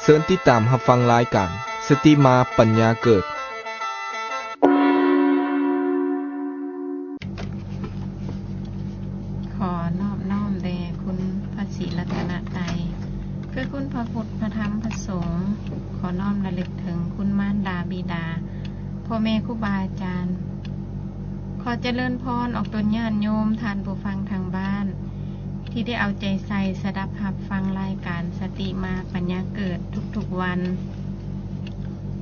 ເຊີນຕິດຕາມຮັບຟັງລາຍການສະຕິມາປັນຍາເກີດ. ຂໍນອບນ້ອມແດ່ຄຸນພະສີລັດຕະນະໄຕ ຄືຄຸນພະພຸດ ພະທຳ ພະສົງ. ຂໍນ້ອມລະລຶກເຖິງຄຸນມານດາບິດາ ພໍ່ແມ່ຄູບາອາຈານ. ຂໍຈະເລີນພອນອອກຕົນຍາດໂຍມ ທ່ານຜູ້ຟັງທາງບ້ານ ທີ່ໄດ້ເອົາໃຈໃສ່ສະດັບຮັບຟັງລາຍການສະຕິມາປັນຍາເກີດທຸກໆວັນ.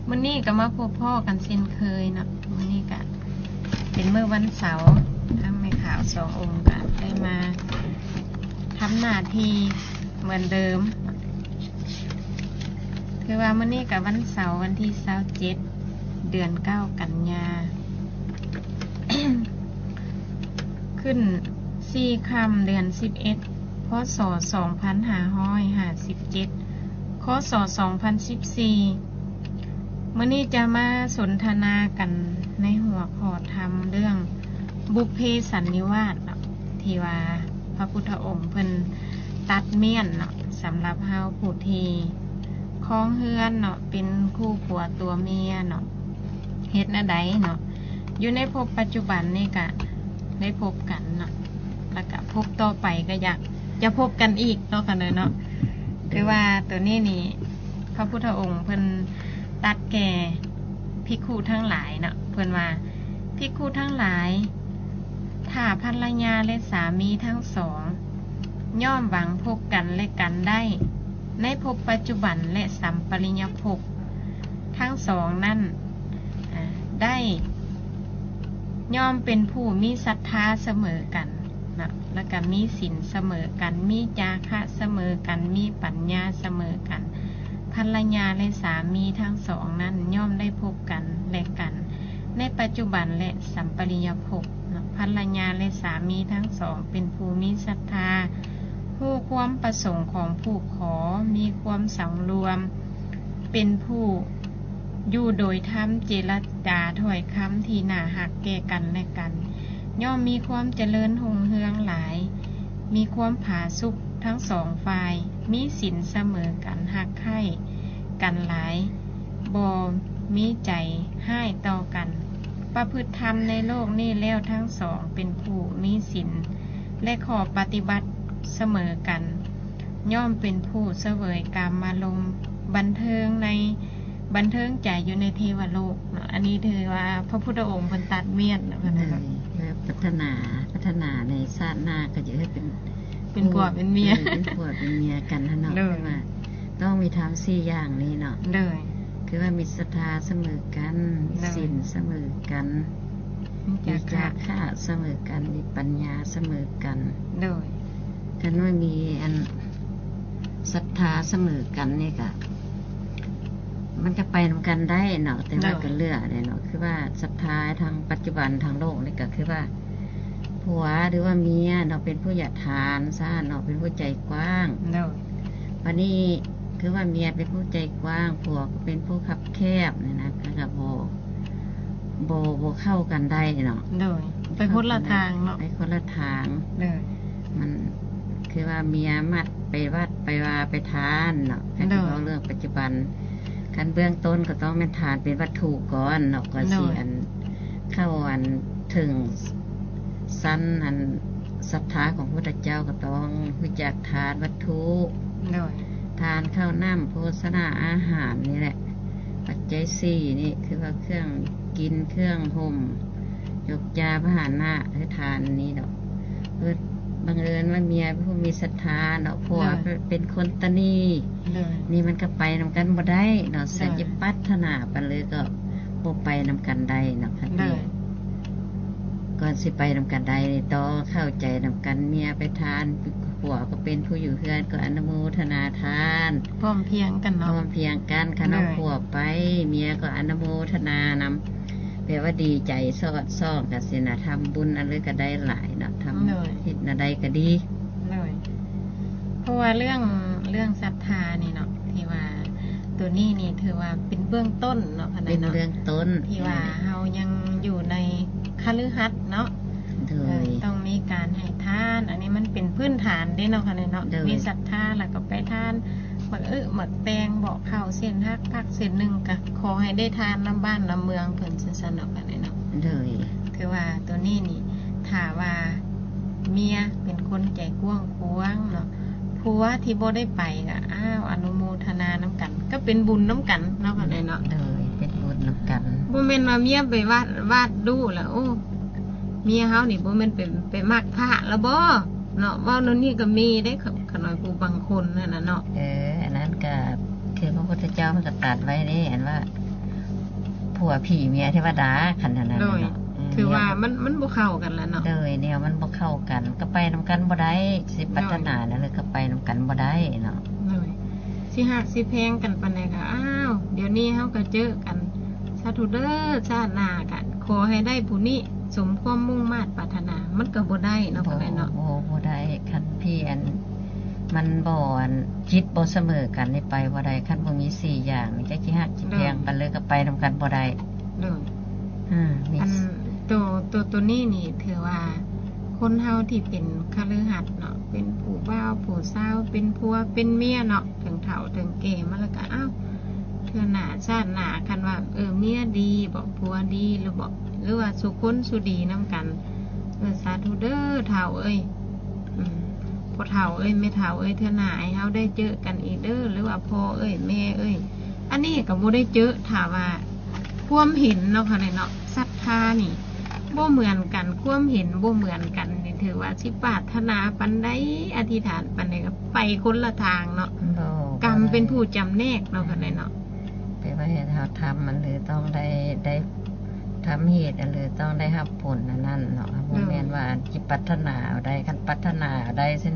ມື້ນີ້ກໍມາພົບພໍ້ກັນເຊັ່ນເຄີຍເນາະ. ມື້ນີ້ກະເປັນມື້ວັນເສົາ ທັງແມ່ຂາວສອງອົງກະໄດ້ມາທຳໜ້າທີ່ເໝືອນເດີມ. ຄືວ່າມື້ນີ້ກະວັນເສົາ ວັນທີຊາວເຈັດ ເດືອນເກົ້າ ກັນຍາ ຂຶ້ນສີ່ຄ່ຳ ເດືອນສິບເອັດ ພ.ສ. ສອງພັນຫ້າຮ້ອຍຫ້າສິບເຈັດ ຄ.ສ. ສອງພັນສິບສີ່. ມື້ນີ້ຈະມາສົນທະນາກັນໃນຫົວຂໍ້ທຳເລື່ອງບຸບເພສັນນິວາດເນາະ ທີ່ວ່າພະພຸດທະອົງເພິ່ນຕັດມ້ຽນເນາະ ສຳລັບເຮົາຜູ້ທີ່ຄອງເຮືອນເນາະ ເປັນຄູ່ຜົວຕົວເມຍເນາະ ເຮັດແນວໃດເນາະ. ຢູ່ໃນພົບປັດຈຸບັນນີ້ກະໄດ້ພົບກັນເນາະ ແລ້ວກະພົບຕໍ່ໄປກະຢາກຈະພົບກັນອີກເນາະ ຄັນເນາະ. ຄືວ່າໂຕນີ້ນີ້ ພະພຸດທະອົງເພິ່ນຕັດແກ່ພິກຂຸທັງຫຼາຍເນາະ ເພິ່ນວ່າ ພິກຂຸທັງຫຼາຍ ຖ້າພັນລະຍາ ແລະ ສາມີທັງສອງ ຍ່ອມຫວັງພົບກັນແລະກັນໄດ້ ໃນພົບປັດຈຸບັນ ແລະ ສຳປະລິຍະພົບທັງສອງນັ້ນ ອາ ໄດ້ ຍ່ອມເປັນຜູ້ມີສັດທາສະເໝີກັນເນາະ ແລ້ວກະມີສິນສະເໝີກັນ ມີຈາຄະສະເໝີກັນ ມີປັນຍາສະເໝີກັນ. ພັນລະຍາ ແລະ ສາມີທັງສອງນັ້ນ ຍ່ອມໄດ້ພົບກັນແລະກັນ ໃນປັດຈຸບັນ ແລະ ສຳປະລິຍະພົບເນາະ. ພັນລະຍາ ແລະ ສາມີທັງສອງ ເປັນຜູ້ມີສັດທາ ຮູ້ຄວາມປະສົງຂອງຜູ້ຂໍ ມີຄວາມສັງລວມ ເປັນຜູ້ຢູ່ໂດຍທຳ ເຈລະຈາຖ້ອຍຄຳທີ່ໜ້າຮັກແກ່ກັນແລະກັນ ຍ່ອມມີຄວາມຈະເລີນຮຸ່ງເຮືອງຫຼາຍ ມີຄວາມຜາສຸກທັງສອງຝ່າຍ ມີສິນສະເໝີກັນ ຮັກໃຫ້ກັນຫຼາຍ ບໍ່ມີໃຈຮ້າຍຕໍ່ກັນ ປະພຶດທຳໃນໂລກນີ້ແລ້ວ ທັງສອງເປັນຜູ້ມີສິນ ແລະ ຂໍ້ປະຕິບັດສະເໝີກັນ ຍ່ອມເປັນຜູ້ສະເຫວີຍກາມາລົມ ບັນເທີງໃນ ບັນເທີງໃຈຢູ່ໃນເທວະໂລກເນາະ. ອັນນີ້ຖືວ່າພະພຸດທະອົງເພິ່ນຕັດມ້ຽນເນາະ ເພິ່ນວ່າ ແລ້ວພັດທະນາ ພັດທະນາໃນຊາດໜ້າກໍຈະເຮັດເປັນ ເປັນຜົວເປັນເມຍ ເອີ ເປັນຜົວເປັນເມຍກັນຫັ້ນເນາະ. ໂດຍ ເພິ່ນວ່າຕ້ອງມີທຳສີ່ຢ່າງນີ້ເນາະ. ໂດຍ ຄືວ່າມີສັດທາສະເໝີກັນ ມີສິນສະເໝີກັນ ມີຈາຄະສະເໝີກັນ ມີປັນຍາສະເໝີກັນ. ໂດຍ ຄັນວ່າມີອັນສັດທາສະເໝີກັນນີ້ກະ ມັນກະໄປນຳກັນໄດ້ເນາະ ແຕ່ວ່າກະເລືອກໄດ້ເນາະ. ຄືວ່າສັດທາທາງປັດຈຸບັນທາງໂລກນີ້ກະຄືວ່າ ຜົວ ຫຼືວ່າເມຍເນາະ ເປັນຜູ້ຢາກທານຊະເນາະ ເປັນຜູ້ໃຈກວ້າງ. ໂດຍ ບາດນີ້ຄືວ່າເມຍເປັນຜູ້ໃຈກວ້າງ ຜົວກໍເປັນຜູ້ຄັບແຄບນີ້ນະ ມັນກະບໍ່ ບໍ່ ບໍ່ເຂົ້າກັນໄດ້ເນາະ. ໂດຍ ໄປຄົນລະທາງເນາະ ໄປຄົນລະທາງ. ໂດຍ ມັນຄືວ່າເມຍມັດໄປວັດໄປວາໄປທານເນາະ. ຄັນຊິເວົ້າເລື່ອງປັດຈຸບັນ ຄັນເບື້ອງຕົ້ນກໍຕ້ອງແມ່ນທານເປັນວັດຖຸກ່ອນເນາະ ກ່ອນຊິອັນເຂົ້າອັນເຖິງຊັ້ນອັນສັດທາຂອງພຸດທະເຈົ້າ ກໍຕ້ອງຮູ້ຈັກທານວັດຖຸ. ໂດຍ ທານເຂົ້ານ້ຳໂພຊະນາອາຫານນີ້ແຫຼະ ປັດໄຈສີ່ນີ້ ຄືວ່າເຄື່ອງກິນເຄື່ອງຫົ່ມ ຍົກຢາພາຫະນະ ຄືທານນີ້ດອກ. ເອີ ບັງເອີນວ່າເມຍເປັນຜູ້ມີສັດທາເນາະ ຜົວເປັນຄົນຕະໜີ ນີ້ມັນກໍໄປນຳກັນບໍ່ໄດ້ເນາະ. ສັນຈະປັດຖະໜາປານໃດກໍບໍ່ໄປນຳກັນໄດ້ເນາະ. ຄັນ ໂດຍ ນີ້ ກ່ອນຊິໄປນຳກັນໄດ້ນີ້ ຕ້ອງເຂົ້າໃຈນຳກັນ ເມຍໄປທານ ຜົວກໍເປັນຜູ້ຢູ່ເຮືອນ ກໍອະນຸໂມທະນາທານ ພ້ອມພຽງກັນເນາະ ພ້ອມພຽງກັນ. ຄັນເອົາຜົວໄປ ເມຍກໍອະນຸໂມທະນານຳ ແປວ່າດີໃຈສອດສ່ອງກັນຊີ້ນະ. ທຳບຸນອັນເລີກະໄດ້ຫຼາຍເນາະ ທຳ ເຮັດແນວໃດກະດີ. ໂດຍ ເພາະວ່າເລື່ອງ ເລື່ອງສັດທານີ້ເນາະ ທີ່ວ່າໂຕນີ້ນີ້ຖືວ່າເປັນເບື້ອງຕົ້ນເນາະ ເປັນເບື້ອງຕົ້ນທີ່ວ່າເຮົາຍັງຢູ່ໃນຄະລືຫັດເນາະ. ໂດຍ ເອີ ຕ້ອງມີການໃຫ້ທານ ອັນນີ້ມັນເປັນພື້ນຖານເດ້ເນາະ ຄັນເນາະ. ໂດຍ ມີສັດທາແລ້ວກໍໄປທານ ໝາກອຶໝາກແຕງ ເບາະເຂົ້າເສັ້ນຫັກ ຜັກເສັ້ນໜຶ່ງ ກະຂໍໃຫ້ໄດ້ທານນຳບ້ານນຳເມືອງເພິ່ນຊັ້ນໆ ເນາະ ປານໃດເນາະ. ໂດຍ ຖືວ່າໂຕນີ້ນີ້ ຖ້າວ່າເມຍເປັນຄົນໃຈກວ້າງຂວາງເນາະ ຜົວທີ່ບໍ່ໄດ້ໄປກະ ອ້າວ ອະນຸໂມທະນານຳກັນ ກະເປັນບຸນນຳກັນເນາະ ປານໃດເນາະ. ໂດຍ ເປັນບຸນນຳກັນ ບໍ່ແມ່ນວ່າເມຍໄປວາດ ວາດດູລະ ໂອ້ ເມຍເຮົານີ້ບໍ່ແມ່ນໄປ ໄປມັກພະລະບໍ່ເນາະ. ເວົ້າແນວນີ້ກະມີເດ້ ຂະນ້ອຍຜູ້ບາງຄົນຫັ້ນນະເນາະ. ເອີ ອັນນັ້ນກະຄືພະພຸດທະເຈົ້າເພິ່ນກະຕັດໄວ້ເດ້ ອັນວ່າຜົວຜີເມຍເທວະດາ ຄັນອັນນັ້ນ ໂດຍ ເນາະ. ເອີ ຖືວ່າມັນ ມັນບໍ່ເຂົ້າກັນລະເນາະ. ໂດຍ ແນວມັນບໍ່ເຂົ້າກັນ ກະໄປນຳກັນບໍ່ໄດ້ ຊິປາດຖະໜາແນວໃດກະໄປນຳກັນບໍ່ໄດ້ເນາະ. ໂດຍ ຊິຮັກຊິແພງກັນປານໃດກະ ອ້າວ ດຽວນີ້ເຮົາກະເຈີກັນ ສາທຸເດີ ຊາດໜ້າກະຂໍໃຫ້ໄດ້ຜູ້ນີ້ ສົມຄວາມມຸ່ງມາດປາດຖະໜາ ມັນກະບໍ່ໄດ້ເນາະ ບໍ່ ປານໃດເນາະ. ບໍ່ ບໍ່ໄດ້ ຄັນທີ່ອັນ ມັນບໍ່ ອັນ ຈິດບໍ່ສະເໝີກັນນີ້ໄປບໍ່ໄດ້ ຄັນບໍ່ມີສີ່ຢ່າງນີ້ ຈັກຊິຮັກຊິແພງ ໂດຍ ກັນເລີຍກະໄປນຳກັນບໍ່ໄດ້. ໂດຍ ອືມ ອັນໂຕ ໂຕ ໂຕນີ້ນີ້ ຖືວ່າຄົນເຮົາທີ່ເປັນຄະລືຫັດເນາະ ເປັນຜູ້ບ່າວຜູ້ສາວ ເປັນຜົວເປັນເມຍເນາະ ເຖິງເຖົ້າເຖິງແກ່ມາລະກະ ອ້າວ ເທື່ອໜ້າຊາດໜ້າ ຄັນວ່າ ເອີ ເມຍດີບໍ ຜົວດີຫຼືບໍ ຫຼືວ່າສູ່ຄົນສູ່ດີນຳກັນ ເອີ ສາທຸເດີ ເຖົ້າເອີຍ ອືມ ພໍ່ເຖົ້າເອີຍ ແມ່ເຖົ້າເອີຍ ເທື່ອໜ້າໃຫ້ເຮົາໄດ້ເຈີກັນອີກເດີ ຫຼືວ່າພໍ່ເອີຍ ແມ່ເອີຍ ອັນນີ້ກະບໍ່ໄດ້ເຈີ ຖ້າວ່າຄວາມເຫັນເນາະ ຄັນເນາະ ສັດທານີ້ບໍ່ເໝືອນກັນ ຄວາມເຫັນບໍ່ເໝືອນກັນນີ້ ຖືວ່າຊິປາດຖະໜາປານໃດ ອະທິຖານປານໃດ ກະໄປຄົນລະທາງເນາະ. ໂດຍ ກຳເປັນຜູ້ຈຳແນກເນາະ ຄັນໃດເນາະ. ແປວ່າເຮັດເຮົາທຳມັນ ຫຼື ຕ້ອງໄດ້ ໄດ້ທຳເຫດ ຫຼື ຕ້ອງໄດ້ຮັບຜົນອັນນັ້ນເນາະ. ບໍ່ແມ່ນວ່າຊິປາດຖະໜາເອົາໄດ້ ຄັນປາດຖະໜາເອົາໄດ້ຊັ້ນ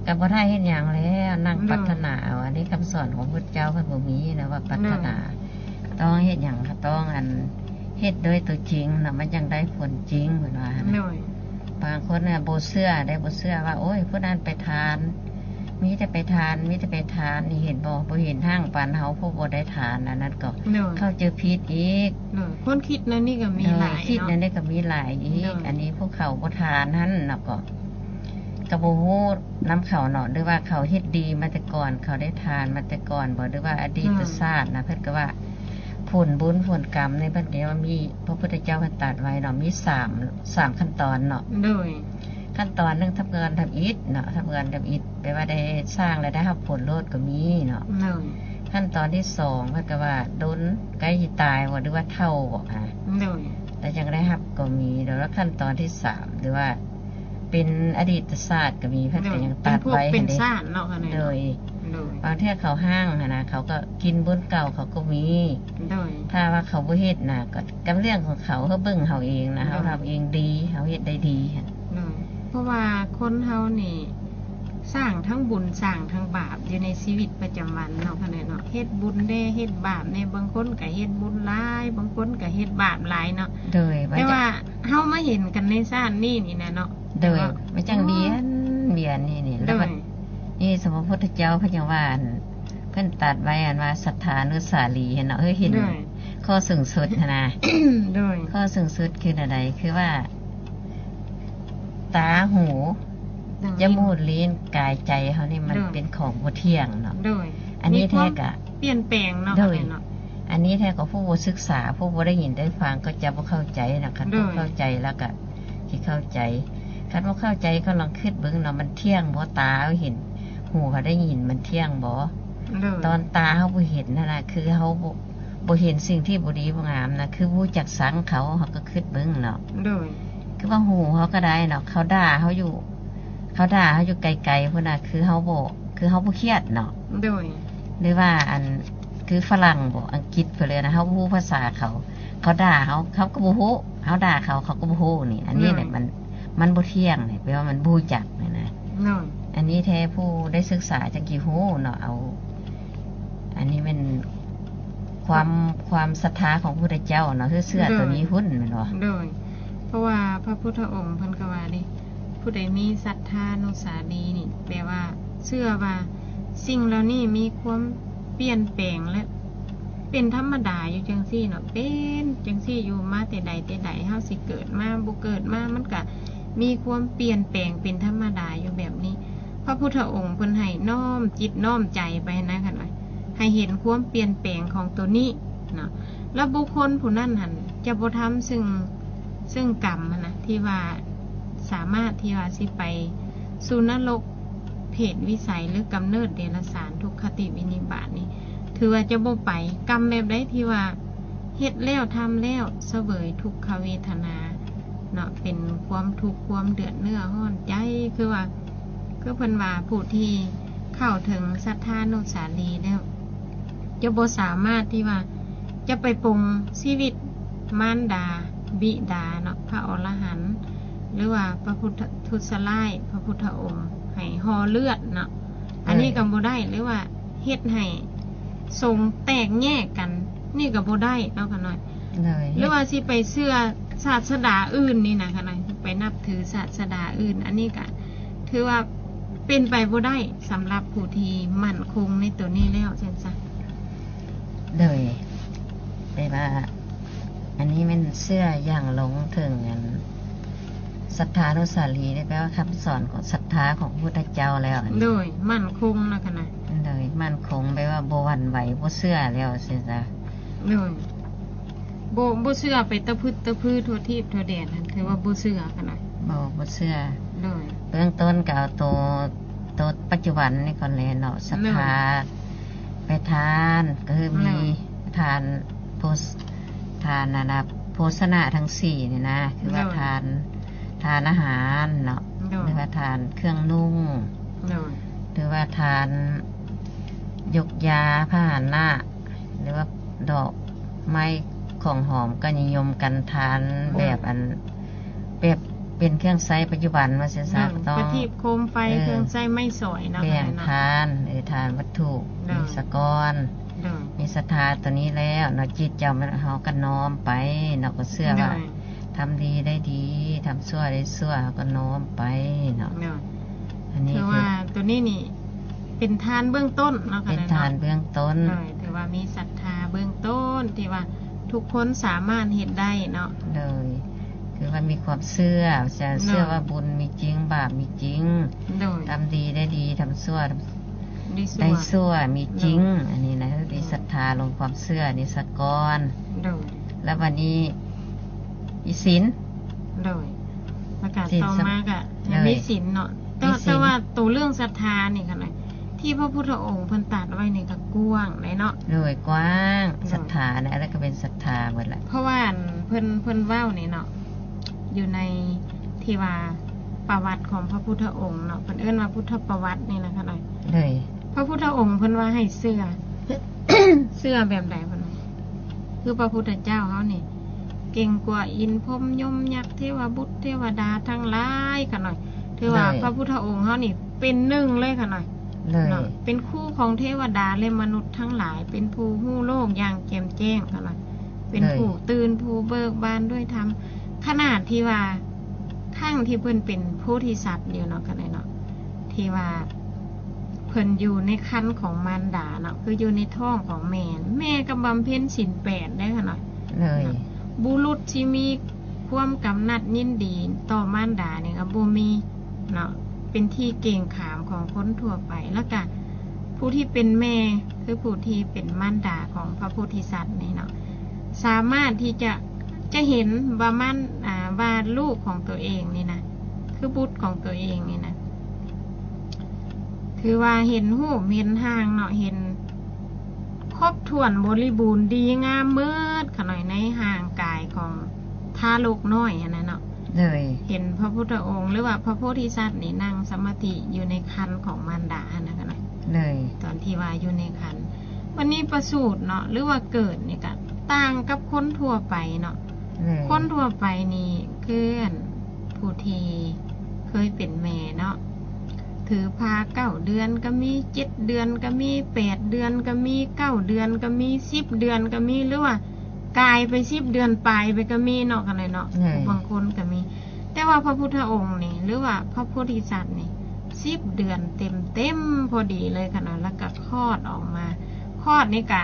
ກະບໍ່ໄດ້ເຮັດຫຍັງແລ້ວ ນັ່ງປາດຖະໜາເອົາ. ອັນນີ້ຄຳສອນຂອງພຸດທະເຈົ້າເພິ່ນບໍ່ມີນະວ່າປາດຖະໜາ ຕ້ອງເຮັດຫຍັງກະຕ້ອງ ອັນ ເຮັດດ້ວຍໂຕຈິງນະ ມັນຈັ່ງໄດ້ຜົນຈິງ ເພິ່ນວ່າຫັ້ນ. ໂດຍ ບາງຄົນນະບໍ່ເຊື່ອເດ້ ບໍ່ເຊື່ອວ່າ ໂອ້ຍ ຜູ້ນັ້ນໄປທານ ມີແຕ່ໄປທານ ມີແຕ່ໄປທານ ນີ້ເຫັນບໍ່ ບໍ່ເຫັນຮັ່ງປານເຮົາຜູ້ບໍ່ໄດ້ທານ ອັນນັ້ນກະ ໂດຍ ເຂົ້າໃຈຜິດອີກ. ໂດຍ ຄົນຄິດແນວນີ້ກະມີຫຼາຍ ຄິດແນວນີ້ກະມີຫຼາຍອີກ. ໂດຍ ອັນນີ້ພວກເຂົາບໍ່ທານຫັ້ນເນາະ ກະ ກະບໍ່ຮູ້ນຳເຂົາເນາະ ຫຼືວ່າເຂົາເຮັດດີມາແຕ່ກ່ອນ ເຂົາໄດ້ທານມາແຕ່ກ່ອນບໍ ຫຼືວ່າອະດີດຕະຊາດນະ ເພິ່ນກະວ່າ ຜົນບຸນຜົນກຳນີ້ ເພິ່ນກະວ່າມີ ພະພຸດທະເຈົ້າເພິ່ນຕັດໄວ້ເນາະ ມີສາມ ສາມຂັ້ນຕອນເນາະ. ໂດຍ ຂັ້ນຕອນໜຶ່ງ ທຳການທຳອິດເນາະ ທຳການທຳອິດ ແປວ່າໄດ້ສ້າງແລ້ວໄດ້ຮັບຜົນໂລດກະມີເນາະ. ໂດຍ ຂັ້ນຕອນທີສອງ ເພິ່ນກະວ່າດົນໃກ້ຊິຕາຍບໍ ຫຼືວ່າເຖົ້າບໍ ໂດຍ ແລ້ວຈັ່ງໄດ້ຮັບກະມີ. ແລ້ວຂັ້ນຕອນທີສາມ ຫຼືວ່າ ເປັນອະດີດຕະຊາດກະມີ ເພິ່ນກະຍັງຕັດໄວ້ ເປັນພວກເປັນຊາດເນາະ. ໂດຍ ໂດຍ ບາງເທື່ອເຂົາຮ້າງຫັ້ນນະ ເຂົາກະກິນບຸນເກົ່າເຂົາກະມີ. ໂດຍ ຖ້າວ່າເຂົາບໍ່ເຮັດນະ ກະກຳເລື່ອງຂອງເຂົາ ເຮົາເບິ່ງເຮົາເອງນະ ເຮົາທຳເອງດີ ເຮົາເຮັດໄດ້ດີ. ໂດຍ ເພາະວ່າຄົນເຮົານີ້ສ້າງທັງບຸນສ້າງທັງບາບຢູ່ໃນຊີວິດປະຈຳວັນເນາະ ຄັນເນາະ ເຮັດບຸນແດ່ ເຮັດບາບແດ່ ບາງຄົນກະເຮັດບຸນຫຼາຍ ບາງຄົນກະເຮັດບາບຫຼາຍເນາະ. ໂດຍ ແຕ່ວ່າ ເຮົາມາເຫັນກັນໃນຊາດນີ້ນີ້ນະເນາະ. ໂດຍ ມັນຈັ່ງວຽນ ວຽນນີ້ນີ້ ແລ້ວບັດນີ້ ສະມາພຸດທະເຈົ້າເພິ່ນຍັງວ່າ ອັນ ເພິ່ນຕັດໄວ້ ອັນວ່າ ສັດຖານຸສາລີຫັ້ນເນາະ ເອີ ເຫັນຂໍ້ສູງສຸດຫັ້ນນະ. ໂດຍ ຂໍ້ສູງສຸດຄືແນວໃດ ຄືວ່າ ຕາ ຫູ ຈະມູກ ລີ້ນ ກາຍ ໃຈເຮົານີ້ ມັນເປັນຂອງບໍ່ທ່ຽງເນາະ. ໂດຍ ອັນນີ້ແທ້ກະປ່ຽນແປງເນາະ. ໂດຍ ອັນນີ້ແທ້ກະຜູ້ບໍ່ສຶກສາ ຜູ້ບໍ່ໄດ້ຍິນໄດ້ຟັງກະຈະບໍ່ເຂົ້າໃຈນະ. ຄັນຜູ້ເຂົ້າໃຈແລ້ວກະຊິເຂົ້າໃຈ ຄັນບໍ່ເຂົ້າໃຈກະລອງຄິດເບິ່ງເນາະ ມັນທ່ຽງບໍ່? ຕາເຮົາເຫັນ ຫູເຮົາໄດ້ຍິນ ມັນທ່ຽງບໍ່? ໂດຍ ຕອນຕາເຮົາບໍ່ເຫັນຫັ້ນນະ ຄືເຮົາບໍ່ ບໍ່ເຫັນສິ່ງທີ່ບໍ່ດີບໍ່ງາມນະ ຄືບໍ່ຮູ້ຈັກຊັງເຂົາ ເຮົາກະຄິດເບິ່ງເນາະ. ໂດຍ ຄືວ່າຫູເຮົາກະໄດ້ເນາະ ເຂົາດ່າເຮົາຢູ່ ເຂົາດ່າເຮົາຢູ່ໄກໆພຸ້ນນະ ຄືເຮົາບໍ່ ຄືເຮົາບໍ່ຄຽດເນາະ. ໂດຍ ຫຼືວ່າ ອັນ ຄືຝຣັ່ງບໍ ອັງກິດເພິ່ນເລີຍນະ ເຮົາບໍ່ຮູ້ພາສາເຂົາ ເຂົາດ່າເຮົາ ເຮົາກະບໍ່ຮູ້ ເຮົາດ່າເຂົາ ເຂົາກະບໍ່ຮູ້ນີ້. ອັນນີ້ແຫຼະ ໂດຍ ມັນ ມັນບໍ່ທ່ຽງນີ້ ແປວ່າມັນບໍ່ຮູ້ຈັກນີ້ນະ. ໂດຍ ອັນນີ້ແທ້ຜູ້ໄດ້ສຶກສາຈັ່ງຊິຮູ້ເນາະ ເອົາ ອັນນີ້ແມ່ນຄວາມ ຄວາມສັດທາຂອງພະພຸດທະເຈົ້າເນາະ ຄືເຊື່ອໂຕນີ້ພຸ້ນແມ່ນບໍ່? ໂດຍ ເພາະວ່າພະພຸດທະອົງເພິ່ນກະວ່າເດ້ ຜູ້ໃດມີສັດທານຸສາລີນີ້ ແປວ່າເຊື່ອວ່າສິ່ງເຫຼົ່ານີ້ມີຄວາມປ່ຽນແປງ ແລະ ເປັນທຳມະດາຢູ່ຈັ່ງຊີ້ເນາະ ເປັນຈັ່ງຊີ້ຢູ່ມາແຕ່ໃດແຕ່ໃດ ເຮົາຊິເກີດມາບໍ່ເກີດມາ ມັນກະມີຄວາມປ່ຽນແປງເປັນທຳມະດາຢູ່ແບບນີ້. ພະພຸດທະອົງເພິ່ນໃຫ້ນ້ອມຈິດນ້ອມໃຈໄປນະ ຄັນວ່າໃຫ້ເຫັນຄວາມປ່ຽນແປງຂອງໂຕນີ້ເນາະ ແລ້ວບຸກຄົນຜູ້ນັ້ນຫັ້ນຈະບໍ່ທຳເຊິ່ງ ເຊິ່ງກຳຫັ້ນນະ ທີ່ວ່າສາມາດທີ່ວ່າຊິໄປສູ່ນະລົກ ເປດວິໄສ ຫຼື ກຳເນີດເດລະສານ ທຸກຄະຕິວິນິບາດນີ້ ຖືວ່າຈະບໍ່ໄປ. ກຳແບບໃດທີ່ວ່າເຮັດແລ້ວທຳແລ້ວ ສະເຫວີຍທຸກຂະເວທະນາເນາະ ເປັນຄວາມທຸກຄວາມເດືອດເນື້ອຮ້ອນໃຈ ຄືວ່າ ຄືເພິ່ນວ່າຜູ້ທີ່ເຂົ້າເຖິງສັດທານຸສາລີແລ້ວ ຈະບໍ່ສາມາດທີ່ວ່າຈະໄປປົງຊີວິດມານດາບິດາເນາະ ພະອໍລະຫັນ ຫຼືວ່າພະພຸດທະ ທຸດສະລາຍ ພະພຸດທະອົງໃຫ້ຫໍ່ເລືອດເນາະ ອັນນີ້ກໍບໍ່ໄດ້ ຫຼືວ່າເຮັດໃຫ້ສົງແຕກແຍກກັນ ນີ້ກໍບໍ່ໄດ້ເນາະ ຂະນ້ອຍ ໂດຍ ຫຼືວ່າຊິໄປເຊື່ອສາສະດາອື່ນນີ້ນະ ຂະນ້ອຍ ໄປນັບຖືສາສະດາອື່ນ ອັນນີ້ກໍຖືວ່າເປັນໄປບໍ່ໄດ້ ສຳລັບຜູ້ທີ່ໝັ້ນຄົງໃນໂຕນີ້ແລ້ວ ຊັ້ນຊະ. ໂດຍ ແຕ່ວ່າອັນນີ້ແມ່ນເຊື່ອຢ່າງລົງເຖິງອັນສັດທານຸສາລີ ນີ້ແປວ່າຄຳສອນຂອງສັດທາຂອງພະພຸດທະເຈົ້າແລ້ວ ໂດຍ ໝັ້ນຄົງນະ ຂະນ້ອຍ ໂດຍ ໝັ້ນຄົງ ແປວ່າບໍ່ຫວັ່ນໄຫວ ບໍ່ເຊື່ອແລ້ວ ຊີ້ນະ ໂດຍ ບໍ່ ບໍ່ເຊື່ອໄປຕະພຶດຕະພືທົ່ວທີບທົ່ວແດນຫັ້ນ ຖືວ່າບໍ່ເຊື່ອ ຂະນ້ອຍ ບໍ່ ບໍ່ເຊື່ອ ໂດຍ ເບື້ອງຕົ້ນກໍເອົາໂຕ ໂຕປັດຈຸບັນນີ້ກ່ອນແຫຼະເນາະ ສັດທາ ໂດຍ ໄປທານ ກໍຄືມີ ໂດຍ ທານໂພ ທານອັນນະ ໂພຊະນະທັງສີ່ນີ້ນະ ຄືວ່າ ໂດຍ ທານ ທານອາຫານເນາະ ໂດຍ ຫຼືວ່າທານເຄື່ອງນຸ່ງ ໂດຍ ຫຼືວ່າທານຢົກຢາພາຫະນະ ຫຼືວ່າດອກໄມ້ຂອງຫອມ ກໍນິຍົມກັນທານ ໂດຍ ແບບອັນ ແບບເປັນເຄື່ອງໃຊ້ປັດຈຸບັນວ່າຊັ້ນຊະ ໂດຍ ປະທີບໂຄມໄຟ ເອີ ເຄື່ອງໃຊ້ໄມ້ສອຍເນາະ ແມ່ນ ຂະນ້ອຍເນາະ ທານ ເອີ ທານວັດຖຸ ໂດຍ ມີສາກ່ອນ ໂດຍ ມີສັດທາໂຕນີ້ແລ້ວເນາະ ຈິດເຈົ້າເຮົາກໍນ້ອມໄປເນາະ ກໍເຊື່ອວ່າ ໂດຍ ທຳດີໄດ້ດີ ທຳຊົ່ວໄດ້ຊົ່ວ ເຮົາກໍນ້ອມໄປເນາະ ໂດຍ ອັນນີ້ ຖືວ່າ ຄື ໂຕນີ້ນີ້ເປັນທານເບື້ອງຕົ້ນເນາະ ເປັນທານເບື້ອງຕົ້ນ ໂດຍ ຖືວ່າມີສັດທາເບື້ອງຕົ້ນ ທີ່ວ່າທຸກຄົນສາມາດເຮັດໄດ້ເນາະ ໂດຍ ຄືວ່າມີຄວາມເຊື່ອ ເຊື່ອ ໂດຍ ເຊື່ອວ່າບຸນມີຈິງ ບາບມີຈິງ ໂດຍ ທຳດີໄດ້ດີ ທຳຊົ່ວໄດ້ຊົ່ວ ໄດ້ຊົ່ວມີຈິງ ໂດຍ ອັນນີ້ນະ ໂດຍ ມີສັດທາລົງຄວາມເຊື່ອນີ້ສາກ່ອນ ໂດຍ ແລ້ວບັດນີ້ມີສິນ ໂດຍ ແລ້ວກໍ ສິນ ຕໍ່ມາກໍ ໂດຍ ມີສິນເນາະ ແຕ່ ມີສິນ ແຕ່ວ່າໂຕເລື່ອງສັດທານີ້ ຂະນ້ອຍ ທີ່ພະພຸດທະອົງເພິ່ນຕັດໄວ້ນີ້ກໍກວ້າງໄດ໋ເນາະ ໂດຍ ກວ້າງ ໂດຍ ສັດທານະ ອັນນັ້ນກໍເປັນສັດທາເບິດແຫຼະ ເພາະວ່າອັນເພິ່ນ ເພິ່ນເວົ້ານີ້ເນາະ ຢູ່ໃນທີ່ວ່າປະຫວັດຂອງພະພຸດທະອົງເນາະ ເພິ່ນເອີ້ນວ່າພຸດທະປະຫວັດນີ້ນະ ຂະນ້ອຍ ໂດຍ ພະພຸດທະອົງເພິ່ນວ່າໃຫ້ເຊື່ອ ເຊື່ອແບບໃດເພິ່ນວ່າ ຄືພະພຸດທະເຈົ້າເຮົານີ້ ເກັ່ງກວ່າອິນ ພົມ ຍົມ ຍັກ ເທວະບຸດ ເທວະດາທັງຫຼາຍ ຂະນ້ອຍ ຖືວ່າ ໂດຍ ພະພຸດທະອົງເຮົານີ້ເປັນໜຶ່ງເລີຍ ຂະນ້ອຍ ໂດຍ ເນາະ ເປັນຄູຂອງເທວະດາ ແລະ ມະນຸດທັງຫຼາຍ ເປັນຜູ້ຮູ້ໂລກຢ່າງແຈ່ມແຈ້ງ ຂະນ້ອຍ ເປັນ ໂດຍ ຜູ້ຕື່ນ ຜູ້ເບີກບານດ້ວຍທຳ ຂະໜາດທີ່ວ່າ ຄັ້ງທີ່ເພິ່ນເປັນໂພທິສັດຢູ່ເນາະ ຂະນ້ອຍເນາະ ທີ່ວ່າເພິ່ນຢູ່ໃນຄັນຂອງມານດາເນາະ ຄືຢູ່ໃນທ້ອງຂອງແມ່ ແມ່ກໍບຳເພັນສິນແປດໄດ໋ ຂະນ້ອຍ ໂດຍ ເນາະ ບຸລຸດຊິມີຄວາມກຳໜັດຍິນດີຕໍ່ມານດານີ້ກໍບໍ່ມີເນາະ ເປັນທີ່ເກງຂາມຂອງຄົນທົ່ວໄປ ແລ້ວກະຜູ້ທີ່ເປັນແມ່ ຄືຜູ້ທີ່ເປັນມານດາຂອງພະໂພທິສັດນີ້ເນາະ ສາມາດທີ່ຈະ ຈະເຫັນວ່າມັນ ອ່າ ວ່າລູກຂອງຕົວເອງນີ້ນະ ຄືບຸດຂອງຕົວເອງນີ້ນະ ຖືວ່າເຫັນຮູບເຫັນຮ່າງເນາະ ເຫັນຄົບຖ້ວນບໍລິບູນດີງາມໝົດ ຂະນ້ອຍ ໃນຮ່າງກາຍຂອງທາລົກນ້ອຍຫັ້ນນະເນາະ ໂດຍ ເຫັນພະພຸດທະອົງ ຫຼືວ່າພະໂພທິສັດນີ້ນັ່ງສະມາທິຢູ່ໃນຄັນຂອງມານດາຫັ້ນນະ ຂະນ້ອຍ ໂດຍ ຕອນທີ່ວ່າຢູ່ໃນຄັນ ບັດນີ້ປະສູດເນາະ ຫຼືວ່າເກີດນີ້ກະຕ່າງກັບຄົນທົ່ວໄປເນາະ ໂດຍ ຄົນທົ່ວໄປນີ້ຄືອັນຜູ້ທີ່ເຄີຍເປັນແມ່ເນາະ ຖືພາເກົ້າເດືອນກໍມີ ເຈັດເດືອນກໍມີ ແປດເດືອນກໍມີ ເກົ້າເດືອນກໍມີ ສິບເດືອນກໍມີ ຫຼືວ່າກາຍໄປສິບເດືອນປາຍໄປກໍມີເນາະ ຂະນ້ອຍເນາະ ໂດຍ ຜູ້ບາງຄົນກໍມີ ແຕ່ວ່າພະພຸດທະອົງນີ້ ຫຼືວ່າພະໂພທິສັດນີ້ ສິບເດືອນເຕັມໆພໍດີເລີຍ ຂະນ້ອຍ ແລ້ວກໍຄອດອອກມາ ຄອດນີ້ກະ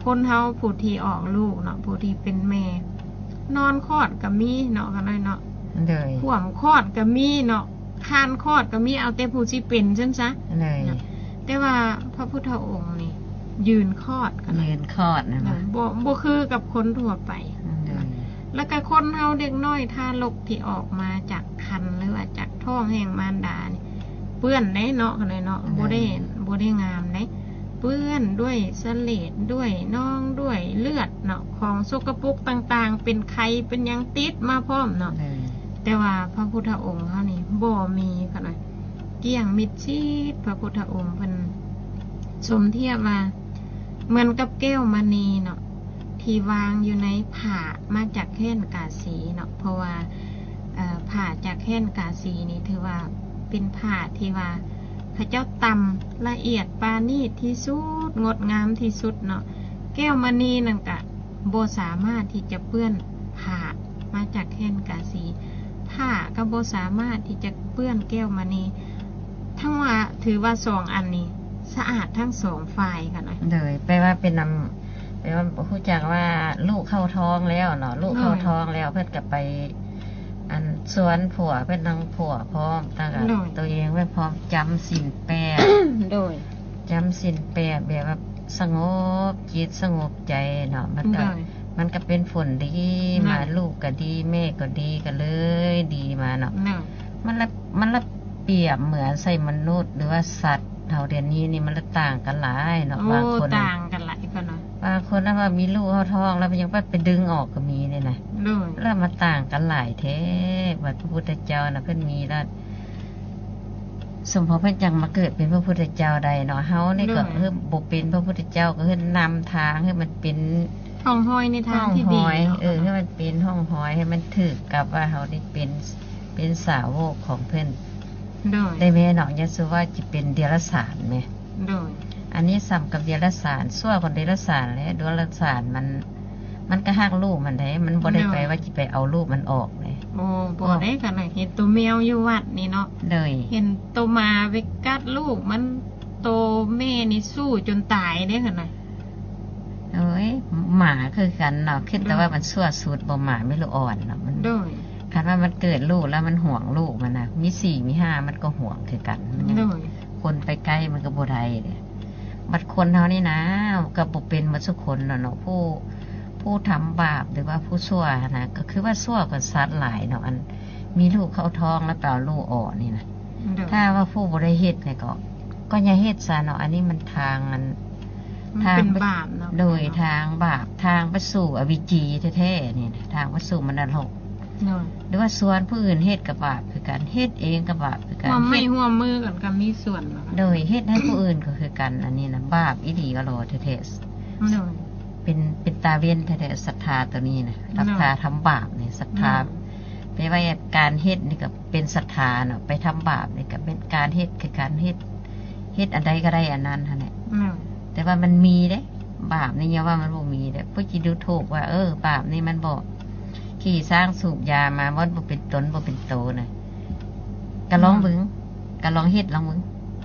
ຄົນເຮົາຜູ້ທີ່ອອກລູກເນາະ ຜູ້ທີ່ເປັນແມ່ ນອນຄອດກໍມີເນາະ ຂະນ້ອຍເນາະ ໂດຍ ຂວ້ຳຄອດກໍມີເນາະ ຄານຄອດກໍມີ ເອົາແຕ່ຜູ້ຊິເປັນຊັ້ນຊະ ໂດຍ ນະ ແຕ່ວ່າພະພຸດທະອົງນີ້ຢືນຄອດກັນ ຢືນຄອດນະ ໂດຍ ບໍ່ ບໍ່ຄືກັບຄົນທົ່ວໄປ ໂດຍ ແລ້ວກໍຄົນເຮົາເດັກນ້ອຍທາລົກທີ່ອອກມາຈາກຄັນ ຫຼືວ່າຈາກທ້ອງແຫ່ງມານດານີ້ ເປື້ອນເດ້ເນາະ ຂ້ານ້ອຍເນາະ ໂດຍ ບໍ່ໄດ້ ບໍ່ໄດ້ງາມເດ້ ເປື້ອນດ້ວຍສະເຫຼດ ດ້ວຍໜອງ ດ້ວຍເລືອດເນາະ ຂອງສົກກະປົກຕ່າງໆ ເປັນໄຂ້ເປັນຫຍັງຕິດມາພ້ອມເນາະ ໂດຍ ແຕ່ວ່າພະພຸດທະອົງເຮົານີ້ບໍ່ມີ ຂ້ານ້ອຍ ກ້ຽງມິດຊີດ ພະພຸດທະອົງເພິ່ນສົມທຽບວ່າ ເໝືອນກັບແກ້ວມະນີເນາະ ທີ່ວາງຢູ່ໃນຜ້າມາຈາກແຄວ້ນກາສີເນາະ ເພາະວ່າ ເອີ ຜ້າຈາກແຄວ້ນກາສີນີ້ ຖືວ່າເປັນຜ້າທີ່ວ່າເຂົາເຈົ້າຕ່ຳລະອຽດປານີດທີ່ສຸດ ງົດງາມທີ່ສຸດເນາະ ແກ້ວມະນີນັ້ນກະບໍ່ສາມາດທີ່ຈະເປື້ອນຜ້າມາຈາກແຄວ້ນກາສີ ຜ້າກໍບໍ່ສາມາດທີ່ຈະເປື້ອນແກ້ວມະນີ ທັງວ່າ ຖືວ່າສອງອັນນີ້ສະອາດທັງສອງຝ່າຍ ຂ້ານ້ອຍ ໂດຍ ແປວ່າເປັນນຳ ແປວ່າຮູ້ຈັກວ່າລູກເຂົ້າທ້ອງແລ້ວເນາະ ລູກເຂົ້າ ໂດຍ ທ້ອງແລ້ວ ເພິ່ນກໍໄປ ອັນ ຊວນຜົວເພິ່ນ ທັງຜົວພ້ອມ ແລ້ວກໍ ໂດຍ ໂຕເອງໄປພ້ອມ ຈຳສິນແປດ ໂດຍ ຈຳສິນແປດ ແບບວ່າສະຫງົບຈິດສະຫງົບໃຈເນາະ ມັນກໍ ໂດຍ ມັນກໍເປັນຜົນດີມາ ໂດຍ ລູກກໍດີ ແມ່ກໍດີ ກໍເລີຍດີມາເນາະ ໂດຍ ມັນລະ ມັນລະປຽບເໝືອນໃສ່ມະນຸດ ຫຼືວ່າສັດເຮົາດຽວນີ້ນີ້ ມັນລະຕ່າງກັນຫຼາຍເນາະ ໂອ້ ບາງຄົນ ຕ່າງກັນຫຼາຍ ຂ້ານ້ອຍ ບາງຄົນນະວ່າມີລູກເຂົ້າທ້ອງແລ້ວ ມັນຍັງໄປ ໄປດຶງອອກກໍມີນີ້ນະ ໂດຍ ລະມັນຕ່າງກັນຫຼາຍແທ້ ບັດພະພຸດທະເຈົ້ານະ ເພິ່ນມີລະ ສົມພໍເພິ່ນຈັ່ງມາເກີດເປັນພະພຸດທະເຈົ້າໄດ້ເນາະ ເຮົານີ້ກໍ ໂດຍ ເອີ ບໍ່ເປັນພະພຸດທະເຈົ້າ ກໍເຮັດນຳທາງໃຫ້ມັນເປັນຮ່ອງຮອຍໃນທາງທີ່ດີເນາະ ເອີ ໃຫ້ມັນເປັນຮ່ອງຮອຍ ໃຫ້ມັນຖືກກັບວ່າເຮົາໄດ້ເປັນ ເປັນສາວົກຂອງເພິ່ນ ໂດຍ ໄດ້ແມ່ເນາະ ຢ່າສູ່ວ່າຈະເປັນເດຍລະສານແມ ໂດຍ ອັນນີ້ສ່ຳກັບເດຍລະສານ ຊົ່ວກວ່າເດຍລະສານແຫຼະ ເດຍລະສານມັນ ມັນກໍຮັກລູກມັນເດ້ ມັນບໍ່ໄດ້ ໂດຍ ໄປວ່າຊິໄປເອົາລູກມັນອອກເດ້ ໂອ້ ບໍ່ໄດ້ ໂອ້ ຂະໜາດເຫັນໂຕແມວຢູ່ວັດນີ້ເນາະ ໂດຍ ເຫັນໂຕໝາໄປກັດລູກມັນ ໂຕແມ່ນີ້ສູ້ຈົນຕາຍເດ້ ຂະໜາດ ໂອ້ຍ ໝາຄືກັນເນາະ ຄິດແຕ່ວ່າ ໂດຍ ມັນຊົ່ວສຸດບໍ່ ໝາມີລູກອ່ອນເນາະ ມັນ ໂດຍ ຄັນວ່າມັນເກີດລູກແລ້ວມັນຫວງລູກມັນນະ ມີສີ່ມີຫ້າມັນກໍຫວງຄືກັນ ມັນຍັງ ໂດຍ ຄົນໄປໃກ້ມັນກໍບໍ່ໄດ້ເດ້ ບັດຄົນເຮົານີ້ນະ ກໍບໍ່ເປັນໝົດທຸກຄົນແລ້ວເນາະ ຜູ້ ຜູ້ທຳບາບ ຫຼືວ່າຜູ້ຊົ່ວຫັ້ນນະ ກໍຄືວ່າຊົ່ວກວ່າສັດຫຼາຍເນາະ ອັນມີລູກເຂົ້າທ້ອງແລ້ວໄປເອົາລູກອອກນີ້ນະ ໂດຍ ຖ້າວ່າຜູ້ບໍ່ໄດ້ເຮັດນີ້ກໍ ກໍຢ່າເຮັດຊະເນາະ ອັນນີ້ມັນທາງອັນ ມັນເປັນ ທາງໄປ ບາບເນາະ ໂດຍ ເນາະ ທາງບາບ ທາງໄປສູ່ອະວິຈີແທ້ໆ ນີ້ນະ ທາງໄປສູ່ມະນະລົກ ໂດຍ ຫຼືວ່າຊວນຜູ້ອື່ນເຮັດກໍບາບຄືກັນ ເຮັດເອງກໍບາບຄືກັນ ຮ່ວມໄມ້ ເຮັດ ຮ່ວມມືກັນກໍມີສ່ວນເນາະ ໂດຍ ເຮັດໃຫ້ຜູ້ອື່ນກໍຄືກັນ ອັນນີ້ນະ ບາບອີ່ຫຼີອີ່ຫຼໍແທ້ໆ ໂດຍ ເປັນ ເປັນຕາເວັນແທ້ໆ ສັດທາໂຕນີ້ນະ ສັດທາ ໂດຍ ທຳບາບນີ້ ສັດທາ ໂດຍ ແປວ່າການເຮັດນີ້ກໍເປັນສັດທາເນາະ ໄປທຳບາບນີ້ກໍເປັນການເຮັດ ຄືການເຮັດ ເຮັດອັນໃດກໍໄດ້ອັນນັ້ນຫັ້ນແຫຼະ ໂດຍ ແຕ່ວ່າມັນມີເດ້ ບາບນີ້ຢ່າວ່າມັນບໍ່ມີເດ້ ຜູ້ຊິດູຖູກວ່າ ເອີ ບາບນີ້ມັນບໍ່ ຂີ່ຊ້າງສູບຢາມາ ມັນບໍ່ເປັນຕົນບໍ່ເປັນໂຕນະ ກໍລອງເບິ່ງ ໂດຍ ກໍລອງເຮັດລອງເບິ່ງ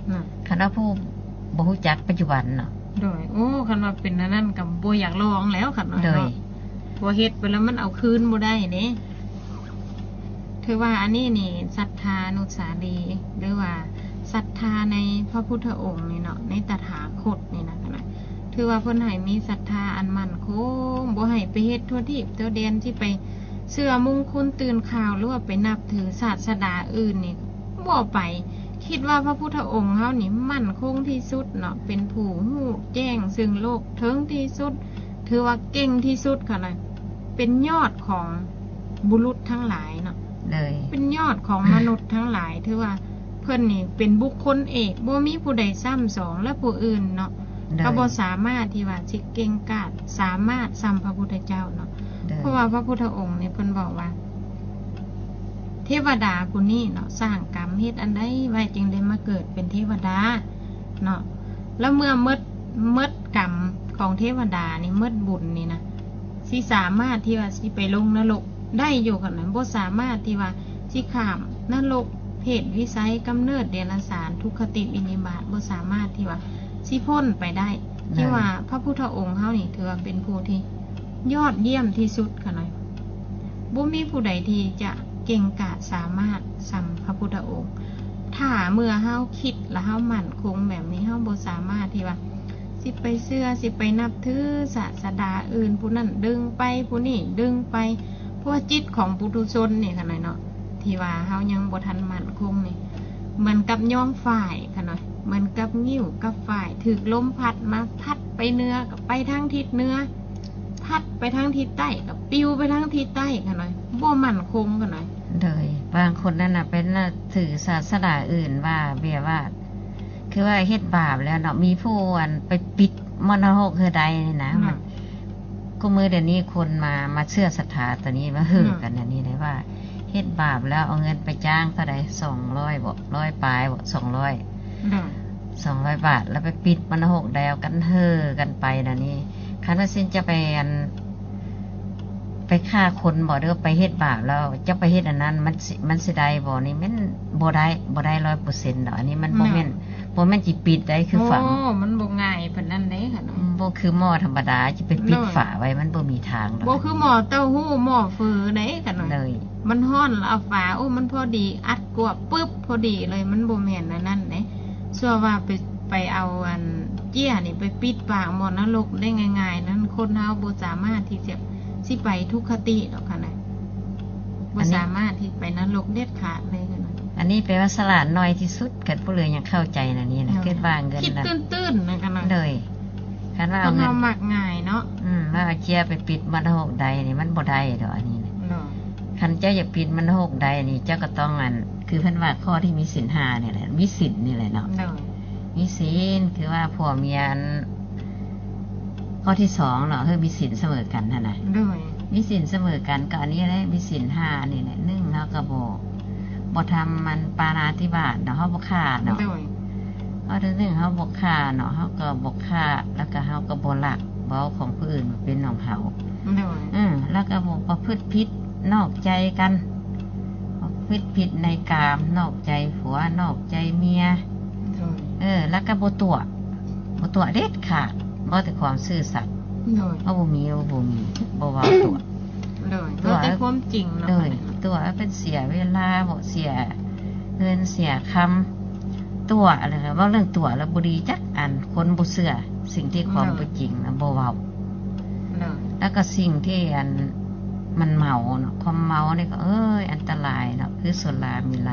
ໂດຍ ຄັນວ່າຜູ້ບໍ່ຮູ້ຈັກປັດຈຸບັນເນາະ ໂດຍ ໂອ້ ຄັນວ່າເປັນອັນນັ້ນກໍບໍ່ຢາກລອງແລ້ວ ຄັນວ່າ ໂດຍ ເນາະ ພໍເຮັດໄປແລ້ວມັນເອົາຄືນບໍ່ໄດ້ເດ້ ຖືວ່າອັນນີ້ນີ້ສັດທາອະນຸສາລີ ຫຼືວ່າສັດທາໃນພະພຸດທະອົງນີ້ເນາະ ໃນຕະຖາຄົດນີ້ນະ ຖືວ່າເພິ່ນໃຫ້ມີສັດທາອັນໝັ້ນຄົງ ບໍ່ໃຫ້ໄປເຮັດທົ່ວທີບທົ່ວແດນ ຊິໄປເຊື່ອມຸງຄຸນຕື່ນຂ່າວ ຫຼືວ່າໄປນັບຖືສາສະດາອື່ນນີ້ ບໍ່ໄປ ຄິດວ່າພະພຸດທະອົງເຮົານີ້ໝັ້ນຄົງທີ່ສຸດເນາະ ເປັນຜູ້ຮູ້ແຈ້ງເຊິ່ງໂລກເຖິງທີ່ສຸດ ຖືວ່າເກັ່ງທີ່ສຸດຂະໜາດ ເປັນຍອດຂອງບຸລຸດທັງຫຼາຍເນາະ ໂດຍ ເປັນຍອດຂອງມະນຸດທັງຫຼາຍ ຖືວ່າເພິ່ນນີ້ເປັນບຸກຄົນເອກ ບໍ່ມີຜູ້ໃດຊ້ຳສອງ ແລະ ຜູ້ອື່ນເນາະ ໂດຍ ກໍບໍ່ສາມາດທີ່ວ່າຊິເກັ່ງກາດສາມາດສ່ຳພະພຸດທະເຈົ້າເນາະ ໂດຍ ເພາະວ່າພະພຸດທະອົງນີ້ເພິ່ນບອກວ່າ ເທວະດາຜູ້ນີ້ເນາະ ສ້າງກຳເຮັດອັນໃດໄວ້ ຈຶ່ງໄດ້ມາເກີດເປັນເທວະດາເນາະ ແລ້ວເມື່ອໝົດ ໝົດກຳຂອງເທວະດານີ້ ໝົດບຸນນີ້ນະ ຊິສາມາດທີ່ວ່າຊິໄປລົງນະລົກໄດ້ຢູ່ ຄັນນັ້ນ ບໍ່ສາມາດທີ່ວ່າຊິຂ້າມນະລົກ ເປດ ວິໄສ ກຳເນີດ ເດຍລະສານ ທຸກຄະຕິ ວິນິບາດ ບໍ່ສາມາດທີ່ວ່າຊິພົ້ນໄປໄດ້ ໂດຍ ທີ່ວ່າພະພຸດທະອົງເຮົານີ້ ຖືວ່າເປັນຜູ້ທີ່ຍອດຢ້ຽມທີ່ສຸດ ຂະໜາດ ບໍ່ມີຜູ້ໃດທີ່ຈະເກັ່ງກາດສາມາດສ່ຳພະພຸດທະອົງ ຖ້າເມື່ອເຮົາຄິດ ແລະ ເຮົາໝັ້ນຄົງແບບນີ້ ເຮົາບໍ່ສາມາດທີ່ວ່າ ຊິໄປເຊື່ອ ຊິໄປນັບຖືສາສະດາອື່ນ ຜູ້ນັ້ນດຶງໄປ ຜູ້ນີ້ດຶງໄປ ເພາະວ່າຈິດຂອງປຸຖຸຊົນນີ້ ຂ້ານ້ອຍເນາະ ທີ່ວ່າເຮົາຍັງບໍ່ທັນໝັ້ນຄົງນີ້ ເໝືອນກັບຍ້ອມຝ້າຍ ຂ້ານ້ອຍ ເໝືອນກັບງິ້ວກັບຝ້າຍ ຖືກລົມພັດມາ ພັດໄປເໜືອກໍໄປທາງທິດເໜືອ ພັດໄປທາງທິດໃຕ້ກໍປິວໄປທາງທິດໃຕ້ ຂ້ານ້ອຍ ບໍ່ໝັ້ນຄົງ ຂ້ານ້ອຍ. ໂດຍ ບາງຄົນນັ້ນນະ ໄປນັບຖືສາສະໜາອື່ນວ່າ ແບບວ່າ ຄືວ່າເຮັດບາບແລ້ວເນາະ ມີຜູ້ອັນໄປປິດມໍລະຫົກໃຫ້ໄດ້ນີ້ນະ ເນາະ ມັນ ຄູ່ມື້ດຽວນີ້ຄົນມາ ມາເຊື່ອສັດທາຕົວນີ້ ມາເຮີກັນອັນນີ້ເດ້ວ່າ ເຮັດບາບແລ້ວເອົາເງິນໄປຈ້າງເທົ່າໃດ ສອງຮ້ອຍບໍ ຮ້ອຍປາຍບໍ ສອງຮ້ອຍ ເນາະ ສອງຮ້ອຍບາດ ແລ້ວໄປປິດມໍລະຫົກແລ້ວກັນ ເຮີກັນໄປນະນີ້ ຄັນວ່າຊິນຈະໄປອັນ ໄປຂ້າຄົນບໍ ຫຼືວ່າໄປເຮັດບາບແລ້ວ ເຈົ້າໄປເຮັດອັນນັ້ນ ມັນຊິ ມັນຊິໄດ້ບໍນີ້ ແມ່ນບໍ່ໄດ້ ບໍ່ໄດ້ຮ້ອຍເປີເຊັນດອກ ອັນນີ້ມັນບໍ່ແມ່ນ ບໍ່ແມ່ນຊິປິດໄດ້ຄືຝັງ ໂອ້ ມັນບໍ່ງ່າຍປານນັ້ນເດ້ ບໍ່ຄືໝໍ້ທຳມະດາ ຈະໄປປິດຝາໄວ້ ມັນບໍ່ມີທາງດອກ ບໍ່ຄືໝໍ້ເຕົ້າຫູ້ ໝໍ້ເຝີເດ້ ຂະນ້ອຍ ໂດຍ ມັນຮ້ອນແລ້ວເອົາຝາ ໂອ້ ມັນພໍດີ ອັດກວບປຶບ ພໍດີເລີຍ ມັນບໍ່ແມ່ນອັນນັ້ນເດ້ ຊົ່ວວ່າໄປ ໄປເອົາອັນເຈ້ຍນີ້ໄປປິດປາກໝໍ້ນະລົກໄດ້ງ່າຍໆນັ້ນ ຄົນເຮົາບໍ່ສາມາດທີ່ຈະ ຊິໄປທຸກຄະຕິດອກ ຂະນ້ອຍ ບໍ່ສາມາດທີ່ໄປນະລົກເດັດຂາດເລີຍ ຂະນ້ອຍ ອັນນີ້ແປວ່າສະຫຼາດໜ້ອຍທີ່ສຸດ ຄັນຜູ້ເລີຍຍັງເຂົ້າໃຈນະນີ້ນະ ເອີ ຄິດວ່າເງິນ ຄິດຕື່ນໆນະ ຂະນ້ອຍ ໂດຍ ຄັນວ່າເອົາເງິນ ຄົນເຮົາມັກງ່າຍເນາະ ອືມ ວ່າເອົາເຈ້ຍໄປປິດມໍລະຫົກໄດ້ນີ້ ມັນບໍ່ໄດ້ດອກ ອັນນີ້ນະ ເນາະ ຄັນເຈົ້າຢາກປິດມໍລະຫົກໄດ້ນີ້ ເຈົ້າກໍຕ້ອງອັນ ຄືເພິ່ນວ່າຂໍ້ທີ່ມີສິນຫ້ານີ້ແຫຼະ ມີສິນນີ້ແຫຼະເນາະ ໂດຍ ມີສິນ ຄືວ່າຜົວເມຍອັນ ຂໍ້ທີສອງເນາະ ຄືມີສິນສະເໝີກັນຫັ້ນນະ ໂດຍ ມີສິນສະເໝີກັນ ກໍອັນນີ້ແຫຼະ ມີສິນຫ້ານີ້ແຫຼະ ໜຶ່ງ ເຮົາກໍບໍ່ ບໍ່ທຳມັນປານາທິບາດເນາະ ເຮົາບໍ່ຂ້າເນາະ ໂດຍ ຂໍ້ທີໜຶ່ງ ເຮົາບໍ່ຂ້າເນາະ ເຮົາກໍບໍ່ຂ້າ ແລ້ວກໍເຮົາກໍບໍ່ລັກ ເວົ້າຂອງຜູ້ອື່ນມາເປັນຂອງເຮົາ ໂດຍ ເອີ ແລ້ວກໍບໍ່ປະພຶດຜິດນອກໃຈກັນ ປະພຶດຜິດໃນກາມ ນອກໃຈຜົວ ນອກໃຈເມຍ ໂດຍ ເອີ ແລ້ວກໍບໍ່ຕົວະ ບໍ່ຕົວະເດັດຂາດ ເວົ້າແຕ່ຄວາມຊື່ສັດ ໂດຍ ເຮົາບໍ່ມີ ບໍ່ມີ ບໍ່ເວົ້າຕົວະ ໂດຍ ເວົ້າແຕ່ຄວາມຈິງເນາະ ໂດຍ ຕົວະເປັນເສຍເວລາບໍ ເສຍເງິນເສຍຄຳ ຕົວະ ແລ້ວເວົ້າເລື່ອງຕົວະແລ້ວບໍ່ດີຈັກອັນ ຄົນບໍ່ເຊື່ອ ສິ່ງທີ່ຄວາມ ໂດຍ ບໍ່ຈິງນະ ບໍ່ເວົ້າ ໂດຍ ແລ້ວກໍສິ່ງທີ່ອັນ ມັນເມົາເນາະ ຄວາມເມົານີ້ກໍ ເອີຍ ອັນຕະລາຍເນາະ ຄືສຸລາມີໄລ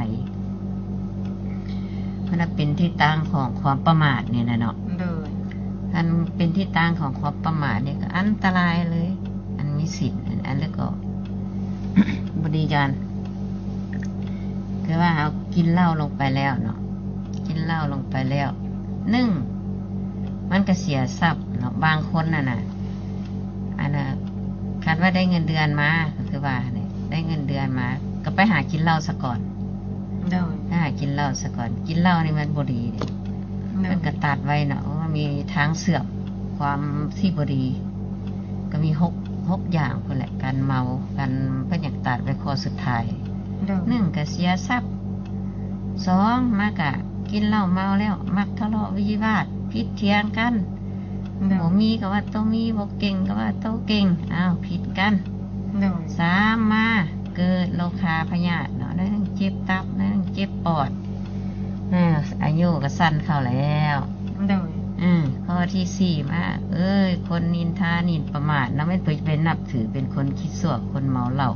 ມັນເປັນທີ່ຕັ້ງຂອງຄວາມປະໝາດນີ້ນະເນາະ ໂດຍ ຄັນເປັນທີ່ຕັ້ງຂອງຄວາມປະໝາດນີ້ກໍອັນຕະລາຍເລີຍ ອັນມີສິນ ອັນ ແລ້ວກໍບໍລິການ ຄືວ່າເຮົາກິນເຫຼົ້າລົງໄປແລ້ວເນາະ ກິນເຫຼົ້າລົງໄປແລ້ວ ໜຶ່ງ ມັນກໍເສຍຊັບເນາະ ບາງຄົນຫັ້ນນະ ອັນນ່າ ຄັນວ່າໄດ້ເງິນເດືອນມາ ກໍຄືວ່າຫັ້ນແຫຼະ ໄດ້ເງິນເດືອນມາ ກໍໄປຫາກິນເຫຼົ້າສາກ່ອນ ໂດຍ ໄປຫາກິນເຫຼົ້າສາກ່ອນ ກິນເຫຼົ້ານີ້ມັນບໍ່ດີເດ້ ໂດຍ ເພິ່ນກໍຕັດໄວ້ເນາະ ວ່າມີທາງເຊື່ອມ ຄວາມທີ່ບໍ່ດີ ກໍມີຫົກ ຫົກຢ່າງພຸ້ນແຫຼະ ການເມົາ ການ ເພິ່ນຢາກຕັດໄວ້ຂໍ້ສຸດທ້າຍ ໂດຍ ໜຶ່ງກໍເສຍຊັບ ສອງ ມາກະກິນເຫຼົ້າເມົາແລ້ວ ມັກທະເລາະວິວາດ ຜິດຖຽງກັນ ໂດຍ ບໍ່ມີກໍວ່າໂຕມີ ບໍ່ເກັ່ງກໍວ່າໂຕເກັ່ງ ອ້າວ ຜິດກັນ ໂດຍ ສາມ ມາເກີດໂລຄາພະຍາດເນາະ ໜຶ່ງເຈັບຕັບ ໜຶ່ງເຈັບປອດ ເອີ ອາຍຸກໍສັ້ນເຂົ້າແລ້ວ ໂດຍ ເອີ ຂໍ້ທີສີ່ມາ ເອີຍ ຄົນນິນທານິນປະໝາດເນາະ ແມ່ນເພິ່ນໄປນັບຖືເປັນຄົນຂີ້ສ້ວກ ຄົນເມົາເຫຼົ້າ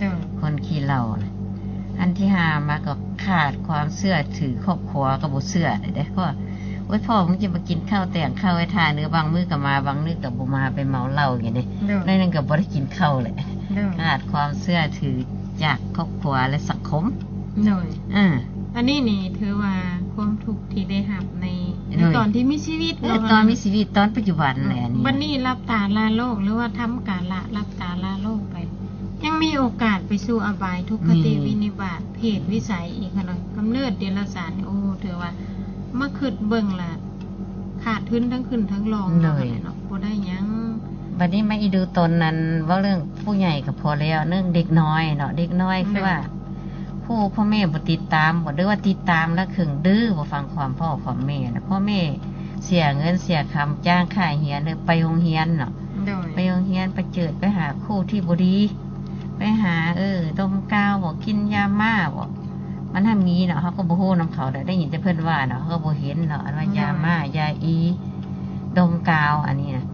ໂດຍ ຄົນຂີ້ເຫຼົ້ານະ ອັນທີຫ້າມາກໍຂາດຄວາມເຊື່ອຖື ຄອບຄົວກໍບໍ່ເຊື່ອເດ້ ເພາະວ່າ ໂອ້ຍ ພໍ່ມຶງຈະມາກິນເຂົ້າ ແຕ່ງເຂົ້າໃຫ້ທ່ານ ບາງມື້ກໍມາ ບາງມື້ກໍບໍ່ມາ ໄປເມົາເຫຼົ້າຢູ່ເດ້ ໂດຍ ໜ້ອຍໜຶ່ງກໍບໍ່ໄດ້ກິນເຂົ້າແຫຼະ ໂດຍ ຂາດຄວາມເຊື່ອຖືຈາກຄອບຄົວ ແລະ ສັງຄົມ ໂດຍ ເອີ ອັນນີ້ນີ້ຖືວ່າຄວາມທຸກທີ່ໄດ້ຮັບໃນ ໃນ ໂດຍ ຕອນທີ່ມີຊີວິດ ເອີ ເນາະ ຕອນມີຊີວິດ ຕອນປັດຈຸບັນແຫຼະ ອັນນີ້ ບັດນີ້ຫຼັບຕາລາໂລກ ຫຼືວ່າທຳກາລະຫຼັບຕາລາໂລກໄປ ຍັງມີໂອກາດໄປສູ່ອະບາຍ ທຸກຄະຕິ ມີ ວິນິບາດ ເຜດວິໄສອີກຫັ້ນນະ ກຳເນີດເດລະສານ ໂອ້ ຖືວ່າມາຄິດເບິ່ງລະ ຂາດທຶນທັງຂຶ້ນທັງລ່ອງ ໂດຍ ເນາະ ບໍ່ໄດ້ຫຍັງ ບັດນີ້ມາອີກດູຕົນນັ້ນ ເວົ້າເລື່ອງຜູ້ໃຫຍ່ກໍພໍແລ້ວ ເລື່ອງເດັກນ້ອຍເນາະ ເດັກນ້ອຍຄືວ່າ ໂດຍ ຜູ້ພໍ່ແມ່ບໍ່ຕິດຕາມບໍ ຫຼືວ່າຕິດຕາມແລ້ວເຄິ່ງດື້ ບໍ່ຟັງຄວາມພໍ່ຄວາມແມ່ນະ ພໍ່ແມ່ເສຍເງິນເສຍຄຳ ຈ້າງຄ່າຮຽນ ຫຼືໄປໂຮງຮຽນເນາະ ໂດຍ ໄປໂຮງຮຽນ ປະເຈີດໄປຫາຄູທີ່ບໍ່ດີ ໄປຫາ ເອີ ດົມກາວບໍ ກິນຢາມ້າບໍ ມັນຫາມີເນາະ ເຮົາກໍບໍ່ຮູ້ນຳເຂົາດອກ ໄດ້ຍິນແຕ່ເພິ່ນວ່າເນາະ ເຮົາກໍບໍ່ເຫັນເນາະ ອັນວ່າ ໂດຍ ຢາໝ້າຢາອີ ດົມກາວ ອັນນີ້ນະ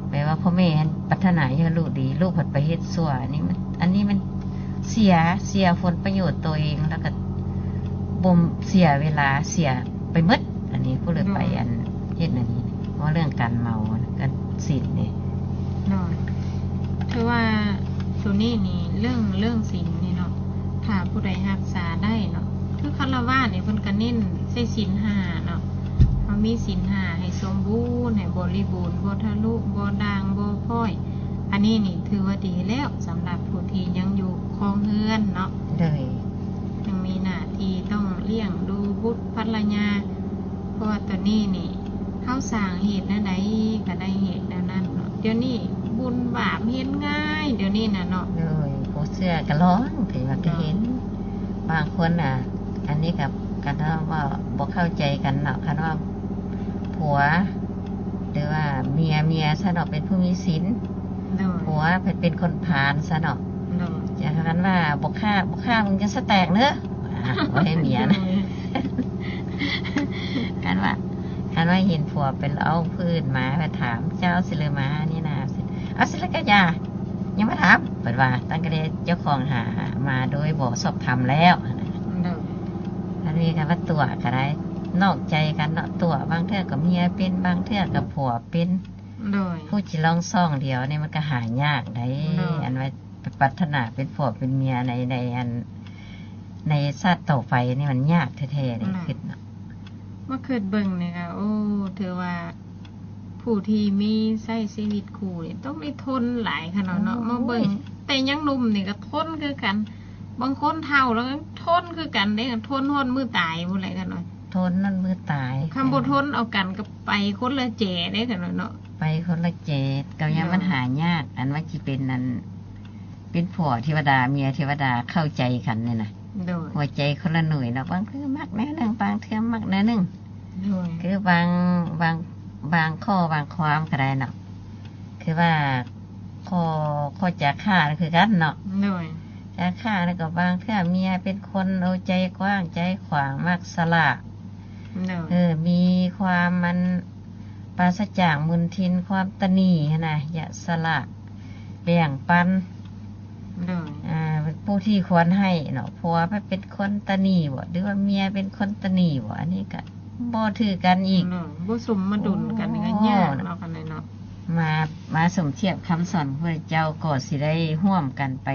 ແປວ່າພໍ່ແມ່ຫັ້ນປາດຖະໜາໃຫ້ລູກດີ ລູກພັດໄປເຮັດຊົ່ວ ອັນນີ້ມັນ ອັນນີ້ມັນເສຍ ເສຍຜົນປະໂຫຍດໂຕເອງ ແລ້ວກໍບໍ່ເສຍເວລາ ເສຍໄປໝົດ ອັນນີ້ຜູ້ເລີຍໄປ ໂດຍ ອັນເຮັດອັນນີ້ ເວົ້າເລື່ອງການເມົາ ການສິນນີ້ ໂດຍ ຄືວ່າໂຕນີ້ນີ້ ເລື່ອງ ເລື່ອງສິນນີ້ເນາະ ຖ້າຜູ້ໃດຮັກສາໄດ້ເນາະ ຄືຄາລະວາດນີ້ເພິ່ນກໍເນັ້ນໃສ່ສິນຫ້າເນາະ ເຮົາມີສິນຫ້າໃຫ້ສົມບູນ ໃຫ້ບໍລິບູນ ບໍ່ທະລຸ ບໍ່ດ່າງ ບໍ່ພ້ອຍ ອັນນີ້ນີ້ຖືວ່າດີແລ້ວ ສຳລັບຜູ້ທີ່ຍັງຢູ່ຄອງເຮືອນເນາະ ໂດຍ ຍັງມີໜ້າທີ່ຕ້ອງລ້ຽງດູບຸດພັນລະຍາ ເພາະວ່າໂຕນີ້ນີ້ ເຮົາສ້າງເຫດແນວໃດກໍໄດ້ເຫດແນວນັ້ນເນາະ ດຽວນີ້ບຸນບາບເຫັນງ່າຍ ດຽວນີ້ນະເນາະ ໂດຍ ບໍ່ເຊື່ອກໍລອງ ຖືວ່າກໍເຫັນ ບາງຄົນນະ ອັນນີ້ກໍ ກໍເວົ້າບໍ່ເຂົ້າໃຈກັນເນາະ ຄັນວ່າຜົວ ຫຼືວ່າເມຍ ເມຍຊະເນາະ ເປັນຜູ້ມີສິນ ໂດຍ ຜົວເພິ່ນເປັນຄົນພານຊະເນາະ ໂດຍ ຢ່າ ຄັນວ່າບໍ່ຂ້າ ບໍ່ຂ້າ ມຶງຈະສະແຕກເດີ ອາ ບໍ່ໃຫ້ເມຍນະ ໂດຍ ຄັນວ່າ ຄັນວ່າເຫັນຜົວໄປລອງຜູ້ອື່ນມາ ໄປຖາມເຈົ້າຊິເລີມານີ້ນະ ເອົາຊິລະກະຢ່າ ຢ່າມາຖາມ ເພິ່ນວ່າ ຕັ້ງແຕ່ເຈົ້າຂອງຫາມາໂດຍບໍ່ສອບຖາມແລ້ວ ໂດຍ ອັນນີ້ກໍວ່າຕົວະກໍໄດ້ ນອກໃຈກັນເນາະ ຕົວະ ບາງເທື່ອກໍເມຍເປັນ ບາງເທື່ອກໍຜົວເປັນ ໂດຍ ຜູ້ຊິລອງຊ່ອງດຽວນີ້ມັນກໍຫາຍາກໄດ໋ ໂດຍ ອັນວ່າປາດຖະໜາເປັນຜົວເປັນເມຍໃນ ໃນອັນ ໃນຊາດຕໍ່ໄປນີ້ມັນຍາກແທ້ໆເດ້ ໂດຍ ຄິດເນາະ ມາຄິດເບິ່ງນີ້ກໍ ໂອ້ ຖືວ່າຜູ້ທີ່ມີໃຊ້ຊີວິດຄູ່ນີ້ຕ້ອງໄດ້ທົນຫຼາຍຂະໜາດເນາະ ໂອ້ຍ ມາເບິ່ງແຕ່ຍັງໜຸ່ມນີ້ກໍທົນຄືກັນ ບາງຄົນເຖົ້າແລ້ວກໍທົນຄືກັນເດ້ ທົນຮອດມື້ຕາຍພຸ້ນແຫຼະຂະໜາດ ທົນຮອດມື້ຕາຍ ຄັນບໍ່ທົນເອົາກັນກໍໄປຄົນລະແຈເດ້ຂະໜາດເນາະ ໄປຄົນລະແຈ ກໍຍັງ ໂດຍ ມັນຫາຍາກ ອັນວ່າຊິເປັນອັນ ເປັນຜົວເທວະດາ ເມຍເທວະດາ ເຂົ້າໃຈກັນນີ້ນະ ໂດຍ ຫົວໃຈຄົນລະໜ່ວຍເນາະ ບາງເທື່ອມັກແນວໜຶ່ງ ບາງເທື່ອມັກແນວໜຶ່ງ ໂດຍ ຄືບາງ ບາງ ບາງຂໍ້ບາງຄວາມກໍໄດ້ເນາະ ຄືວ່າ ຂໍ້ ຂໍ້ຈາຄ້າຄືກັນເນາະ ໂດຍ ຈາຄ້ານີ້ກໍບາງເທື່ອເມຍເປັນຄົນ ໂອ ໃຈກວ້າງໃຈຂວາງ ມັກສະຫຼະ ໂດຍ ເອີ ມີຄວາມມັນ ປາສະຈາກມົນທິນ ຄວາມຕະໜີ່ຫັ້ນນະ ຢາກສະຫຼະ ແບ່ງປັນ ໂດຍ ອ່າ ເປັນຜູ້ທີ່ຄວນໃຫ້ເນາະ ຜົວໄປເປັນຄົນຕະໜີ່ບໍ ຫຼືວ່າເມຍເປັນຄົນຕະໜີ່ບໍ ອັນນີ້ກະບໍ່ຖືກກັນອີກ ໂດຍ ບໍ່ສົມມາດຸນກັນ ໂອ້ ກໍຍາກເນາະ ຄັນໃດເນາະ ມາ ມາສົມທຽບຄຳສອນຂອງພະພຸດທະເຈົ້າ ກໍຊິໄດ້ຮ່ວມກັນໄປ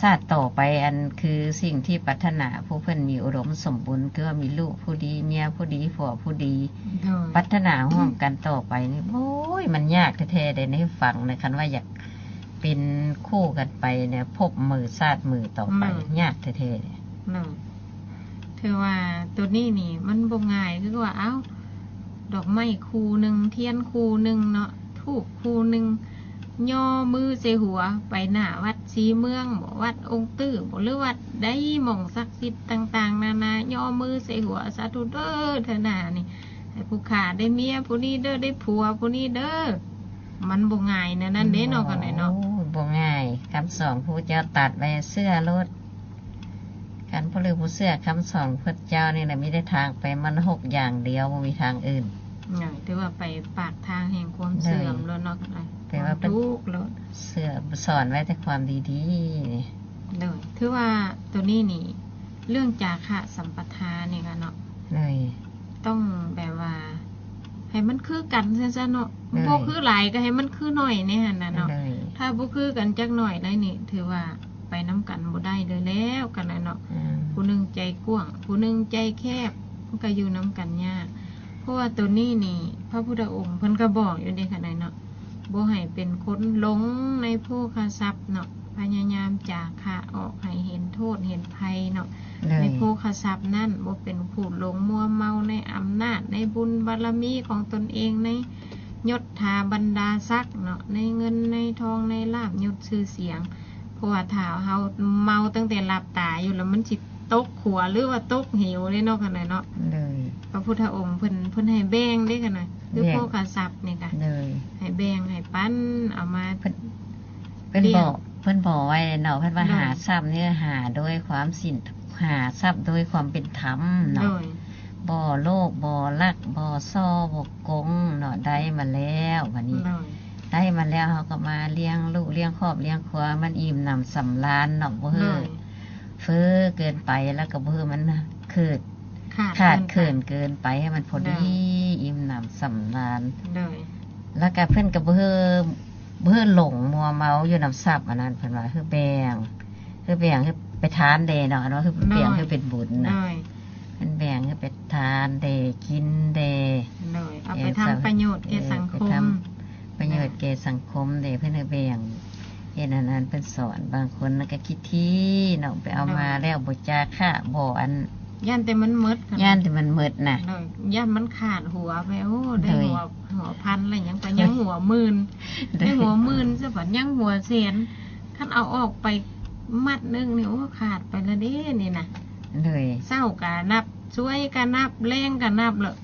ຊາດຕໍ່ໄປ ອັນຄືສິ່ງທີ່ປາດຖະໜາ ຜູ້ເພິ່ນມີອຸດົມສົມບູນ ຄືວ່າມີລູກຜູ້ດີ ເມຍຜູ້ດີ ຜົວຜູ້ດີ ໂດຍ ປາດຖະໜາຮ່ວມກັນຕໍ່ໄປນີ້ ໂອ້ຍ ມັນຍາກແທ້ໆເດ້ ໃນຟັງນະ ຄັນວ່າຢາກເປັນຄູ່ກັນໄປເນຍ ພົບມືຊາດມືຕໍ່ໄປ ໂດຍ ຍາກແທ້ໆເດ້ ໂດຍ ຖືວ່າໂຕນີ້ນີ້ມັນບໍ່ງ່າຍ ຄືວ່າ ເອົ້າ ດອກໄມ້ຄູ່ໜຶ່ງ ທຽນຄູ່ໜຶ່ງເນາະ ທູບຄູ່ໜຶ່ງ ຍໍມືໃສ່ຫົວ ໄປໜ້າວັດສີເມືອງບໍ ວັດອົງຕື້ບໍ ຫຼືວັດໃດໝ່ອງສັກສິດຕ່າງໆນານາ ຍໍມືໃສ່ຫົວ ສາທຸເດີ ເທື່ອໜ້ານີ້ໃຫ້ຜູ້ຂ້າໄດ້ເມຍຜູ້ນີ້ເດີ ໄດ້ຜົວຜູ້ນີ້ເດີ ມັນບໍ່ງ່າຍແນວນັ້ນເດ້ເນາະ ໂອ້ ຄັນໃດເນາະ ໂອ້ ບໍ່ງ່າຍ ຄຳສອນພະພຸດທະເຈົ້າຕັດໄວ້ ເຊື່ອໂລດ ຄັນຜູ້ຫຼືຜູ້ເຊື່ອຄຳສອນພະພຸດທະເຈົ້ານີ້ນະ ມີແຕ່ທາງໄປມັນຫົກຢ່າງດຽວ ບໍ່ມີທາງອື່ນ ໂດຍ ຖືວ່າໄປປາກທາງແຫ່ງຄວາມເສື່ອມໂລດເນາະ ໂດຍ ຄວາມທຸກໂລດ ເຊື່ອ ສອນໄວ້ແຕ່ຄວາມດີໆ ໂດຍ ຖືວ່າໂຕນີ້ນີ້ ເລື່ອງຈາຄະສຳປະທານີ້ກະເນາະ ໂດຍ ຕ້ອງແບບວ່າ ໃຫ້ມັນຄືກັນຊັ້ນຊະເນາະ ໂດຍ ບໍ່ຄືຫຼາຍກໍໃຫ້ມັນຄືໜ້ອຍແດ່ຫັ້ນນະເນາະ ໂດຍ ຖ້າບໍ່ຄືກັນຈັກໜ້ອຍໃດນີ້ ຖືວ່າໄປນຳກັນບໍ່ໄດ້ເລີຍແລ້ວກັນນະເນາະ ອືມ ຜູ້ໜຶ່ງໃຈກວ້າງ ຜູ້ໜຶ່ງໃຈແຄບ ມັນກໍຢູ່ນຳກັນຍາກ ເພາະວ່າໂຕນີ້ນີ້ ພະພຸດທະອົງເພິ່ນກໍບອກຢູ່ເດ້ ຄັນໃດເນາະ ບໍ່ໃຫ້ເປັນຄົນຫຼົງໃນໂພຄະຊັບເນາະ ພະຍາຍາມຈາຄະອອກໃຫ້ເຫັນໂທດເຫັນໄພເນາະ ໂດຍ ໃນໂພຄະຊັບນັ້ນ ບໍ່ເປັນຜູ້ຫຼົງມົວເມົາໃນອຳນາດ ໃນບຸນບາລະມີຂອງຕົນເອງ ໃນຍົດຖາບັນດາສັກເນາະ ໃນເງິນໃນທອງ ໃນລາບຍົດຊື່ສຽງ ເພາະວ່າຖ້າເຮົາເມົາຕັ້ງແຕ່ຫຼັບຕາຢູ່ແລ້ວ ມັນຊິຕົກຂົວ ຫຼືວ່າຕົກເຫວເດ້ເນາະ ຄັນໃດເນາະ ໂດຍ ພະພຸດທະອົງເພິ່ນ ເພິ່ນໃຫ້ແບ່ງເດ້ ຄັນໃດ ຄື ແບ່ງ ໂພຄະຊັບນີ້ກະ ໂດຍ ໃຫ້ແບ່ງໃຫ້ປັນ ເອົາມາ ເພິ່ນ ເພິ່ນບອກ ເພິ່ນບອກໄວ້ເນາະ ເພິ່ນວ່າ ໂດຍ ຫາຊັບນີ້ຫາດ້ວຍຄວາມສິນ ຫາຊັບໂດຍຄວາມເປັນທຳເນາະ ໂດຍ ບໍ່ໂລບ ບໍ່ລັກ ບໍ່ສໍ້ ບໍ່ໂກງເນາະ ໄດ້ມາແລ້ວ ບາດນີ້ ໂດຍ ໄດ້ມາແລ້ວ ເຮົາກໍມາລ້ຽງລູກລ້ຽງຄອບລ້ຽງຄົວ ມັນອີ່ມໜຳສຳລານເນາະ ບໍ່ໃຫ້ ໂດຍ ເຟີ້ເກີນໄປ ແລ້ວກໍບໍ່ໃຫ້ມັນຂືດ ຂາດ ຂາດເຂີນເກີນໄປ ໃຫ້ມັນພໍດີ ໂດຍ ອີ່ມໜຳສຳລານ ໂດຍ ແລ້ວກໍເພິ່ນກໍບໍ່ໃຫ້ ບໍ່ໃຫ້ຫຼົງມົວເມົາຢູ່ນຳຊັບອັນນັ້ນ ເພິ່ນວ່າໃຫ້ແບ່ງ ໃຫ້ແບ່ງ ໃຫ້ໄປທານແດ່ເນາະ ອັນວ່າໃຫ້ແບ່ງ ໂດຍ ໃຫ້ເປັນບຸນນະ ໂດຍ ເພິ່ນແບ່ງໃຫ້ໄປທານແດ່ ກິນແດ່ ໂດຍ ເອົາໄປທຳປະໂຫຍດແກ່ສັງຄົມ ເອີ ໄປທຳປະໂຫຍດແກ່ສັງຄົມແດ່ ເພິ່ນໃຫ້ແບ່ງ ເຮັດອັນນັ້ນ ເພິ່ນສອນ ບາງຄົນນະກໍຂີ້ຖີ່ເນາະ ໄປເອົາມາ ໂດຍ ແລ້ວບໍ່ຈາຄະ ບໍ່ອັນ ຢ້ານແຕ່ມັນໝົດ ຢ້ານແຕ່ມັນໝົດນະ ໂດຍ ຢ້ານມັນຂາດຫົວໄປ ໂອ້ ໄດ້ ໂດຍ ຫົວ ຫົວພັນແລ້ວ ຍັງໄປ ໂດຍ ຍັງຫົວໝື່ນ ໂດຍ ໄດ້ຫົວໝື່ນຊະ ບັດຍັງຫົວແສນ ຄັນເອົາອອກໄປມັດໜຶ່ງນີ້ ໂອ້ ຂາດໄປແລ້ວເດ້ນີ້ນະ ໂດຍ ເຊົ້າກະນັບ ສວຍກະນັບ ແລງກະນັບ ແລ້ວ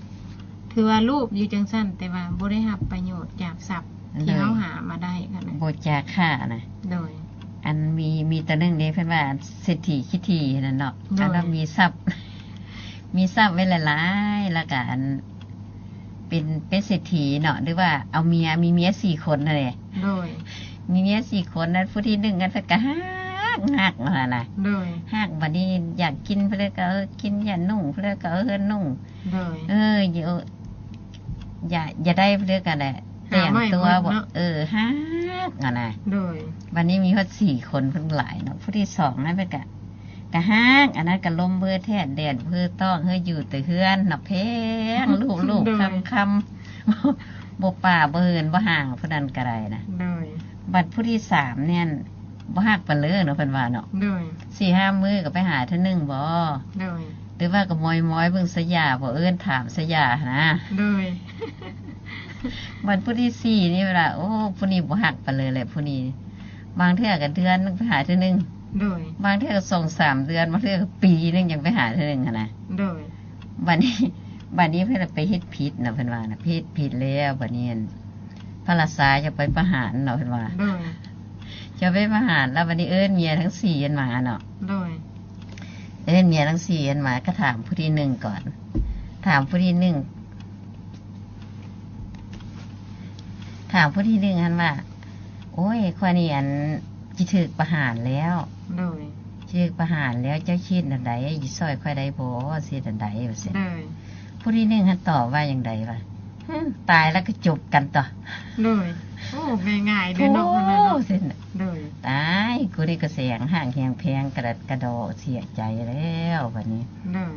ຖືວ່າລູບຢູ່ຈັ່ງຊັ້ນ ແຕ່ວ່າບໍ່ໄດ້ຮັບປະໂຫຍດຈາກຊັບທີ່ ໂດຍ ເຮົາຫາມາໄດ້ຫັ້ນນະ ບໍ່ຈາຄະນະ ໂດຍ ອັນມີ ມີຕົວໜຶ່ງເດ້ ເພິ່ນວ່າເສດຖີຂີ້ຖີ່ຫັ້ນນະເນາະ ໂດຍ ອັນວ່າມີຊັບ ມີຊັບໄວ້ຫຼາຍໆ ແລ້ວກະອັນ ເປັນ ເປັນເສດຖີເນາະ ຫຼືວ່າເອົາເມຍ ມີເມຍສີ່ຄົນຫັ້ນເດ້ ໂດຍ ມີເມຍສີ່ຄົນນັ້ນ ຜູ້ທີໜຶ່ງນັ້ນເພິ່ນກໍຮັກ ຮັກຫັ້ນນະ ໂດຍ ຮັກ ບັດນີ້ຢາກກິນເພິ່ນກໍເອົາກິນ ຢາກນຸ່ງເພິ່ນກໍເອົາໃຫ້ນຸ່ງ ໂດຍ ເອີ ຢູ່ ຢາກ ຢາກໄດ້ເພິ່ນກໍໄດ້ ຫາໃໝ່ ແຕ່ງຕົວ ໝົດເນາະ ເອີ ຮັກຫັ້ນນະ ໂດຍ ບັດນີ້ມີຮອດສີ່ຄົນ ເພິ່ນຫຼາຍເນາະ ຜູ້ທີສອງນັ້ນເພິ່ນກໍ ກະຮັກ ອັນນັ້ນກະລົມເພີແທດແດດເພີຕ້ອງ ເຮີຢູ່ແຕ່ເຮືອນນະ ແພງ ລູບ ລູບ ໂດຍ ຄຳ ຄຳ ບໍ່ປ່າບໍ່ເຮືອນບໍ່ຫ້າງ ຜູ້ນັ້ນກະໄດ້ນະ ໂດຍ ບັດຜູ້ທີສາມນີ້ ບໍ່ຮັກປານເລີເນາະ ເພິ່ນວ່າເນາະ ໂດຍ ສີ່ຫ້າມື້ກໍໄປຫາເທື່ອໜຶ່ງບໍ ໂດຍ ຫຼືວ່າກໍມອຍໆເບິ່ງສະຢາບໍ ເອີ້ນຖາມສະຢາຫັ້ນນະ ໂດຍ ບັດຜູ້ທີສີ່ນີ້ ເວລາ ໂອ້ ຜູ້ນີ້ບໍ່ຮັກປານເລີແຫຼະ ຜູ້ນີ້ ບາງເທື່ອກໍເດືອນໜຶ່ງໄປຫາເທື່ອໜຶ່ງ ໂດຍ ບາງເທື່ອກໍສອງສາມເດືອນ ບາງເທື່ອກໍປີໜຶ່ງຍັງໄປຫາເທື່ອໜຶ່ງຫັ້ນນະ ໂດຍ ບັດນີ້ ບັດນີ້ເພິ່ນໄປເຮັດຜິດນະ ເພິ່ນວ່ານະ ເຮັດຜິດແລ້ວ ບັດນີ້ ອັນ ພະລາຊາຈະໄປປະຫານເນາະ ເພິ່ນວ່າ ໂດຍ ຈະໄປປະຫານ ແລ້ວບັດນີ້ເອີ້ນເມຍທັງສີ່ຫັ້ນມາເນາະ ໂດຍ ເອີ້ນເມຍທັງສີ່ຫັ້ນມາ ກໍຖາມຜູ້ທີໜຶ່ງກ່ອນ ຖາມຜູ້ທີໜຶ່ງ ຖາມຜູ້ທີໜຶ່ງຫັ້ນວ່າ ໂອ້ຍ ຂ້ອຍນີ້ ອັນ ຊິຖືກປະຫານແລ້ວ ໂດຍ ຊິຖືກປະຫານແລ້ວ ເຈົ້າຊິເຮັດແນວໃດ ຊິຊ່ອຍຂ້ອຍໄດ້ບໍ່ ຊິເຮັດແນວໃດ ວ່າຊັ້ນ ໂດຍ ຜູ້ທີໜຶ່ງຫັ້ນຕອບວ່າຫຍັງໃດວະ ຫຶ ຕາຍແລ້ວກໍຈົບກັນຕົວະ ໂດຍ ໂອ້ ງ່າຍໆເດີເນາະ ໂອ້ ເນາະ ຊັ້ນ ໂດຍ ຕາຍ ກູນີ້ກໍແສງຫາກແຮງແພງ ກະດັດກະດໍ ເສຍໃຈແລ້ວບັດນີ້ ໂດຍ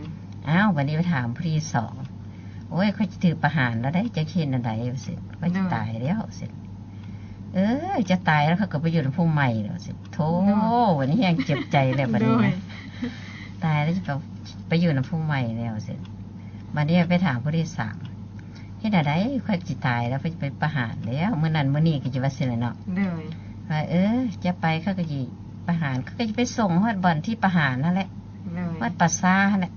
ອ້າວ ບັດນີ້ໄປຖາມຜູ້ທີສອງ ໂອ້ຍ ຂ້ອຍຊິຖືກປະຫານແລ້ວໃດ໋ ເຈົ້າຊິເຮັດແນວໃດ ວ່າຊັ້ນ ຂ້ອຍຊິ ໂດຍ ຕາຍແລ້ວ ວ່າຊັ້ນ ເອີ ເຈົ້າຕາຍແລ້ວ ຂ້ອຍກໍໄປຢູ່ນຳຜູ້ໃໝ່ແລ້ວ ວ່າຊັ້ນ ໂທ້ ໂດຍ ບັດນີ້ແຮງເຈັບໃຈແລ້ວບັດນີ້ ໂດຍ ຕາຍແລ້ວຊິໄປ ໄປຢູ່ນຳຜູ້ໃໝ່ແລ້ວ ວ່າຊັ້ນ ບັດນີ້ໄປຖາມຜູ້ທີສາມ ເຮັດແນວໃດ ຂ້ອຍຊິຕາຍແລ້ວ ຂ້ອຍຊິໄປປະຫານແລ້ວ ມື້ນັ້ນມື້ນີ້ກໍຊິວ່າຊັ້ນແຫຼະເນາະ ໂດຍ ວ່າ ເອີ ຈະໄປ ຂ້ອຍກໍຊິປະຫານ ຂ້ອຍກໍຊິໄປສົ່ງຮອດບ່ອນທີ່ປະຫານຫັ້ນແຫຼະ ໂດຍ ຮອດປ່າຊ້າຫັ້ນແຫຼະ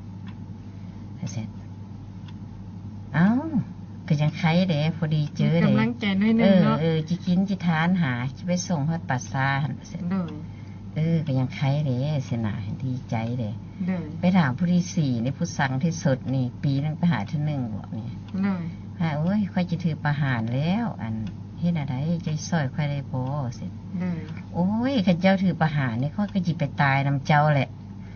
ວ່າຊັ້ນ ເອົ້າ ກໍຍັງໄຄເດ້ ພໍດີເຈີເດ້ ມີກຳລັງໃຈໜ້ອຍໜຶ່ງເນາະ ເອີ ເອີ ຈິກິນຈິທານຫາ ຊິໄປສົ່ງຮອດປ່າຊ້າຫັ້ນ ວ່າຊັ້ນ ໂດຍ ເອີ ກໍຍັງໄຄເດ້ ຊັ້ນນະ ດີໃຈເດ້ ໂດຍ ໄປຖາມຜູ້ທີສີ່ນີ້ ຜູ້ຊັງທີ່ສຸດນີ້ ປີໜຶ່ງໄປຫາເທື່ອໜຶ່ງບໍນີ້ ໂດຍ ວ່າ ໂອ້ຍ ຂ້ອຍຈະຖືກປະຫານແລ້ວ ອັນ ເຮັດແນວໃດ ເຈົ້າຊ່ອຍຂ້ອຍໄດ້ບໍ່ ວ່າຊັ້ນ ໂດຍ ໂອ້ຍ ຄັນເຈົ້າຖືກປະຫານນີ້ ຂ້ອຍກໍຊິໄປຕາຍນຳເຈົ້າແຫຼະ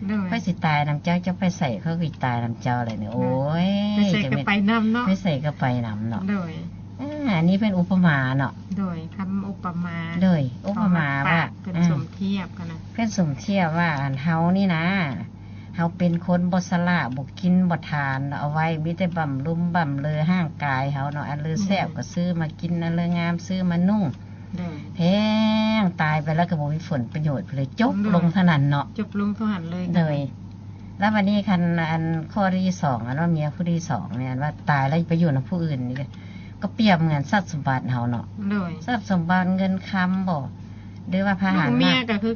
ໂດຍ ຂ້ອຍຊິຕາຍນຳເຈົ້າ ເຈົ້າໄປໃສ ຂ້ອຍກໍຊິຕາຍນຳເຈົ້າແຫຼະນີ້ ໂອ້ຍ ໄປໃສກໍໄປນຳເນາະ ໄປໃສກໍໄປນຳເນາະ ໂດຍ ເອີ ອັນນີ້ເປັນອຸປະມາເນາະ ໂດຍ ຄຳອຸປະມາ ໂດຍ ອຸປະມາວ່າ ເພິ່ນ ເອີ ສົມທຽບກັນນະ ເພິ່ນສົມທຽບວ່າ ອັນ ເຮົານີ້ນະ ເຮົາເປັນຄົນບໍ່ສະຫຼາະ ບໍ່ກິນບໍ່ທານ ເອົາໄວ້ມີແຕ່ບຳລຸມບຳເລີຮ່າງກາຍເຮົາເນາະ ອັນເລີແຊບ ໂດຍ ກໍຊື້ມາກິນ ອັນເລີງາມຊື້ມານຸ່ງ ໂດຍ ແພງ ຕາຍໄປແລ້ວກໍບໍ່ມີຜົນປະໂຫຍດ ເລີຍຈົບ ໂດຍ ລົງເທົ່ານັ້ນເນາະ ຈົບລົງເທົ່ານັ້ນເລີຍ ໂດຍ ແລ້ວບັດນີ້ຄັນ ອັນ ຂໍ້ທີສອງ ອັນວ່າເມຍຜູ້ທີສອງນີ້ ອັນວ່າຕາຍແລ້ວໄປຢູ່ນຳຜູ້ອື່ນນີ້ ກໍປຽບເໝືອນຊັບສົມບັດເຮົາເນາະ ໂດຍ ຊັບສົມບັດເງິນຄຳບໍ ຫຼືວ່າພາຫະນະ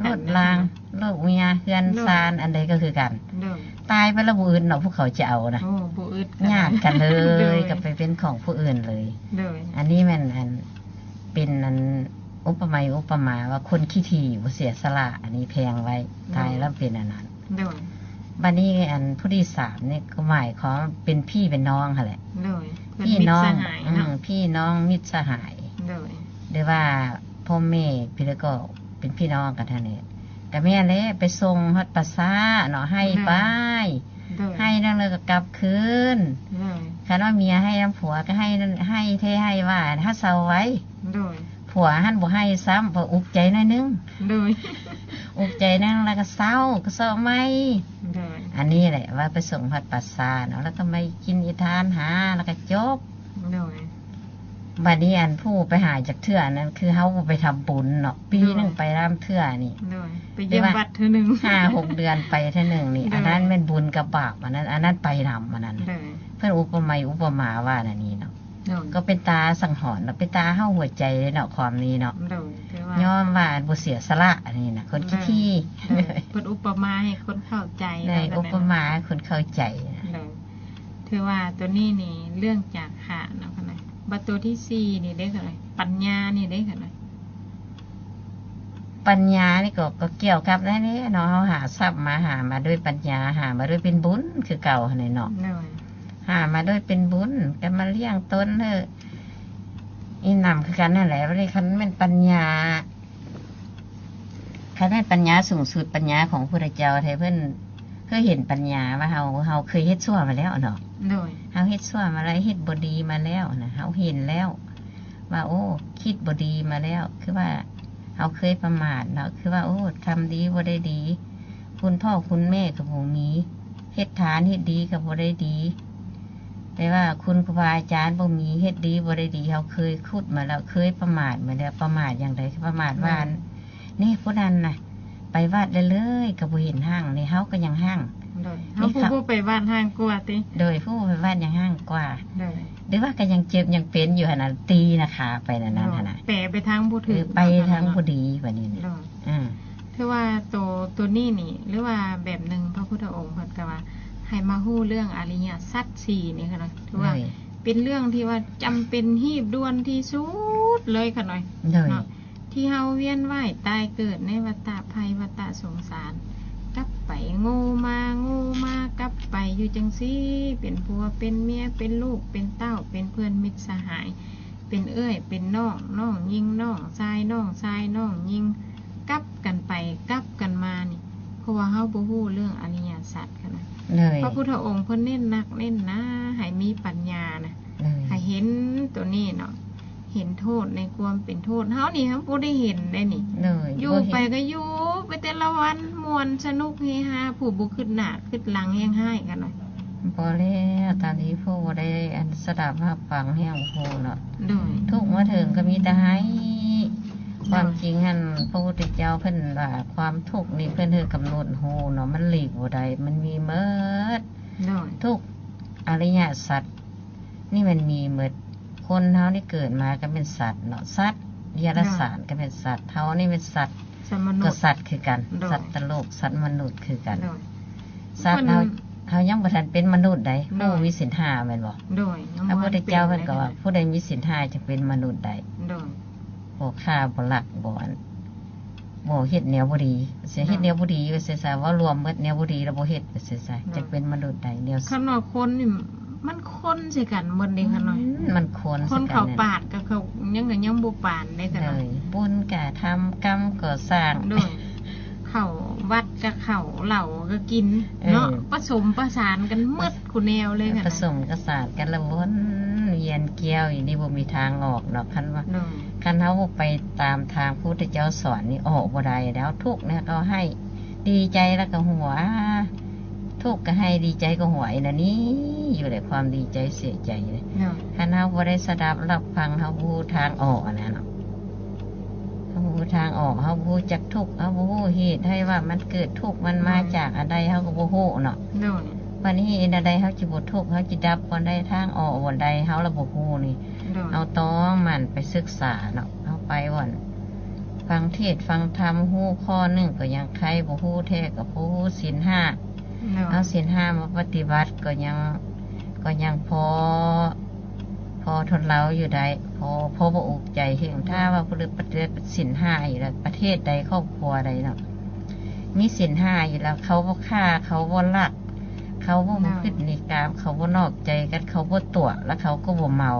ລົດລາງ ລູກເມຍ ເຮືອນຊານ ໂດຍ ອັນໃດກໍຄືກັນ ໂດຍ ຕາຍໄປແລ້ວບໍ່ອຶດເນາະ ພວກເຂົາຈະເອົານະ ໂອ້ ບໍ່ອຶດ ຍາດກັນເລີຍ ໂດຍ ກໍໄປເປັນຂອງຜູ້ອື່ນເລີຍ ໂດຍ ອັນນີ້ແມ່ນ ອັນ ເປັນ ອັນ ອຸປະໄມອຸປະມາວ່າຄົນຂີ້ຖີ່ບໍ່ເສຍສະຫຼະ ອັນນີ້ແພງໄວ້ ໂດຍ ຕາຍແລ້ວເປັນອັນນັ້ນ ໂດຍ ບັດນີ້ອັນຜູ້ທີສາມນີ້ກໍໝາຍຄວາມເປັນພີ່ເປັນນ້ອງຫັ້ນແຫຼະ. ໂດຍ ເພິ່ນ ພີ່ນ້ອງ ມິດສະຫາຍເນາະ. ອືມ ພີ່ນ້ອງມິດສະຫາຍ. ໂດຍ ຫຼືວ່າພໍ່ແມ່ພີ່ ແລ້ວກໍເປັນພີ່ນ້ອງກັນຫັ້ນແຫຼະ. ກໍແມ່ນແຫຼະ ໄປສົ່ງຮອດປ່າຊ້າເນາະ ໄຫ້ ໂດຍ ໄປ ໂດຍ ໄຫ້ນັ້ນແລ້ວກໍກັບຄືນ. ໂດຍ ຄັນວ່າເມຍໄຫ້ນຳຜົວກໍໄຫ້ນັ້ນ ໄຫ້ແທ້ໄຫ້ວ່າ ຫາເຊົາໄວ. ໂດຍ ຜົວຫັ້ນບໍ່ໄຫ້ຊ້ຳ ເພາະອຸກໃຈໜ້ອຍໜຶ່ງ. ໂດຍ ອຸກໃຈໜຶ່ງແລ້ວກໍເຊົາ ກໍເຊົາໃໝ່. ໂດຍ ອັນນີ້ແຫຼະວ່າໄປສົ່ງຮອດປ່າຊ້າເນາະ ແລ້ວກໍໄປກິນອີທານຫາ ແລ້ວກໍຈົບ. ໂດຍ ບັດນີ້ອັນຜູ້ໄປຫາຈັກເທື່ອນັ້ນ ຄືເຮົາບໍ່ໄປທຳບຸນເນາະ ປີໜຶ່ງ ໂດຍ ໄປນຳເທື່ອນີ້. ໂດຍ ໄປຢ້ຽມວັດເທື່ອໜຶ່ງ ຫ້າຫົກເດືອນໄປເທື່ອໜຶ່ງນີ້. ໂດຍ ອັນນັ້ນແມ່ນບຸນກັບບາບ ອັນນັ້ນ ອັນນັ້ນໄປນຳ ອັນນັ້ນ. ໂດຍ ເພິ່ນອຸປະໄມອຸປະມາວ່າອັນນີ້ເນາະ. ໂດຍ ກໍເປັນຕາສັງຫອນເນາະ ເປັນຕາເຮົາຫົວໃຈເລີຍເນາະ ຄວາມນີ້ເນາະ. ໂດຍ ຄືວ່າ ຍ້ອນວ່າບໍ່ເສຍສະຫຼະອັນນີ້ນະ ຄົນຂີ້ຖີ່. ໂດຍ ເພິ່ນອຸປະມາໃຫ້ຄົນເຂົ້າໃຈ. ໂດຍ ອຸປະມາໃຫ້ຄົນເຂົ້າໃຈ. ໂດຍ ຖືວ່າໂຕນີ້ນີ້ເລື່ອງຈາກຂາເນາະ. ບັດໂຕທີສີ່ນີ້ເດ້ ປັນຍານີ້ເດ້. ປັນຍານີ້ກໍ ກໍກ່ຽວກັບນັ້ນເດ້ເນາະ ເຮົາຫາຊັບມາ ຫາມາດ້ວຍປັນຍາ ຫາມາດ້ວຍເປັນບຸນຄືເກົ່າຫັ້ນແຫຼະເນາະ. ໂດຍ ຫາມາດ້ວຍເປັນບຸນ ກໍມາລ້ຽງຕົນໃຫ້ອີ່ໜ່ຳຄືກັນຫັ້ນແຫຼະ. ບັດນີ້ຄັນແມ່ນປັນຍາ ຄັນແມ່ນປັນຍາສູງສຸດ ປັນຍາຂອງພະພຸດທະເຈົ້າແທ້ ເພິ່ນເຄີຍເຫັນປັນຍາວ່າເຮົາ ເຮົາເຄີຍເຮັດຊົ່ວມາແລ້ວເນາະ. ໂດຍ ເຮົາເຮັດຊົ່ວມາແລ້ວ ເຮັດບໍ່ດີມາແລ້ວນະ ເຮົາເຫັນແລ້ວ ວ່າ ໂອ້ ຄິດບໍ່ດີມາແລ້ວ ຄືວ່າເຮົາເຄີຍປະໝາດເນາະ ຄືວ່າ ໂອ້ ທຳດີບໍ່ໄດ້ດີ ຄຸນພໍ່ຄຸນແມ່ກໍບໍ່ມີ ເຮັດທານເຮັດດີກໍບໍ່ໄດ້ດີ ແປວ່າຄຸນຄູບາອາຈານບໍ່ມີ ເຮັດດີບໍ່ໄດ້ດີ. ເຮົາເຄີຍຄຸດມາແລ້ວ ເຄີຍປະໝາດມາແລ້ວ. ປະໝາດຢ່າງໃດ? ປະໝາດວ່າ ໂດຍ ນີ້ຜູ້ນັ້ນນະ ໄປວັດເລີຍໆ ກໍບໍ່ເຫັນຮັ່ງ ນີ້ເຮົາກໍຍັງຮັ່ງ. ໂດຍ ເຮົາຜູ້ບໍ່ໄປວັດຮັ່ງກວ່າຕິ? ໂດຍ ຜູ້ບໍ່ໄປວັດຍັງຮັ່ງກວ່າ. ໂດຍ ຫຼືວ່າກໍຍັງເຈັບຍັງເປັນຢູ່ຫັ້ນນະ ຕີນະຂາໄປນັ້ນຫັ້ນນະ. ແປໄປທາງບໍ່ຖືກ ເອີ ໄປທາງບໍ່ດີບັດນີ້. ໂດຍ ອືມ ຖືວ່າໂຕ ໂຕນີ້ນີ້ ຫຼືວ່າແບບໜຶ່ງ ພະພຸດທະອົງເພິ່ນກໍວ່າໃຫ້ມາຮູ້ເລື່ອງອະລິຍະສັດສີ່ນີ້ຫັ້ນນະ ຖືວ່າ ໂດຍ ເປັນເລື່ອງທີ່ວ່າຈຳເປັນຮີບດ່ວນທີ່ສຸດເລີຍຂະນ້ອຍ. ໂດຍ ເນາະ ທີ່ເຮົາວຽນວ່າຍຕາຍເກີດໃນວັດຕະໄພວັດຕະສົງສານ ກັບໄປໂງ່ມາໂງ່ມາ ກັບໄປຢູ່ຈັ່ງຊີ້ ເປັນຜົວເປັນເມຍ ເປັນລູກເປັນເຕົ້າ ເປັນເພື່ອນມິດສະຫາຍ ເປັນເອື້ອຍເປັນນ້ອງ ນ້ອງຍິງນ້ອງຊາຍ ນ້ອງຊາຍນ້ອງຍິງ ກັບກັນໄປກັບກັນມານີ້ ເພາະວ່າເຮົາບໍ່ຮູ້ເລື່ອງອະລິຍະສັດຫັ້ນນະ. ໂດຍ ພະພຸດທະອົງເພິ່ນເນັ້ນໜັກເນັ້ນໜາໃຫ້ມີປັນຍານະ ໂດຍ ໃຫ້ເຫັນໂຕນີ້ເນາະ ເຫັນໂທດໃນຄວາມເປັນໂທດ. ເຮົານີ້ເຮົາບໍ່ໄດ້ເຫັນໄດ໋ນີ້. ໂດຍ ຢູ່ໄປກໍຢູ່ໄປແຕ່ລະວັນ ມ່ວນສະໜຸກເຮຮາ ຜູ້ບໍ່ຄິດໜ້າຄິດຫຼັງແຮງຮ້າຍກັນນະ. ພໍແລ້ວ ຕານທີ່ຜູ້ບໍ່ໄດ້ອັນສະດັບຮັບຟັງແຮງບໍ່ຮູ້ເນາະ. ໂດຍ ທຸກມາເຖິງກໍມີແຕ່ໄຫ້. ໂດຍ ຄວາມຈິງຫັ້ນ ພະພຸດທະເຈົ້າເພິ່ນວ່າ ຄວາມທຸກນີ້ເພິ່ນເຮັດກຳນົດຮູ້ເນາະ ມັນຫຼີກບໍ່ໄດ້ ມັນມີໝົດ. ໂດຍ ທຸກອະລິຍະສັດນີ້ມັນມີໝົດ. ຄົນເຮົານີ້ເກີດມາກໍເປັນສັດເນາະ ສັດເດຍລະສານ ໂດຍ ກໍເປັນສັດ ເຮົານີ້ເປັນສັດ ສັດມະນຸດ ກໍສັດຄືກັນ. ໂດຍ ສັດຕະໂລກ ສັດມະນຸດຄືກັນ. ໂດຍ ສັດເຮົາ ເຮົາຍັງບໍ່ທັນເປັນມະນຸດໃດ໋ ໂດຍ ຜູ້ມີສິນຫ້າແມ່ນບໍ່? ໂດຍ ພະພຸດທະເຈົ້າເພິ່ນກໍວ່າ ຜູ້ໃດມີສິນຫ້າຈຶ່ງເປັນມະນຸດໄດ້. ໂດຍ ບໍ່ຂ້າ ບໍ່ລັກ ບໍ່ອັນ ບໍ່ເຮັດແນວບໍ່ດີ ຊິເຮັດແນວບໍ່ດີວ່າຊັ້ນຊະ ເວົ້າລວມໝົດ ແນວບໍ່ດີລະບໍ່ເຮັດວ່າຊັ້ນຊະ ຈັ່ງເປັນມະນຸດໄດ້. ແນວ ຄັນວ່າຄົນນີ້ມັນຄົນໃສ່ກັນໝົດເດ້ ຄັນວ່າ ອືມ ມັນຄົນ ຄົນເຂົ້າປາດກໍເຂົາຍັງ ຍັງບໍ່ປານເດ້ ຄັນວ່າ ໂດຍ ບຸນກະທຳ ກຳກໍສ້າງ. ໂດຍ ເຂົ້າວັດກະເຂົ້າ ເຫຼົ້າກໍກິນ ເອີ ເນາະ ປະສົມປະສານກັນໝົດ ຄູ່ແນວເລີຍ ປະສົມປະສານກັນລະວົນວຽນກ້ຽວຢູ່ນີ້ ບໍ່ມີທາງອອກດອກ. ຄັນວ່າ ໂດຍ ຄັນເຮົາບໍ່ໄປຕາມທາງພຸດທະເຈົ້າສອນນີ້ ອອກບໍ່ໄດ້ແລ້ວ. ທຸກແລ້ວກໍໄຫ້ ດີໃຈແລ້ວກໍຫົວ ທຸກກໍໄຫ້ ດີໃຈກໍຫົວ ອີ່ນັ້ນນີ້ຢູ່ແຫຼະ ຄວາມດີໃຈເສຍໃຈ. ໂດຍ ຄັນເຮົາບໍ່ໄດ້ສະດັບຮັບຟັງ ເຮົາບໍ່ຮູ້ທາງອອກຫັ້ນນະເນາະ. ເຮົາບໍ່ຮູ້ທາງອອກ ເຮົາບໍ່ຮູ້ຈັກທຸກ ເຮົາບໍ່ຮູ້ເຫດໃຫ້ວ່າມັນເກີດທຸກ ມັນມາຈາກອັນໃດ ເຮົາກໍບໍ່ຮູ້ເນາະ. ໂດຍ ບັດນີ້ເຮັດແນວໃດເຮົາຊິບໍ່ທຸກ ເຮົາຊິດັບບ່ອນໃດ ທາງອອກບ່ອນໃດ ເຮົາລະບໍ່ຮູ້ນີ້. ໂດຍ ເຮົາຕ້ອງໝັ່ນໄປສຶກສາເນາະ ເຮົາໄປບ່ອນຟັງເທດຟັງທຳ ຮູ້ຂໍ້ໜຶ່ງກໍຍັງໄຄ ບໍ່ຮູ້ແທ້ກໍບໍ່ຮູ້ສິນຫ້າ. ໂດຍ ເອົາສິນຫ້າມາປະຕິບັດກໍຍັງ ກໍຍັງພໍ ພໍທົນລາວຢູ່ໄດ້ ພໍ ພໍບໍ່ອຸກໃຈເຮັງ. ຖ້າວ່າຜູ້ໃດປະຕິບັດສິນຫ້າຢູ່ແລ້ວ ປະເທດໃດ ຄອບຄົວໃດເນາະ ມີສິນຫ້າຢູ່ແລ້ວ ເຂົາບໍ່ຂ້າ ເຂົາບໍ່ລັກ ເຂົາບໍ່ ໂດຍ ປະພຶດນິກາມ ເຂົາບໍ່ນອກໃຈກັນ ເຂົາບໍ່ຕົວະ ແລ້ວເຂົາກໍບໍ່ເມົາ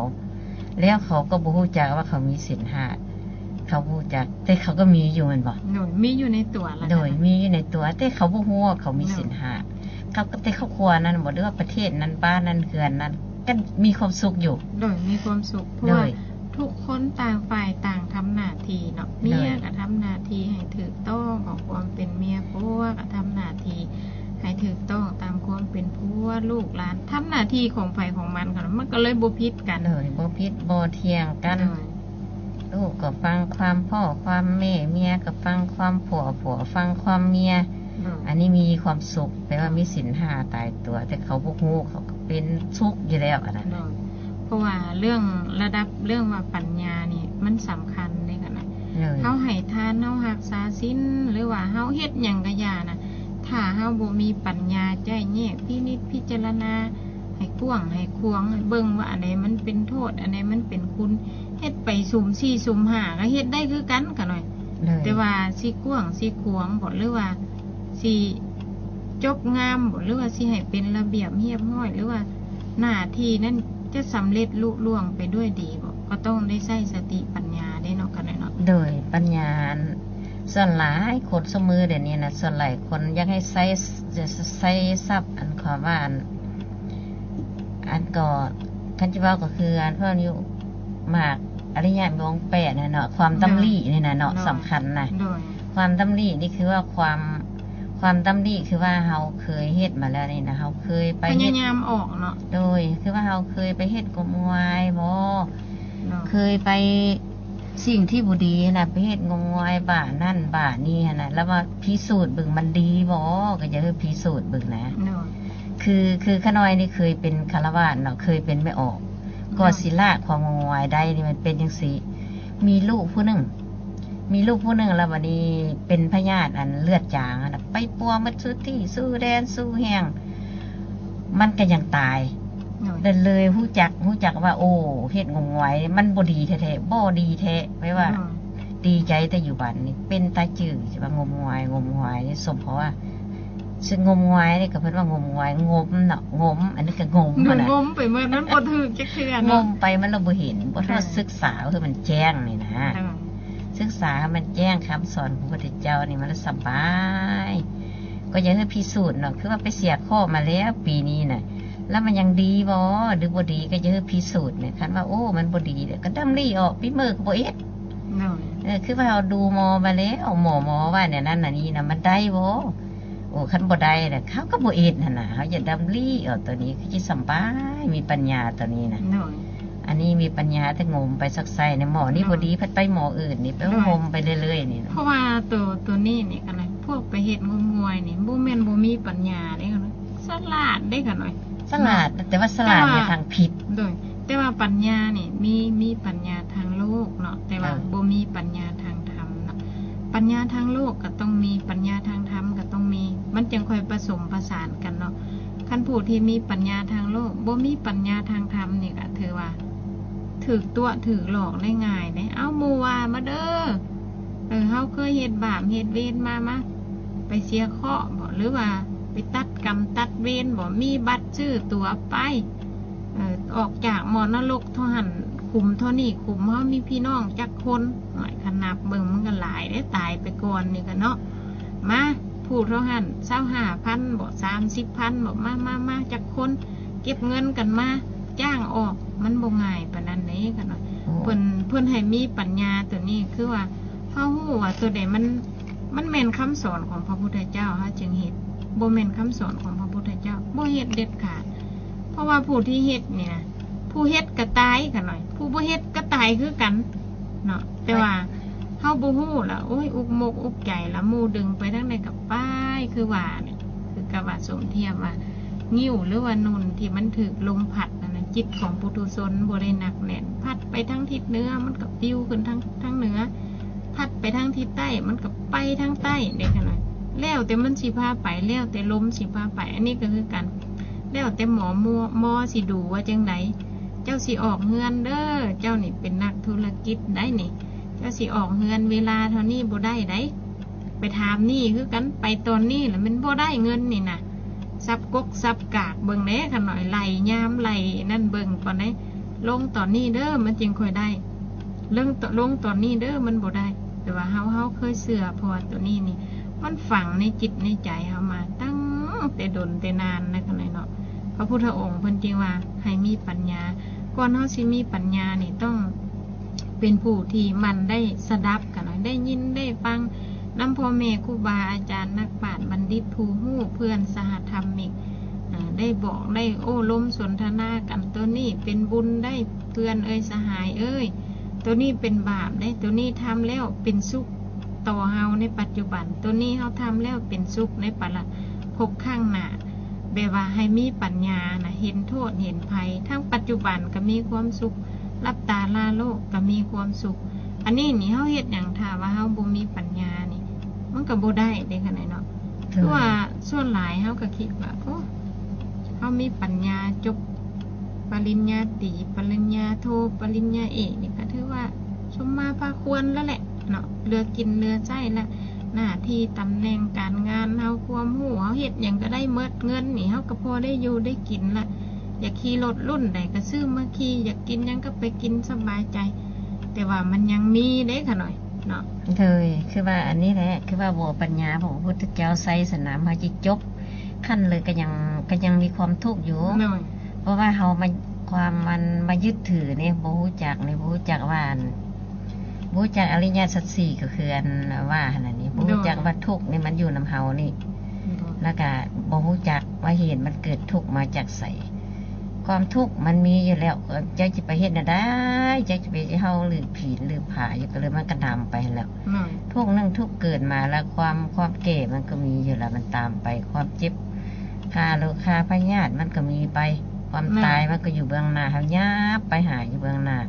ແລ້ວເຂົາກໍບໍ່ຮູ້ຈັກວ່າເຂົາມີສິນຫ້າ ເຂົາບໍ່ຮູ້ຈັກ ແຕ່ເຂົາກໍມີຢູ່ແມ່ນບໍ່? ໂດຍ ມີຢູ່ໃນຕົວລະ ໂດຍ ມີຢູ່ໃນຕົວ ແຕ່ເຂົາບໍ່ຮູ້ວ່າເຂົາມີສິນຫ້າ ໂດຍ ເຂົາກໍ ແຕ່ຄອບຄົວນັ້ນບໍ ຫຼືວ່າປະເທດນັ້ນ ບ້ານນັ້ນ ເຮືອນນັ້ນ ກໍມີຄວາມສຸກຢູ່ ໂດຍ ມີຄວາມສຸກ ເພາະວ່າ ໂດຍ ທຸກຄົນຕ່າງຝ່າຍຕ່າງທຳໜ້າທີ່ເນາະ ໂດຍ ເມຍກໍທຳໜ້າທີ່ໃຫ້ຖືກຕ້ອງຂອງຄວາມເປັນເມຍ ຜົວກໍທຳໜ້າທີ່ໃຫ້ຖືກຕ້ອງຕາມຄວາມເປັນຜົວ ລູກຫຼານທຳໜ້າທີ່ຂອງໃຜຂອງມັນ ມັນກໍເລີຍບໍ່ຜິດກັນ ໂດຍ ບໍ່ຜິດບໍ່ຖຽງກັນ ໂດຍ ລູກກໍຟັງຄວາມພໍ່ຄວາມແມ່ ເມຍກໍຟັງຄວາມຜົວ ຜົວຟັງຄວາມເມຍ ໂດຍ ອັນນີ້ມີຄວາມສຸກ ແປວ່າມີສິນຫ້າຕາຍຕົວ ແຕ່ເຂົາບໍ່ຮູ້ ເຂົາກໍເປັນສຸກຢູ່ແລ້ວອັນນັ້ນ ໂດຍ ເພາະວ່າເລື່ອງລະດັບ ເລື່ອງວ່າປັນຍານີ້ມັນສຳຄັນເດ້ ກະນະ ໂດຍ ເຮົາໃຫ້ທານ ເຮົາຮັກສາສິນ ຫຼືວ່າເຮົາເຮັດຫຍັງກະຢ່ານະ ຖ້າເຮົາບໍ່ມີປັນຍາໃຈແຍກພິນິດພິຈາລະນາໃຫ້ກວ້າງໃຫ້ຂວາງ ໃຫ້ເບິ່ງວ່າອັນໃດມັນເປັນໂທດ ອັນໃດມັນເປັນຄຸນ ເຮັດໄປສຸ່ມສີ່ສຸ່ມຫ້າກໍເຮັດໄດ້ຄືກັນ ກະໜ້ອຍ ໂດຍ ແຕ່ວ່າຊິກວ້າງຊິຂວາງບໍ ຫຼືວ່າຊິຈົບງາມບໍ ຫຼືວ່າຊິໃຫ້ເປັນລະບຽບຮຽບຮ້ອຍ ຫຼືວ່າໜ້າທີ່ນັ້ນຈະສຳເລັດລຸລ່ວງໄປດ້ວຍດີບໍ ກໍຕ້ອງໄດ້ໃຊ້ສະຕິປັນຍາເດ້ເນາະ ກະໜ້ອຍເນາະ ໂດຍ ປັນຍາ ສ່ວນຫຼາຍຄົນຊຸມມື້ດຽວນີ້ນະ ສ່ວນຫຼາຍຄົນຢາກໃຫ້ໃຊ້ ໃຊ້ຊັບ ອັນຄວາມວ່າ ອັນ ອັນກໍ ຄັນຈະເວົ້າກໍຄື ອັນເພິ່ນຢູ່ ໝາກອະລິຍະວົງແປດຫັ້ນເນາະ ຄວາມດຳລິນີ້ນະເນາະ ໂດຍ ສຳຄັນນະ ໂດຍ ຄວາມດຳລິນີ້ຄືວ່າຄວາມ ຄວາມດຳລິຄືວ່າເຮົາເຄີຍເຮັດມາແລ້ວນີ້ນະ ເຮົາເຄີຍໄປ ພະຍາຍາມອອກເນາະ ໂດຍ ຄືວ່າເຮົາເຄີຍໄປເຮັດງົມງວາຍບໍ ໂດຍ ເຄີຍໄປ ສິ່ງທີ່ບໍ່ດີຫັ້ນນະ ໄປເຮັດງົມງວາຍບ້ານັ້ນບ້ານີ້ຫັ້ນນະ ແລ້ວມາພິສູດເບິ່ງມັນດີບໍ່ ກໍຢາກໃຫ້ພິສູດເບິ່ງນະ ໂດຍ ຄື ຄືຂະນ້ອຍນີ້ເຄີຍເປັນຄາລະວາດເນາະ ເຄີຍເປັນແມ່ອອກ ໂດຍ ກວ່າຊິລາກຄວາມງົມງວາຍໄດ້ນີ້ ມັນເປັນຈັ່ງຊີ້ ມີລູກຜູ້ໜຶ່ງ ມີລູກຜູ້ໜຶ່ງ ແລ້ວບັດນີ້ເປັນພະຍາດອັນເລືອດຈາງຫັ້ນນະ ໄປປົວໝົດສູ່ທີ່ສູ່ແດນສູ່ແຫ່ງ ມັນກໍຍັງຕາຍ ໂດຍ ແລ້ວເລີຍຮູ້ຈັກ ຮູ້ຈັກວ່າ ໂອ້ ເຮັດງົມງວາຍມັນບໍ່ດີແທ້ໆ ບໍ່ດີແທ້ ແປວ່າ ໂດຍ ດີໃຈແຕ່ຢູ່ບ້ານນີ້ ເປັນຕາຈື່ຊິວ່າງົມງວາຍ ງົມງວາຍນີ້ ສົມເພາະວ່າ ຊິງົມງວາຍນີ້ກໍເພິ່ນວ່າງົມງວາຍ ງົມເນາະ ງົມ ອັນນີ້ກໍງົມ ໂດຍ ຫັ້ນນະ ງົມໄປໝົດ ມັນບໍ່ຖືກຈັກເທື່ອເນາະ ງົມໄປມັນລະບໍ່ເຫັນ ບໍ່ທັນ ໂດຍ ສຶກສາໃຫ້ມັນແຈ້ງນີ້ນະ ໂດຍ ສຶກສາໃຫ້ມັນແຈ້ງ ຄຳສອນຂອງພະພຸດທະເຈົ້ານີ້ ມັນລະສະບາຍ ກໍຢາກໃຫ້ພິສູດເນາະ ຄືວ່າໄປເສຍເຄາະມາແລ້ວປີນີ້ນະ ແລ້ວມັນຍັງດີບໍ່ ຫຼືບໍ່ດີ ກໍຢາກໃຫ້ພິສູດແຫຼະ ຄັນວ່າ ໂອ້ ມັນບໍ່ດີແລ້ວ ກໍດຳລິອອກ ປີເມີກໍບໍ່ເຮັດ ໂດຍ ເອີ ຄືວ່າເຮົາດູໝໍມາແລ້ວ ໝໍ ໝໍວ່າແນວນັ້ນແນວນີ້ນະ ມັນໄດ້ບໍ່ ໂອ້ ຄັນບໍ່ໄດ້ນະ ເຮົາກໍບໍ່ເຮັດຫັ້ນນະ ເຮົາຢາກດຳລິອອກ ໂຕນີ້ຄືຊິສຳບາຍ ມີປັນຍາໂຕນີ້ນະ ໂດຍ ອັນນີ້ມີປັນຍາ ແຕ່ງົມໄປຊັກໄຊ້ນະ ໝໍນີ້ ໂດຍ ບໍ່ດີ ພັດໄປໝໍອື່ນນີ້ ໄປ ໂດຍ ງົມໄປເລື້ອຍໆນີ້ນະ ເພາະວ່າໂຕ ໂຕນີ້ນີ້ ຄັນພວກໄປເຮັດງົມງວາຍນີ້ ບໍ່ແມ່ນບໍ່ມີປັນຍາເດ້ ຂະນ້ອຍ ສະຫຼາດເດ້ ຂະນ້ອຍ ສະຫຼາດ ເນາະ ແຕ່ວ່າສະຫຼາດໃນທາງຜິດ ໂດຍ ແຕ່ວ່າປັນຍານີ້ ມີ ມີປັນຍາທາງໂລກເນາະ ແຕ່ວ່າ ເອີ ບໍ່ມີປັນຍາທາງທຳເນາະ ປັນຍາທາງໂລກກໍຕ້ອງມີ ປັນຍາທາງທຳກໍຕ້ອງມີ ມັນຈຶ່ງຄ່ອຍປະສົມປະສານກັນເນາະ ຄັນຜູ້ທີ່ມີປັນຍາທາງໂລກ ບໍ່ມີປັນຍາທາງທຳນີ້ກໍຖືວ່າ ຖືກຕົວະຖືກຫຼອກໄດ້ງ່າຍເດ້ ເອົາ ໝູ່ວ່າມາເດີ ເອີ ເຮົາເຄີຍເຮັດບາບເຮັດເວນມາ ມາ ໄປເສຍເຄາະບໍ ຫຼືວ່າໄປຕັດກຳຕັດເວນບໍ ມີບັດຊື້ຕົ໋ວໄປ ເອີ ອອກຈາກໝໍນະລົກທໍ່ຫັ້ນ ຂຸມທໍ່ນີ້ ຂຸມເຮົາມີພີ່ນ້ອງຈັກຄົນ ໂອ້ຍ ຄັນນັບເບິ່ງມັນກໍຫຼາຍເດ້ ຕາຍໄປກ່ອນນີ້ກໍເນາະ ມາ ຜູ້ທໍ່ຫັ້ນ ຊາວຫ້າພັນບໍ ສາມສິບພັນບໍ ມາ ມາ ມາ ຈັກຄົນ ເກັບເງິນກັນມາຈ້າງອອກ ມັນບໍ່ງ່າຍປານນັ້ນເດ້ ຄັນວ່າ ໂອ້ ເພິ່ນ ເພິ່ນໃຫ້ມີປັນຍາໂຕນີ້ ຄືວ່າເຮົາຮູ້ວ່າໂຕໃດມັນ ມັນແມ່ນຄຳສອນຂອງພະພຸດທະເຈົ້າ ເຮົາຈຶ່ງເຮັດ ບໍ່ແມ່ນຄຳສອນຂອງພະພຸດທະເຈົ້າ ບໍ່ເຮັດເດັດຂາດ ເພາະວ່າຜູ້ທີ່ເຮັດນີ້ນະ ຜູ້ເຮັດກໍຕາຍ ຂະນ້ອຍ ຜູ້ບໍ່ເຮັດກໍຕາຍຄືກັນເນາະ ແຕ່ວ່າ ເຮົາບໍ່ຮູ້ລະ ໂອ້ຍ ອຸກມົກອຸກໃຈລະ ໝູ່ດຶງໄປທາງໃດກໍໄປ ຄືວ່ານີ້ ຄືກັບວ່າສົມທຽບວ່າງິ້ວ ຫຼືວ່າໜຸ່ນທີ່ມັນຖືກລົມພັດນັ້ນນະ ຈິດຂອງປຸຖຸຊົນບໍ່ໄດ້ໜັກແໜ້ນ ພັດໄປທາງທິດເໜືອ ມັນກໍປິວຂຶ້ນທາງ ທາງເໜືອ ພັດໄປທາງທິດໃຕ້ ມັນກໍໄປທາງໃຕ້ເດ້ ຂະນ້ອຍ ແລ້ວແຕ່ມັນຊິພາໄປ ແລ້ວແຕ່ລົມຊິພາໄປ ອັນນີ້ກໍຄືກັນ ແລ້ວແຕ່ໝໍ ໝໍ ໝໍຊິດູວ່າຈັ່ງໃດ ເຈົ້າຊິອອກເຮືອນເດີ ເຈົ້ານີ້ເປັນນັກທຸລະກິດໄດ໋ນີ້ ເຈົ້າຊິອອກເຮືອນເວລາເທົ່ານີ້ບໍ່ໄດ້ໄດ໋ ໄປຖາມໜີ້ຄືກັນ ໄປຕອນນີ້ລະແມ່ນບໍ່ໄດ້ເງິນນີ້ນະ ສັບກົກສັບກາກເບິ່ງແດ່ ຂ້ານ້ອຍໄລ່ຍາມໄລ່ນັ້ນເບິ່ງກ່ອນເດ້ ລົງຕອນນີ້ເດີ ມັນຈຶ່ງຄ່ອຍໄດ້ ລົງ ລົງຕອນນີ້ເດີ ມັນບໍ່ໄດ້. ແຕ່ວ່າເຮົາ ເຮົາເຄີຍເຊື່ອ ເພາະວ່າໂຕນີ້ນີ້ ມັນຝັງໃນຈິດໃນໃຈເຮົາມາຕັ້ງແຕ່ດົນແຕ່ນານນະ ຂ້ານ້ອຍເນາະ. ພະພຸດທະອົງເພິ່ນຈຶ່ງວ່າໃຫ້ມີປັນຍາ ກ່ອນເຮົາຊິມີປັນຍານີ້ ຕ້ອງເປັນຜູ້ທີ່ໝັ່ນໄດ້ສະດັບ ຂ້ານ້ອຍ ໄດ້ຍິນໄດ້ຟັງນຳພໍ່ແມ່ຄູບາອາຈານ ນັກປາດບັນດິດ ຜູ້ຮູ້ ເພື່ອນສະຫະທຳມິກ ໄດ້ບອກໄດ້ໂອ້ລົມສົນທະນາກັນ. ໂຕນີ້ເປັນບຸນໄດ້ເພື່ອນເອີຍ ສະຫາຍເອີຍ ໂຕນີ້ເປັນບາບເດ້ ໂຕນີ້ທຳແລ້ວເປັນສຸກຕໍ່ເຮົາໃນປັດຈຸບັນ ໂຕນີ້ເຮົາທຳແລ້ວເປັນສຸກໃນປະລະພົບຄັ້ງໜ້າ. ແບບວ່າໃຫ້ມີປັນຍານະ ເຫັນໂທດເຫັນໄພ ທັງປັດຈຸບັນກໍມີຄວາມສຸກ ຫຼັບຕາລາໂລກກໍມີຄວາມສຸກ. ອັນນີ້ນີ້ເຮົາເຮັດຫຍັງ ຖ້າວ່າເຮົາບໍ່ມີປັນຍານີ້ ມັນກໍບໍ່ໄດ້ເດ້ ຂ້ານ້ອຍເນາະ. ຄືວ່າສ່ວນຫຼາຍເຮົາກໍຄິດວ່າ ໂອ້ ເຮົາມີປັນຍາ ຈົບປະລິນຍາຕີ ປະລິນຍາໂທ ປະລິນຍາເອກນີ້ ກໍຖືວ່າສົມມາພາຄວນແລ້ວແຫຼະເນາະ ເຫຼືອກິນເຫຼືອໃຊ້ແລ້ວ ໜ້າທີ່ຕຳແໜ່ງການງານເຮົາ ຄວາມຮູ້ເຮົາ ເຮັດຫຍັງກໍໄດ້ໝົດ ເງິນນີ້ເຮົາກໍພໍໄດ້ຢູ່ໄດ້ກິນລະ ຢາກຂີ່ລົດລຸ້ນໃດກໍຊື້ມາຂີ່ ຢາກກິນຫຍັງກໍໄປກິນສະບາຍໃຈ. ແຕ່ວ່າມັນຍັງມີເດ້ ຂ້ານ້ອຍເນາະ. ໂດຍ ຄືວ່າອັນນີ້ແຫຼະ ຄືວ່າບໍ່ປັນຍາຂອງພະພຸດທະເຈົ້າໃຊ້ສະນຳ ເຮົາຊິຈົບຂັ້ນເລີຍ ກໍຍັງ ກໍຍັງມີຄວາມທຸກຢູ່. ໂດຍ ເພາະວ່າເຮົາມາ ຄວາມມັນມາຍຶດຖືນີ້ ບໍ່ຮູ້ຈັກນີ້ ບໍ່ຮູ້ຈັກວ່າອັນ ບໍ່ຮູ້ຈັກອະລິຍະສັດສີ່ ກໍຄືອັນວ່າຫັ້ນນະນີ້ ບໍ່ຮູ້ຈັກວ່າທຸກນີ້ມັນຢູ່ນຳເຮົານີ້ ແລ້ວກະບໍ່ຮູ້ຈັກວ່າເຫດມັນເກີດທຸກມາຈາກໃສ. ຄວາມທຸກມັນມີຢູ່ແລ້ວ ເຈົ້າຈະໄປເຮັດແນວໃດ ເຈົ້າຈະໄປເຮົາຫຼືຜີນຫຼືຜາຢູ່ ກໍເລີຍມັນກະນຳໄປຫັ້ນແຫຼະ. ທຸກໜຶ່ງທຸກເກີດມາແລ້ວ ຄວາມ ຄວາມແກ່ມັນກໍມີຢູ່ແລ້ວ ມັນຕາມໄປ ຄວາມເຈັບ ຄາໂລຄາພະຍາດມັນກໍມີໄປ ຄວາມຕາຍມັນກໍຢູ່ເບື້ອງໜ້າ ເຮົາຫຍັບໄປຫາຢູ່ເບື້ອງໜ້າ.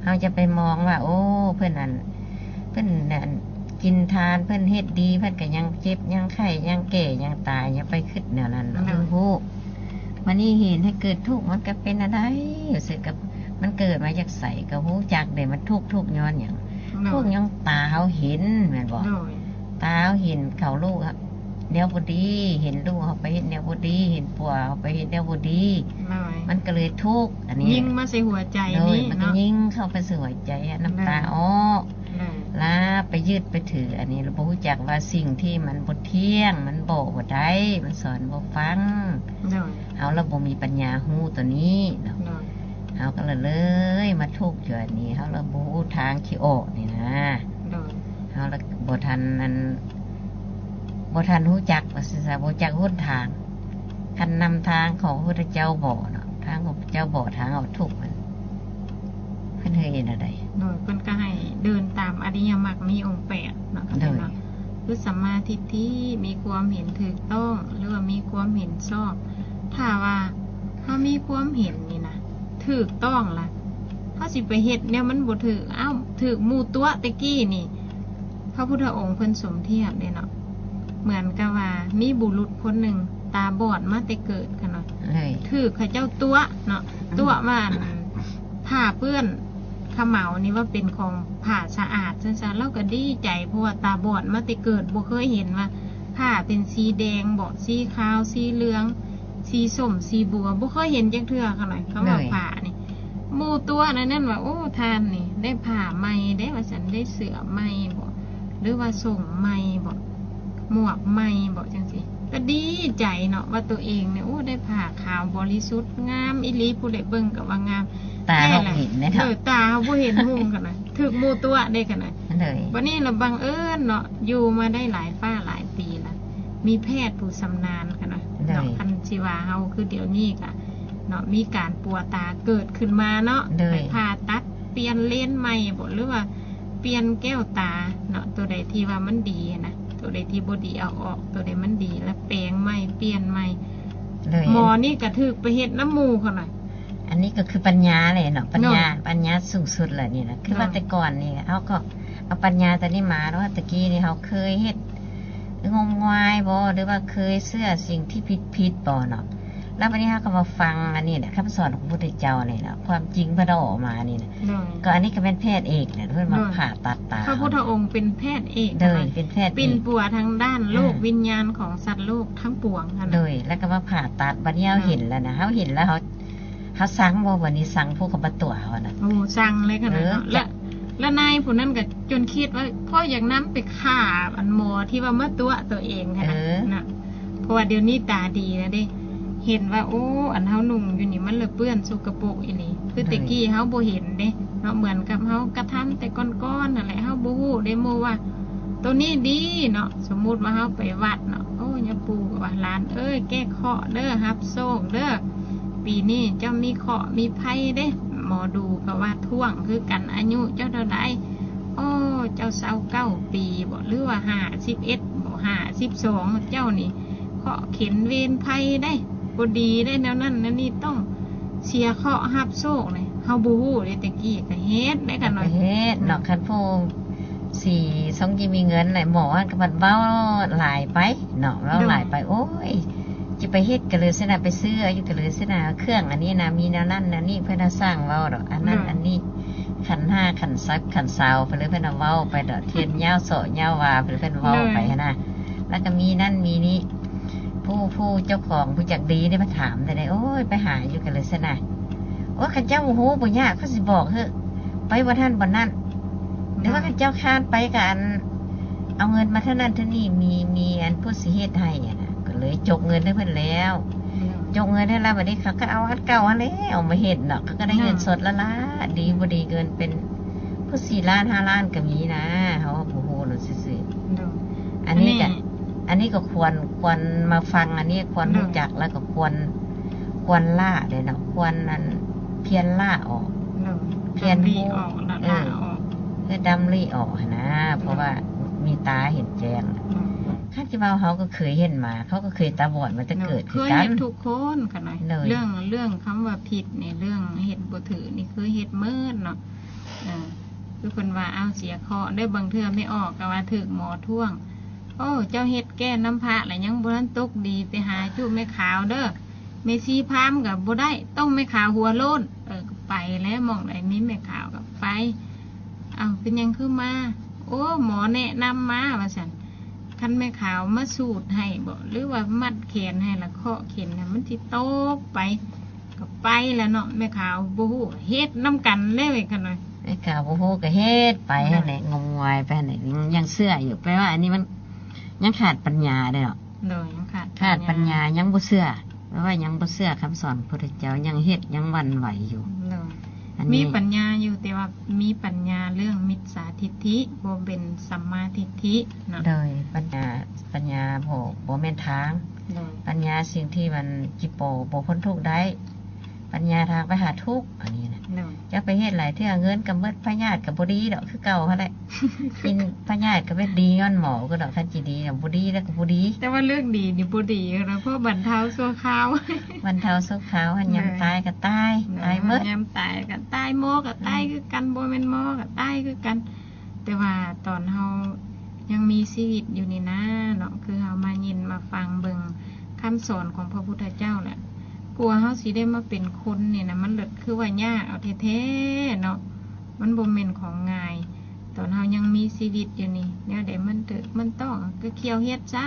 ເຮົາຈະໄປມອງວ່າ ໂອ້ ເພິ່ນອັນ ເພິ່ນອັນ ກິນທານ ເພິ່ນເຮັດດີ ເພິ່ນກໍຍັງເຈັບ ຍັງໄຂ້ ຍັງແກ່ ຍັງຕາຍ ຢ່າໄປຄິດແນວນັ້ນ. ເຮົາຮູ້ ບາດນີ້ເຫດໃຫ້ເກີດທຸກ ມັນກໍເປັນແນວໃດ ຮູ້ສຶກກັບ ມັນເກີດມາຈາກໃສ ກໍຮູ້ຈັກເດ້ ມັນທຸກ ທຸກຍ້ອນຫຍັງ? ທຸກຍ້ອນຕາເຮົາເຫັນ ແມ່ນບໍ່? ຕາເຮົາເຫັນເຂົາລູກ ແນວບໍ່ດີ ເຫັນລູກເຮົາໄປເຮັດແນວບໍ່ດີ ເຫັນຜົວເຮົາໄປເຮັດແນວບໍ່ດີ ມັນກໍເລີຍທຸກ. ອັນນີ້ຍິງມາໃສ່ຫົວໃຈນີ້ເນາະ ມັນກໍຍິງເຂົ້າໄປສູ່ຫົວໃຈ ນ້ຳຕາອອກ ລາໄປຍຶດໄປຖື ອັນນີ້ລະບໍ່ຮູ້ຈັກວ່າສິ່ງທີ່ມັນບໍ່ທ່ຽງ ມັນບອກບໍ່ໄດ້ ມັນສອນບໍ່ຟັງ. ເຮົາລະບໍ່ມີປັນຍາຮູ້ຕົວນີ້ເນາະ ເຮົາກໍລະເລີຍມາທຸກຢູ່ອັນນີ້ ເຮົາລະບໍ່ຮູ້ທາງຊິອອກນີ້ນະ. ເຮົາລະບໍ່ທັນອັນ ບໍ່ທັນຮູ້ຈັກວ່າຊັ້ນຊະ ບໍ່ຈັກຫົນທາງ ຄັນນຳທາງຂອງພະພຸດທະເຈົ້າບໍ່ເນາະ ທາງຂອງພະເຈົ້າບໍ່ ທາງອອກທຸກມັນ ເພິ່ນເຮັດແນວໃດ? ໂດຍ ເພິ່ນກໍໃຫ້ເດີນຕາມອະລິຍະມັກມີອົງແປດເນາະ ໂດຍ ຄືສຳມາທິດຖິ ມີຄວາມເຫັນຖືກຕ້ອງ ຫຼືວ່າມີຄວາມເຫັນຊອບ. ຖ້າວ່າເຮົາມີຄວາມເຫັນນີ້ນະ ຖືກຕ້ອງລະ ເຮົາຊິໄປເຮັດແນວມັນບໍ່ຖືກ ອ້າວ ຖືກໝູ່ຕົວະແຕ່ກີ້ນີ້ ພະພຸດທະອົງເພິ່ນສົມທຽບເດ້ເນາະ ເໝືອນກັບວ່າມີບຸລຸດຄົນໜຶ່ງຕາບອດມາແຕ່ເກີດ ຂ້ານ້ອຍ ຖືກເຂົາເຈົ້າຕົວະເນາະ ຕົວະວ່າ ອືມ ຜ້າເປື້ອນຂະເໝົານີ້ວ່າເປັນຂອງຜ້າສະອາດຊັ້ນຊະ ລາວກໍດີໃຈ ເພາະວ່າຕາບອດມາແຕ່ເກີດ ບໍ່ເຄີຍເຫັນວ່າຜ້າເປັນສີແດງບໍ ສີຂາວ ສີເຫຼືອງ ສີສົ້ມ ສີບົວ ບໍ່ເຄີຍເຫັນຈັກເທື່ອ ຂ້ານ້ອຍ ຄຳວ່າຜ້ານີ້. ໝູ່ຕົວະນັ້ນນັ້ນວ່າ ໂອ້ ທ່ານນີ້ໄດ້ຜ້າໃໝ່ເດ້ ວ່າຊັ້ນ ໄດ້ເສື້ອໃໝ່ບໍ ຫຼືວ່າສົ້ງໃໝ່ບໍ ໝວກໃໝ່ບໍ ຈັ່ງຊີ້ ກໍດີໃຈເນາະ ວ່າໂຕເອງນີ້ ໂອ້ ໄດ້ຜ້າຂາວບໍລິສຸດ ງາມອີ່ຫຼີ ຜູ້ໃດເບິ່ງກໍວ່າງາມ. ຕາເຮົາເຫັນເດ້ ເອີ ຕາເຮົາບໍ່ເຫັນຮຸ່ງ ຂ້ານ້ອຍ ຖືກໝູ່ຕົວະເດ້ ຂ້ານ້ອຍ. ບັດນີ້ລະບັງເອີນເນາະ ຢູ່ມາໄດ້ຫຼາຍຟ້າຫຼາຍປີລະ ມີແພດຜູ້ຊຳນານ ຂ້ານ້ອຍເນາະ ຄັນຊິວ່າເຮົາຄືດຽວນີ້ກະເນາະ ມີການປົວຕາເກີດຂຶ້ນມາເນາະ ໄປຜ່າຕັດ ປ່ຽນເລນໃໝ່ບໍ ຫຼືວ່າປ່ຽນແກ້ວຕາເນາະ ໂຕໃດທີ່ວ່າມັນດີຫັ້ນນະ ໂຕໃດທີ່ບໍ່ດີເອົາອອກ ໂຕໃດມັນດີລະແປງໃໝ່ ປ່ຽນໃໝ່. ໝໍນີ້ກະຖືກໄປເຮັດນຳໝູ່ ຂ້ານ້ອຍ. ອັນນີ້ກໍຄືປັນຍາແຫຼະເນາະ ປັນຍາ ປັນຍາສູງສຸດລະນີ້ນະ ຄືວ່າແຕ່ກ່ອນນີ້ເຮົາກໍເອົາປັນຍາຕົວນີ້ມາເນາະ ແຕ່ກີ້ນີ້ເຮົາເຄີຍເຮັດງົມງາຍບໍ ຫຼືວ່າເຄີຍເຊື່ອສິ່ງທີ່ຜິດໆບໍເນາະ ແລ້ວບັດນີ້ເຮົາກໍມາຟັງອັນນີ້ແຫຼະ ຄຳສອນຂອງພະພຸດທະເຈົ້ານີ້ນະ ຄວາມຈິງເພິ່ນເອົາອອກມານີ້ນະ ໂດຍ ກໍອັນນີ້ກໍແມ່ນແພດເອກນະ ເພິ່ນມາ ໂດຍ ຜ່າຕັດຕາ ພະພຸດທະອົງເປັນແພດເອກ ໂດຍ ເປັນແພດເອກ ປິ່ນປົວທາງດ້ານໂລກ ອ່າ ວິນຍານຂອງສັດໂລກທັງປວງຫັ້ນນະ ໂດຍ ແລ້ວກໍມາຜ່າຕັດ ບັດນີ້ເຮົາ ໂດຍ ເຫັນແລ້ວນະ ເຮົາເຫັນແລ້ວເຮົາ ເຮົາຊັງບໍ່ ບັດນີ້ຊັງຜູ້ເຂົາມາຕົວະເຮົານະ ໂອ້ ຊັງເລີຍຂະໜາດ ເອີ ເນາະ ແລະ ແລະນາຍຜູ້ນັ້ນກໍຈົນຄິດວ່າ ພໍ່ຢາກນຳໄປຂ້າອັນໝໍທີ່ວ່າມາຕົວະຕົວເອງຫັ້ນນະ ເອີ ນະ ເພາະວ່າດຽວນີ້ຕາດີແລ້ວເດ້ ເຫັນວ່າ ໂອ້ ອັນເຮົານຸ່ງຢູ່ນີ້ມັນລະເປື້ອນສົກກະປົກອີ່ຫຼີ ຄືແຕ່ກີ້ເຮົາບໍ່ເຫັນເດ້ເນາະ ເໝືອນກັບເຮົາກະທຳແຕ່ກ່ອນໆຫັ້ນແຫຼະ ເຮົາບໍ່ຮູ້ເດ້ໝູ່ວ່າໂຕນີ້ດີເນາະ ສົມມຸດວ່າເຮົາໄປວັດເນາະ ໂອ້ ຍາປູກໍວ່າ ຫຼານເອີຍ ແກ້ເຄາະເດີ ຮັບໂຊກເດີ ປີນີ້ເຈົ້າມີເຄາະມີໄພເດ້ ໝໍດູກໍວ່າທ້ວງຄືກັນ ອາຍຸເຈົ້າເທົ່າໃດ ໂອ້ ເຈົ້າຊາວເກົ້າປີບໍ ຫຼືວ່າຫ້າສິບເອັດບໍ ຫ້າສິບສອງ ເຈົ້ານີ້ເຄາະເຂັນເວນໄພໄດ໋ ບໍ່ດີໄດ໋ ແນວນັ້ນແນວນີ້ ຕ້ອງເສຍເຄາະຮັບໂຊກນີ້ ເຮົາບໍ່ຮູ້ເດ້ ແຕ່ກີ້ກໍເຮັດໄດ໋ ຄັນວ່າເຮັດເນາະ ຄັນຜູ້ສີຊົງຈີມີເງິນແຫຼະ ໝໍກໍບັດເວົ້າຫຼາຍໄປເນາະ ເວົ້າຫຼາຍໄປ ໂອ້ຍ ຈະໄປເຮັດກະເລີສະນະ ໄປຊື້ເອົາຢູ່ກະເລີສະນະ ເຄື່ອງອັນນີ້ນະ ມີແນວນັ້ນແນວນີ້ ເພິ່ນນະຊ່າງເວົ້າດອກ ອັນນັ້ນ ໂດຍ ອັນນີ້ ຂັນຫ້າ ຂັນສິບ ຂັນຊາວ ເພິ່ນເລີຍ ເພິ່ນນະເວົ້າໄປດອກ ທຽນຍາວເຊາະຍາວວ່າ ເພິ່ນ ເພິ່ນເວົ້າໄປຫັ້ນນະ ໂດຍ ແລ້ວກໍມີນັ້ນມີນີ້ ຜູ້ ຜູ້ເຈົ້າຂອງ ຜູ້ຈັກດີເດ້ມາຖາມແຕ່ໃດ ໂອ້ຍ ໄປຫາຢູ່ກະເລີສະນະ ໂອ້ຍ ຄັນເຈົ້າບໍ່ຮູ້ບໍ່ຍາກ ຂ້ອຍຊິບອກເຮີ້ ໄປບ່ອນຫັ້ນບ່ອນນັ້ນ ໂດຍ ຫຼືວ່າຄັນເຈົ້າຄ້ານໄປກໍອັນ ເອົາເງິນມາເທົ່ານັ້ນເທົ່ານີ້ ມີ ມີອັນຜູ້ຊິເຮັດໃຫ້ຫັ້ນນະ ກໍເລີຍຈົກເງິນໃຫ້ເພິ່ນແລ້ວ ໂດຍ ຈົກເງິນໃຫ້ແລ້ວ ບັດນີ້ເຂົາກໍເອົາອັນເກົ່າຫັ້ນແຫຼະ ເອົາມາເຮັດເນາະ ເຂົາກໍໄດ້ເງິນ ໂດຍ ສົດລ້າໆ ດີບໍ່ດີເງິນເປັນຜູ້ສີ່ລ້ານຫ້າລ້ານກໍມີນະ ເຮົາກໍບໍ່ຮູ້ເນາະຊື່ໆ ໂດຍ ອັນນີ້ກໍ ອັນນີ້ ອັນນີ້ກໍຄວນ ຄວນມາຟັງ ອັນນີ້ຄວນ ໂດຍ ຮູ້ຈັກ ແລ້ວກໍຄວນ ຄວນລ້າເດ້ເນາະ ຄວນອັນ ພຽນລ້າອອກ ໂດຍ ພຽນຮູ້ ດຳລິອອກ ເອີ ເອີ ດຳລິອອກຫັ້ນນະ ເພາະວ່າມີຕາເຫັນແຈ້ງ ໂດຍ ຄັນຊິເວົ້າເຮົາກໍເຄີຍເຫັນມາ ເຂົາກໍເຄີຍຕາບອດມາແຕ່ເກີດຄືກັນ ໂດຍ ເຄີຍເຫັນທຸກຄົນ ຂະໜ້ອຍ ໂດຍ ເລື່ອງ ເລື່ອງຄຳວ່າຜິດນີ້ ເລື່ອງເຮັດບໍ່ຖືກນີ້ ເຄີຍເຮັດໝົດເນາະ ເອີ ຄືເພິ່ນວ່າ ອ້າວ ເສຍເຄາະເດີ ບາງເທື່ອແມ່ອອກກໍວ່າຖືກໝໍທ້ວງ ໂອ້ ເຈົ້າເຮັດແກ້ນຳພະແລ້ວຍັງບໍ່ທັນຕົກດີ ໄປຫາຈຸແມ່ຂາວເດີ ແມ່ຊີພາມກໍບໍ່ໄດ້ ຕ້ອງແມ່ຂາວຫົວໂລ້ນ ເອີ ກໍໄປແລ້ວ ໝ່ອງໃດມີແມ່ຂາວກໍໄປ ອ້າວ ເປັນຫຍັງຄືມາ ໂອ້ ໝໍແນະນຳມາວ່າຊັ້ນ ຄັນແມ່ຂາວມາສູດໃຫ້ບໍ ຫຼືວ່າມັດແຂນໃຫ້ລະເຄາະເຂັນນະ ມັນຊິຕົກໄປ ກໍໄປແລ້ວເນາະ ແມ່ຂາວບໍ່ຮູ້ ເຮັດນຳກັນເລີຍ ຄັນວ່າ ແມ່ຂາວບໍ່ຮູ້ກໍເຮັດໄປຫັ້ນແຫຼະ ງົມງວາຍໄປຫັ້ນແຫຼະ ຍັງເຊື່ອຢູ່ ແປວ່າອັນນີ້ມັນຍັງຂາດປັນຍາເດ້ເນາະ ໂດຍ ຍັງຂາດ ຂາດປັນຍາ ຍັງບໍ່ເຊື່ອ ແປວ່າຍັງບໍ່ເຊື່ອຄຳສອນພະພຸດທະເຈົ້າ ຍັງເຮັດ ຍັງຫວັ່ນໄຫວຢູ່ ໂດຍ ອັນນີ້ ມີປັນຍາຢູ່ ແຕ່ວ່າມີປັນຍາເລື່ອງມິດສາທິດຖິ ບໍ່ເປັນສຳມາທິດຖິເນາະ ໂດຍ ປັນຍາ ປັນຍາບໍ່ ບໍ່ແມ່ນທາງ ໂດຍ ປັນຍາສິ່ງທີ່ມັນຈິພໍບໍ່ພົ້ນທຸກໄດ້ ປັນຍາທາງໄປຫາທຸກ ອັນນີ້ນະ ໂດຍ ເຈົ້າໄປເຮັດຫຼາຍເທື່ອ ເງິນກໍໝົດ ພະຍາດກໍບໍ່ດີດອກ ຄືເກົ່າຫັ້ນແຫຼະ ກິນພະຍາດກໍເປັນດີຍ້ອນໝໍ ກໍດອກ ຄັນຊິດີນະ ບໍ່ດີແລ້ວກໍບໍ່ດີ ແຕ່ວ່າເລື່ອງດີນີ້ບໍ່ດີນະ ເພາະບັນເທົາຊົ່ວຄາວ ບັນເທົາຊົ່ວຄາວ ໂດຍ ຍາມຕາຍກໍຕາຍ ໂດຍ ຕາຍໝົດ ຍາມຕາຍກໍຕາຍ ໝໍກໍຕາຍ ອືມ ຄືກັນ ບໍ່ແມ່ນໝໍກໍຕາຍຄືກັນ ແຕ່ວ່າຕອນເຮົາຍັງມີຊີວິດຢູ່ນີ້ນາເນາະ ຄືເຮົາມາຍິນມາຟັງເບິ່ງຄຳສອນຂອງພະພຸດທະເຈົ້າແຫຼະ ກວ່າເຮົາຊິໄດ້ມາເປັນຄົນນີ້ນະ ມັນເລີດຄືວ່າຍາກເອົາແທ້ໆເນາະ ມັນບໍ່ແມ່ນຂອງງ່າຍ ຕອນເຮົາຍັງມີຊີວິດຢູ່ນີ້ ແນວໃດມັນຖືກມັນຕ້ອງກໍຂ້ຽວເຮັດຊະ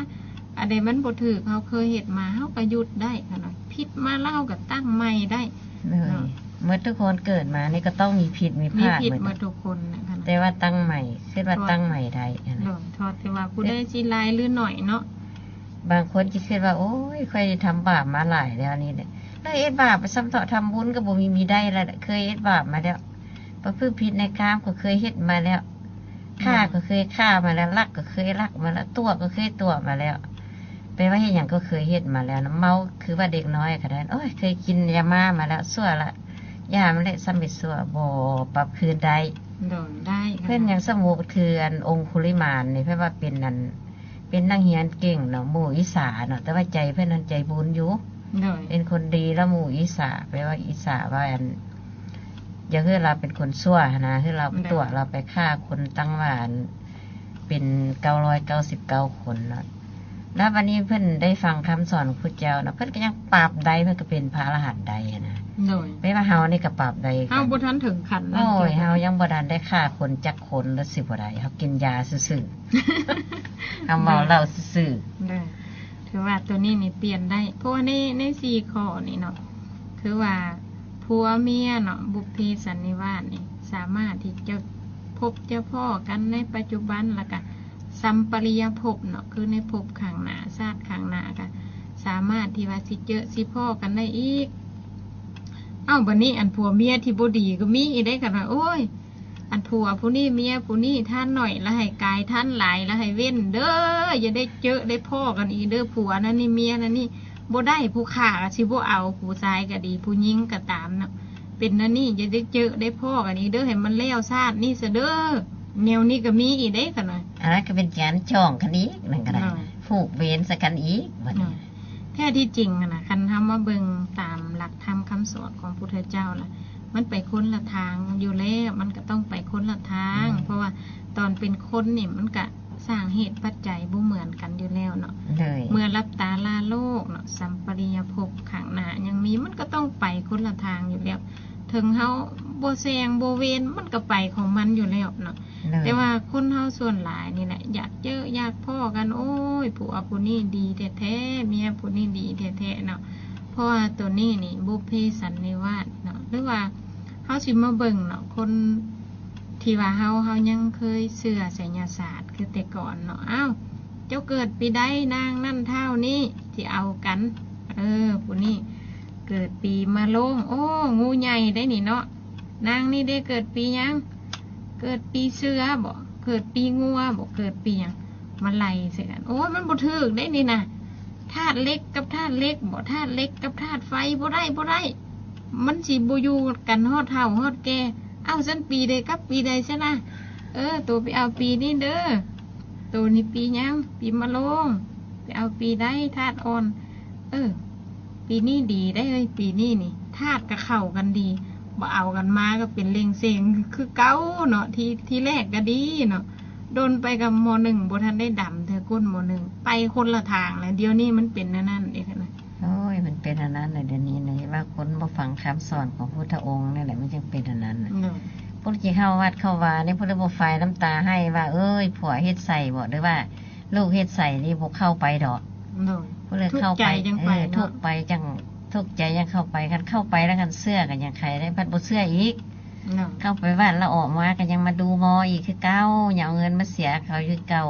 ອັນໃດມັນບໍ່ຖືກເຮົາເຄີຍເຮັດມາ ເຮົາກໍຢຸດໄດ້ ຄັນວ່າຜິດມາແລ້ວເຮົາກໍຕັ້ງໃໝ່ໄດ້ ໂດຍ ເນາະ ໝົດທຸກຄົນເກີດມານີ້ກໍຕ້ອງມີຜິດມີພາດ ມີຜິດໝົດ ໝົດທຸກຄົນນະ ແຕ່ວ່າຕັ້ງໃໝ່ ຄິດວ່າຕັ້ງໃໝ່ໄດ້ຫັ້ນນະ ໂດຍ ເພາະແຕ່ວ່າຜູ້ໃດຊິຫຼາຍຫຼືໜ້ອຍເນາະ ບາງຄົນຊິຄິດວ່າ ໂອ້ຍ ຂ້ອຍທຳບາບມາຫຼາຍແລ້ວນີ້ແຫຼະ ເລີຍເຮັດບາບໄປຊ້ຳເທາະ ທຳບຸນກໍບໍ່ມີມີໄດ້ແລ້ວ ເຄີຍເຮັດບາບມາແລ້ວ ປະພຶດຜິດໃນກາມກໍເຄີຍເຮັດມາແລ້ວ ຂ້າກໍເຄີຍຂ້າມາແລ້ວ ລັກກໍເຄີຍລັກມາແລ້ວ ຕົວະກໍເຄີຍຕົວະມາແລ້ວ ແປວ່າເຮັດຫຍັງກໍເຄີຍເຮັດມາແລ້ວນະ ເມົາຄືວ່າເດັກນ້ອຍກໍໄດ້ ໂອ້ຍ ເຄີຍກິນຢາມ້າມາແລ້ວ ຊົ່ວລະ ຢ່າມັນແຫຼະ ຊ້ຳໄປຊົ່ວ ບໍ່ປັບຄືນໄດ້ ໂດຍ ໄດ້ ເພິ່ນຍັງ ສົມມຸດຄືອັນອົງຄຸລິມານນີ້ ເພິ່ນວ່າເປັນອັນ ເປັນນັກຮຽນເກັ່ງເນາະ ໝູ່ອິດສາເນາະ ແຕ່ວ່າໃຈເພິ່ນນັ້ນໃຈບຸນຢູ່ ໂດຍ ເປັນຄົນດີ ແລ້ວໝູ່ອິດສາ ແປວ່າອິດສາວ່າອັນ ຢ່າເຮີລາວເປັນຄົນຊົ່ວຫັ້ນນະ ເຮີລາວໄປຕົວະ ລາວໄປຂ້າຄົນ ຕັ້ງວ່າອັນ ເປັນເກົ້າຮ້ອຍເກົ້າສິບເກົ້າຄົນເນາະ ແລ້ວບັດນີ້ເພິ່ນໄດ້ຟັງຄຳສອນຂອງພຸດທະເຈົ້າເນາະ ເພິ່ນກໍຍັງປາບໄດ້ ເພິ່ນກໍເປັນພະອະລະຫັນໄດ້ຫັ້ນນະ. ໂດຍ ແປວ່າເຮົານີ້ກໍປາບໄດ້ ເຮົາບໍ່ທັນເຖິງຂັ້ນນັ້ນ. ໂອ້ຍ ເຮົາຍັງບໍ່ທັນໄດ້ຂ້າຄົນຈັກຄົນ ແລ້ວຊິບໍ່ໄດ້ ເຮົາກິນຢາຊື່ໆ ເຮົາເມົາເຫຼົ້າຊື່ໆ. ໂດຍ ຖືວ່າໂຕນີ້ນີ້ປ່ຽນໄດ້ ເພາະວ່າໃນ ໃນສີ່ຂໍ້ນີ້ເນາະ ຄືວ່າຜົວເມຍເນາະ ບຸບເພສັນນິວາດນີ້ ສາມາດທີ່ຈະພົບຈະພໍ້ກັນໃນປັດຈຸບັນ ແລ້ວກະ ສຳປະລິຍະພົບເນາະ ຄືໃນພົບຂ້າງໜ້າ ຊາດຂ້າງໜ້າກະສາມາດທີ່ວ່າຊິເຈີຊິພໍ້ກັນໄດ້ອີກ. ເອົ້າ ບັດນີ້ອັນຜົວເມຍທີ່ບໍ່ດີກໍມີອີກເດ້ ຄັນວ່າ ໂອ້ຍ ອັນຜົວຜູ້ນີ້ເມຍຜູ້ນີ້ທານໜ້ອຍ ລະໃຫ້ກາຍທານຫຼາຍ ລະໃຫ້ເວັ້ນເດີ້ ຢ່າໄດ້ເຈີໄດ້ພໍ້ກັນອີກເດີ້ ຜົວນັ້ນນີ້ເມຍນັ້ນນີ້ບໍ່ໄດ້ ຜູ້ຂ້າກໍຊິບໍ່ເອົາ ຜູ້ຊາຍກໍດີ ຜູ້ຍິງກໍຕາມເນາະ. ເປັນແນວນີ້ ຢ່າໄດ້ເຈີໄດ້ພໍ້ກັນອີກເດີ້ ໃຫ້ມັນແລ້ວຊາດນີ້ຊະເດີ້ ແນວນີ້ກໍມີອີກເດ້ ຄັນວ່າ ອັນນັ້ນກໍເປັນການຈອງກັນອີກ ນັ້ນກໍໄດ້ ຜູກເວນໃສ່ກັນອີກບັດນີ້. ແທ້ທີ່ຈິງຫັ້ນນະ ຄັນເຮົາມາເບິ່ງຕາມຫຼັກທຳຄຳສອນຂອງພຸດທະເຈົ້າລະ ມັນໄປຄົນລະທາງຢູ່ແລ້ວ ມັນກໍຕ້ອງໄປຄົນລະທາງ ເພາະວ່າຕອນເປັນຄົນນີ້ ມັນກະ ສ້າງເຫດປັດໄຈບໍ່ເໝືອນກັນຢູ່ແລ້ວເນາະ. ເມື່ອຫຼັບຕາລາໂລກເນາະ ສຳປະລິຍະພົບຂ້າງໜ້າຍັງມີ ມັນກໍຕ້ອງໄປຄົນລະທາງຢູ່ແລ້ວ ເຖິງເຮົາບໍ່ແຊງບໍ່ເວນ ມັນກໍໄປຂອງມັນຢູ່ແລ້ວເນາະ. ແຕ່ວ່າຄົນເຮົາສ່ວນຫຼາຍນີ້ແຫຼະ ຢາກເຈີຢາກພໍ້ກັນ ໂອ້ຍ ຜົວຜູ້ນີ້ດີແທ້ໆ ເມຍຜູ້ນີ້ດີແທ້ໆເນາະ. ເພາະວ່າໂຕນີ້ນີ້ ບຸບເພສັນນິວາດເນາະ ຫຼືວ່າເຮົາຊິມາເບິ່ງເນາະ ຄົນ ທີ່ວ່າເຮົາ ເຮົາຍັງເຄີຍເຊື່ອໄສຍະສາດຄືແຕ່ກ່ອນເນາະ. ອ້າວ ເຈົ້າເກີດປີໃດ ນາງນັ້ນທ້າວນີ້ ຊິເອົາກັນ ເອີ ຜູ້ນີ້ເກີດປີມະໂລງ ໂອ້ ງູໃຫຍ່ໄດ໋ນີ້ເນາະ. ນາງນີ້ເດ ເກີດປີຫຍັງ ເກີດປີເສືອບໍ ເກີດປີງົວບໍ ເກີດປີຫຍັງ ມາໄລ່ໃສ່ກັນ ໂອ້ຍ ມັນບໍ່ຖືກເດ້ນີ້ນະ ທາດເຫຼັກກັບທາດເຫຼັກບໍ ທາດເຫຼັກກັບທາດໄຟ ບໍ່ໄດ້ ບໍ່ໄດ້ ມັນຊິບໍ່ຢູ່ກັນຮອດເຖົ້າຮອດແກ່. ເອົ້າ ຊັ້ນປີໃດກັບປີໃດຊັ້ນນະ? ເອີ ໂຕໄປເອົາປີນີ້ເດີ ໂຕນີ້ປີຫຍັງ ປີມະໂລງ ໄປເອົາປີໃດ ທາດອ່ອນ. ເອີ ປີນີ້ດີໄດ໋ເອີຍ ປີນີ້ນີ້ທາດກໍເຂົ້າກັນດີ ບໍ່ເອົາກັນມາກໍເປັນເລັ່ງເສັງຄືເກົ່າເນາະ. ທີ ທີແລກກໍດີເນາະ ດົນໄປກໍ ມໍໜຶ່ງ ບໍ່ທັນໄດ້ດຳເທື່ອ ກົ້ນມໍໜຶ່ງ ໄປຄົນລະທາງແລ້ວ. ດຽວນີ້ມັນເປັນແນວນັ້ນເດ້ ໂອ້ຍ ມັນເປັນອັນນັ້ນແຫຼະ ດຽວນີ້ນະ ວ່າຄົນບໍ່ຟັງຄຳສອນຂອງພຸດທະອົງນີ້ແຫຼະ ມັນຈຶ່ງເປັນອັນນັ້ນ. ໂດຍ ພວກທີ່ເຂົ້າວັດເຂົ້າວານີ້ ພວກທີ່ບໍ່ຟາຍນ້ຳຕາໄຫ້ວ່າ ເອີຍ ຜົວເຮັດໃສ່ບໍ ຫຼືວ່າລູກເຮັດໃສ່ນີ້ ບໍ່ເຂົ້າໄປດອກ. ໂດຍ ຜູ້ເລີຍເຂົ້າໄປ ທຸກໃຈຈັ່ງໄປ ເອີ ເນາະ ທຸກໄປຈັ່ງ ທຸກໃຈຈັ່ງເຂົ້າໄປ ຄັນເຂົ້າໄປແລ້ວ ຄັນເຊື່ອກໍຍັງໄຄໄດ້ ພັດບໍ່ເຊື່ອອີກ. ເຂົ້າໄປວັດແລ້ວອອກມາກໍຍັງມາດູໝໍອີກຄືເກົ່າ ຍັງເອົາເງິນມາເສຍເຂົາຢູ່ເກົ່າ.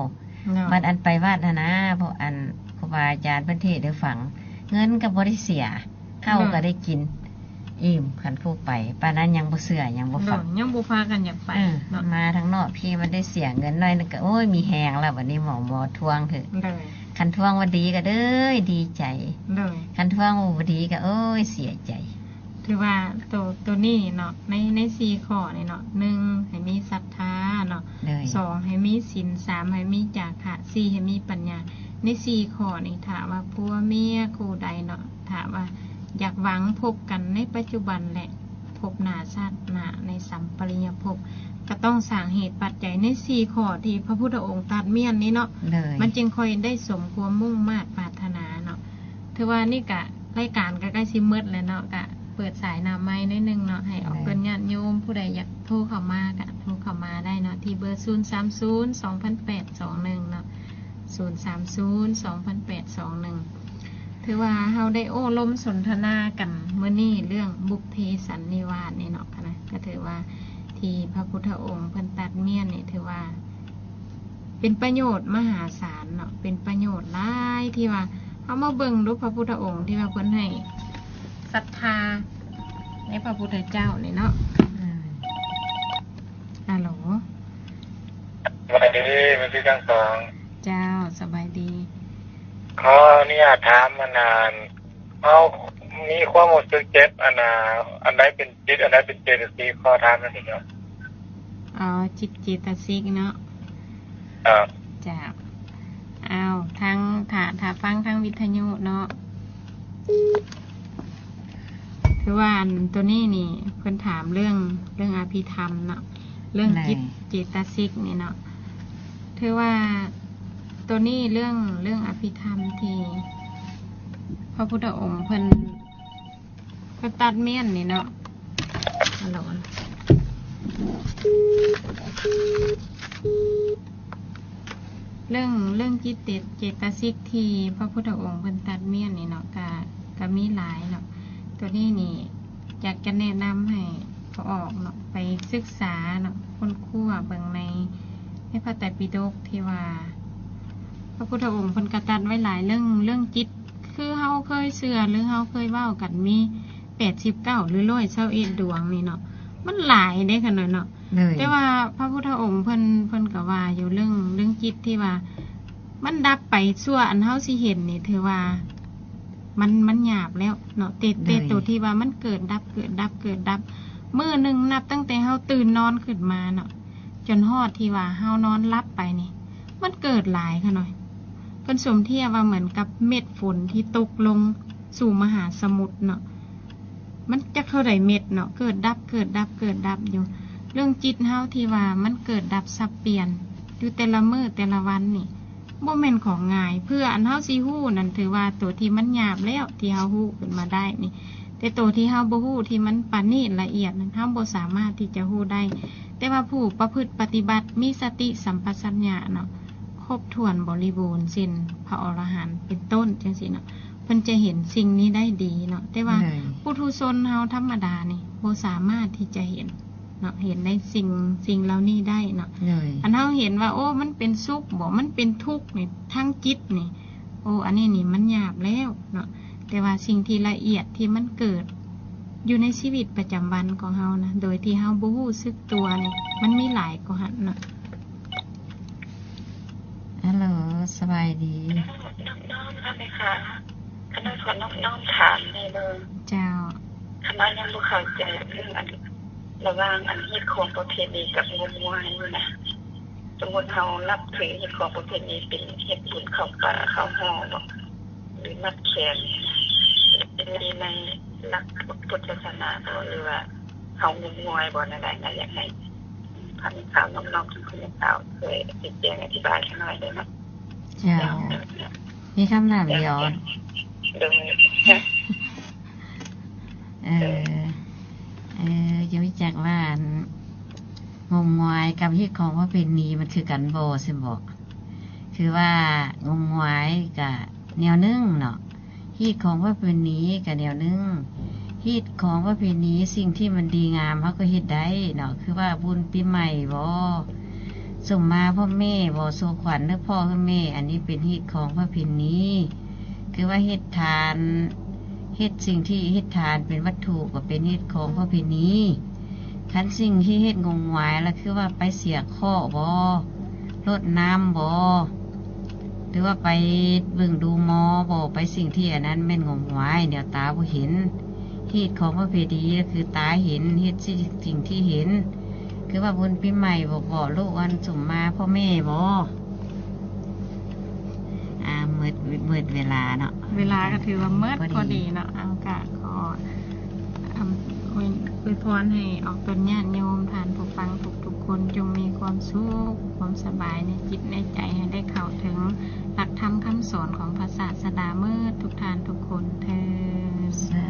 ບັດອັນໄປວັດຫັ້ນນະ ພວກອັນຄູບາອາຈານເພິ່ນເທດໃຫ້ຟັງ ເງິນກໍບໍ່ໄດ້ເສຍ ເຂົ້າກໍໄດ້ກິນອີ່ມ. ຄັນຜູ້ໄປປານນັ້ນຍັງບໍ່ເຊື່ອ ຍັງບໍ່ຟັງ ຍັງບໍ່ພາກັນຢາກໄປເນາະ. ມາທາງນອກພີ້ມັນໄດ້ເສຍເງິນໜ້ອຍໜຶ່ງກໍ ໂອ້ຍ ມີແຮງແລ້ວ ບັດນີ້ໝໍ ໝໍທວງເຖາະ. ຄັນທວງວ່າດີກໍເດີຍ ດີໃຈ ຄັນທວງວ່າບໍ່ດີກໍ ໂອ້ຍ ເສຍໃຈ. ຖືວ່າໂຕ ໂຕນີ້ເນາະ ໃນ ໃນສີ່ຂໍ້ນີ້ເນາະ ໜຶ່ງ ໃຫ້ມີສັດທາເນາະ, ສອງ ໃຫ້ມີສິນ, ສາມ ໃຫ້ມີຈາຄະ, ສີ່ ໃຫ້ມີປັນຍາ. ໃນສີ່ຂໍ້ນີ້ ຖ້າວ່າຜົວເມຍຄູ່ໃດເນາະ ຖ້າວ່າຢາກຫວັງພົບກັນໃນປັດຈຸບັນ ແລະ ພົບໜ້າຊາດໜ້າໃນສຳປະລິຍະພົບ ກໍຕ້ອງສ້າງເຫດປັດໄຈໃນສີ່ຂໍ້ທີ່ພະພຸດທະອົງຕັດມ້ຽນນີ້ເນາະ, ມັນຈຶ່ງຄ່ອຍໄດ້ສົມຄວາມມຸ່ງມາດປາດຖະໜາເນາະ. ຖືວ່ານີ້ກະ ລາຍການກໍໃກ້ຊິໝົດແລ້ວເນາະ, ກະເປີດສາຍໜ້າໄມໜ້ອຍໜຶ່ງເນາະ, ໃຫ້ອອກເອີ້ນຍາດໂຍມ ຜູ້ໃດຢາກໂທເຂົ້າມາກະໂທເຂົ້າມາໄດ້ເນາະ ທີ່ເບີ ສູນສາມສູນ ສອງພັນແປດ ສອງໜຶ່ງ ເນາະ, ສູນສາມສູນ ສອງພັນແປດ ສອງໜຶ່ງ. ຖືວ່າເຮົາໄດ້ໂອ້ລົມສົນທະນາກັນມື້ນີ້ເລື່ອງບຸບເພສັນນິວາດນີ້ເນາະ, ກະນະ ກະຖືວ່າທີ່ພະພຸດທະອົງເພິ່ນຕັດມ້ຽນນີ້ ຖືວ່າ ເປັນປະໂຫຍດມະຫາສານເນາະ, ເປັນປະໂຫຍດຫຼາຍ ທີ່ວ່າເຮົາມາເບິ່ງດູ ພະພຸດທະອົງທີ່ວ່າເພິ່ນໃຫ້ສັດທາໃນພະພຸດທະເຈົ້ານີ້ເນາະ. ອາໂຫຼ ສະບາຍດີ ແມ່ນພີ່ທັງສອງ. ເຈົ້າ ສະບາຍດີ. ຂໍອະນຸຍາດຖາມ ອັນນ່າ ເຮົາມີຄວາມຮູ້ສຶກເຈັບ ອັນນ່າ ອັນໃດເປັນຈິດ ອັນໃດເປັນເຈຕະສິກ ຂໍຖາມໜ້ອຍເດີ. ອໍ ຈິດເຈຕະສິກເນາະ. ເຈົ້າ ເຈົ້າ. ອ້າວ ທາງ ຖ້າ ຖ້າຟັງທາງວິທະຍຸເນາະ ຄືວ່າອັນໂຕນີ້ນີ້ ເພິ່ນຖາມເລື່ອງ ເລື່ອງອະພິທຳເນາະ ເລື່ອງຈິດເຈຕະສິກນີ້ເນາະ. ຖືວ່າໂຕ ຕົວນີ້ເລື່ອງ ເລື່ອງອະພິທຳທີ່ພະພຸດທະອົງເພິ່ນ ເພິ່ນຕັດມ້ຽນນີ້ເນາະ ອາໂຫຼ ເລື່ອງ ເລື່ອງຈິດເຕ ເຈດຕະສິກທີ່ພະພຸດທະອົງເພິ່ນຕັດມ້ຽນນີ້ເນາະ ກະ ກະມີຫຼາຍເນາະ. ຕົວນີ້ນີ້ ຢາກຈະແນະນຳໃຫ້ພໍ່ອອກເນາະ ໄປສຶກສາເນາະ ຄົ້ນຄວ້າເບິ່ງໃນ ໃນພະໄຕປິດົກທີ່ວ່າ ພະພຸດທະອົງເພິ່ນກະຕັດໄວ້ຫຼາຍເລື່ອງ ເລື່ອງຈິດ ຄືເຮົາເຄີຍເຊື່ອ ຫຼື ເຮົາເຄີຍເວົ້າກັນມີແປດສິບເກົ້າ ຫຼື ຮ້ອຍຊາວເອັດດວງນີ້ເນາະ ມັນຫຼາຍເດ້ຂະນ້ອຍເນາະ. ໂດຍ ແຕ່ວ່າພະພຸດທະອົງເພິ່ນ ເພິ່ນກະວ່າຢູ່ເລື່ອງ ເລື່ອງຈິດທີ່ວ່າ ມັນດັບໄປຊົ່ວອັນເຮົາຊິເຫັນນີ້ ຖືວ່າມັນ ມັນຫຍາບແລ້ວເນາະ ແຕ່ ໂດຍ ແຕ່ໂຕທີ່ວ່າມັນເກີດດັບ ເກີດດັບ ເກີດດັບ ມື້ໜຶ່ງນັບຕັ້ງແຕ່ເຮົາຕື່ນນອນຂຶ້ນມາເນາະ ຈົນຮອດທີ່ວ່າເຮົານອນຫຼັບໄປນີ້ ມັນເກີດຫຼາຍຂະນ້ອຍ. ເພິ່ນສົມທຽບວ່າເໝືອນກັບເມັດຝົນທີ່ຕົກລົງສູ່ມະຫາສະໝຸດເນາະ ມັນຈັກເທົ່າໃດເມັດເນາະ ເກີດດັບ ເກີດດັບ ເກີດດັບຢູ່. ເລື່ອງຈິດເຮົາທີ່ວ່າມັນເກີດດັບສັບປ່ຽນຢູ່ແຕ່ລະມື້ແຕ່ລະວັນນີ້ ບໍ່ແມ່ນຂອງງ່າຍ. ເພື່ອອັນເຮົາຊິຮູ້ນັ້ນ ຖືວ່າໂຕທີ່ມັນຫຍາບແລ້ວ ທີ່ເຮົາຮູ້ຂຶ້ນມາໄດ້ນີ້ ແຕ່ໂຕທີ່ເຮົາບໍ່ຮູ້ ທີ່ມັນປານີດລະອຽດນັ້ນ ເຮົາບໍ່ສາມາດທີ່ຈະຮູ້ໄດ້. ແຕ່ວ່າຜູ້ປະພຶດປະຕິບັດ ມີສະຕິສຳປະຊັນຍະເນາະ ຄົບຖ້ວນບໍລິບູນ ເຊັ່ນ ພະອໍລະຫັນເປັນຕົ້ນ ຈັ່ງຊີ້ເນາະ ເພິ່ນຈະເຫັນສິ່ງນີ້ໄດ້ດີເນາະ. ແຕ່ວ່າ ໂດຍ ປຸຖຸຊົນເຮົາທຳມະດານີ້ ບໍ່ສາມາດທີ່ຈະເຫັນເນາະ ເຫັນໃນສິ່ງ ສິ່ງເຫຼົ່ານີ້ໄດ້ເນາະ. ໂດຍ ອັນເຮົາເຫັນວ່າ ໂອ້ ມັນເປັນສຸກບໍ ມັນເປັນທຸກນີ້ ທາງຈິດນີ້ ໂອ້ ອັນນີ້ນີ້ມັນຫຍາບແລ້ວເນາະ. ແຕ່ວ່າສິ່ງທີ່ລະອຽດທີ່ມັນເກີດຢູ່ໃນຊີວິດປະຈຳວັນຂອງເຮົານະ ໂດຍທີ່ເຮົາບໍ່ຮູ້ສຶກຕົວນີ້ ມັນມີຫຼາຍກວ່າຫັ້ນເນາະ. ອາໂຫຼ ສະບາຍດີ. ນ້ອມໆ ແມ່ຄ້າ ຂ້ານ້ອຍຂໍນ້ອມໆຖາມແດ່ເດີ. ເຈົ້າ. ຂ້ານ້ອຍຍັງບໍ່ເຂົ້າໃຈເລື່ອງອັນ ລະຫວ່າງອັນຮີດຄອງປະເພນີກັບງົມງວາຍນີ້ນະ. ສົມມຸດເຮົານັບຖືຮີດຄອງປະເພນີເປັນເຮັດບຸນເຂົ້າປ່າເຂົ້າຫໍ່ບໍ ຫຼື ມັດແຂນ ເປັນໃນຫຼັກພຸດທະສາສະໜາບໍ ຫຼືວ່າເຮົາງົມງວາຍບໍ ແນວໃດນະ? ຢາກໃຫ້ທ່ານແມ່ຂາວນ້ອມໆ ທ່ານແມ່ຂາວຊ່ວຍຊີ້ແຈງອະທິບາຍໃຫ້ໜ້ອຍໄດ້ເນາະ. ເຈົ້າ. ເຈົ້າ. ມີຄຳຖາມດຽວ. ໂດຍ. ເອີ ເອີ ຈະຮູ້ຈັກວ່າ ອັນ ງົມງວາຍກັບຮີດຄອງປະເພນີມັນຄືກັນບໍ່ຊັ້ນບໍ? ຄືວ່າງົມງວາຍກະແນວໜຶ່ງເນາະ ຮີດຄອງປະເພນີກະແນວໜຶ່ງ. ຮີດຄອງປະເພນີ ສິ່ງທີ່ມັນດີງາມເຮົາກໍເຮັດໄດ້ເນາະ ຄືວ່າບຸນປີໃໝ່ບໍ ສົມມາພໍ່ແມ່ບໍ ສູ່ຂວັນໃຫ້ພໍ່ໃຫ້ແມ່ ອັນນີ້ເປັນຮີດຄອງປະເພນີ. ຄືວ່າເຮັດທານ ເຮັດສິ່ງທີ່ເຮັດທານເປັນວັດຖຸ ກໍເປັນຮີດຄອງປະເພນີ. ຄັນສິ່ງທີ່ເຮັດງົມງວາຍລະ ຄືວ່າໄປເສຍເຄາະບໍ ລົດນ້ຳບໍ ຫຼືວ່າໄປເບິ່ງດູໝໍບໍ ໄປສິ່ງທີ່ອັນນັ້ນແມ່ນງົມງວາຍ ແນວຕາບໍ່ເຫັນ. ຮີດຄອງປະເພນີລະ ຄືຕາເຫັນ ເຮັດສິ່ງທີ່ເຫັນ. ຄືວ່າບຸນປີໃໝ່ບໍ ບໍ່ ລູກອັນ ສົມມາພໍ່ແມ່ບໍ. ອ່າ ໝົດ ໝົດເວລາເນາະ ເວລາກໍຖືວ່າໝົດ ພໍດີ ພໍດີເນາະ. ເອົາ ກະຂໍ ອຳ ອວຍ ອວຍພອນໃຫ້ອອກຕົນຍາດໂຍມ ທ່ານຜູ້ຟັງທຸກໆຄົນ ຈົ່ງມີຄວາມສຸກ ຄວາມສະບາຍໃນຈິດໃນໃຈ ໃຫ້ໄດ້ເຂົ້າເຖິງຫຼັກທຳຄຳສອນຂອງພະສາສະດາໝົດທຸກທ່ານທຸກຄົນເທີ້ນ. ສາ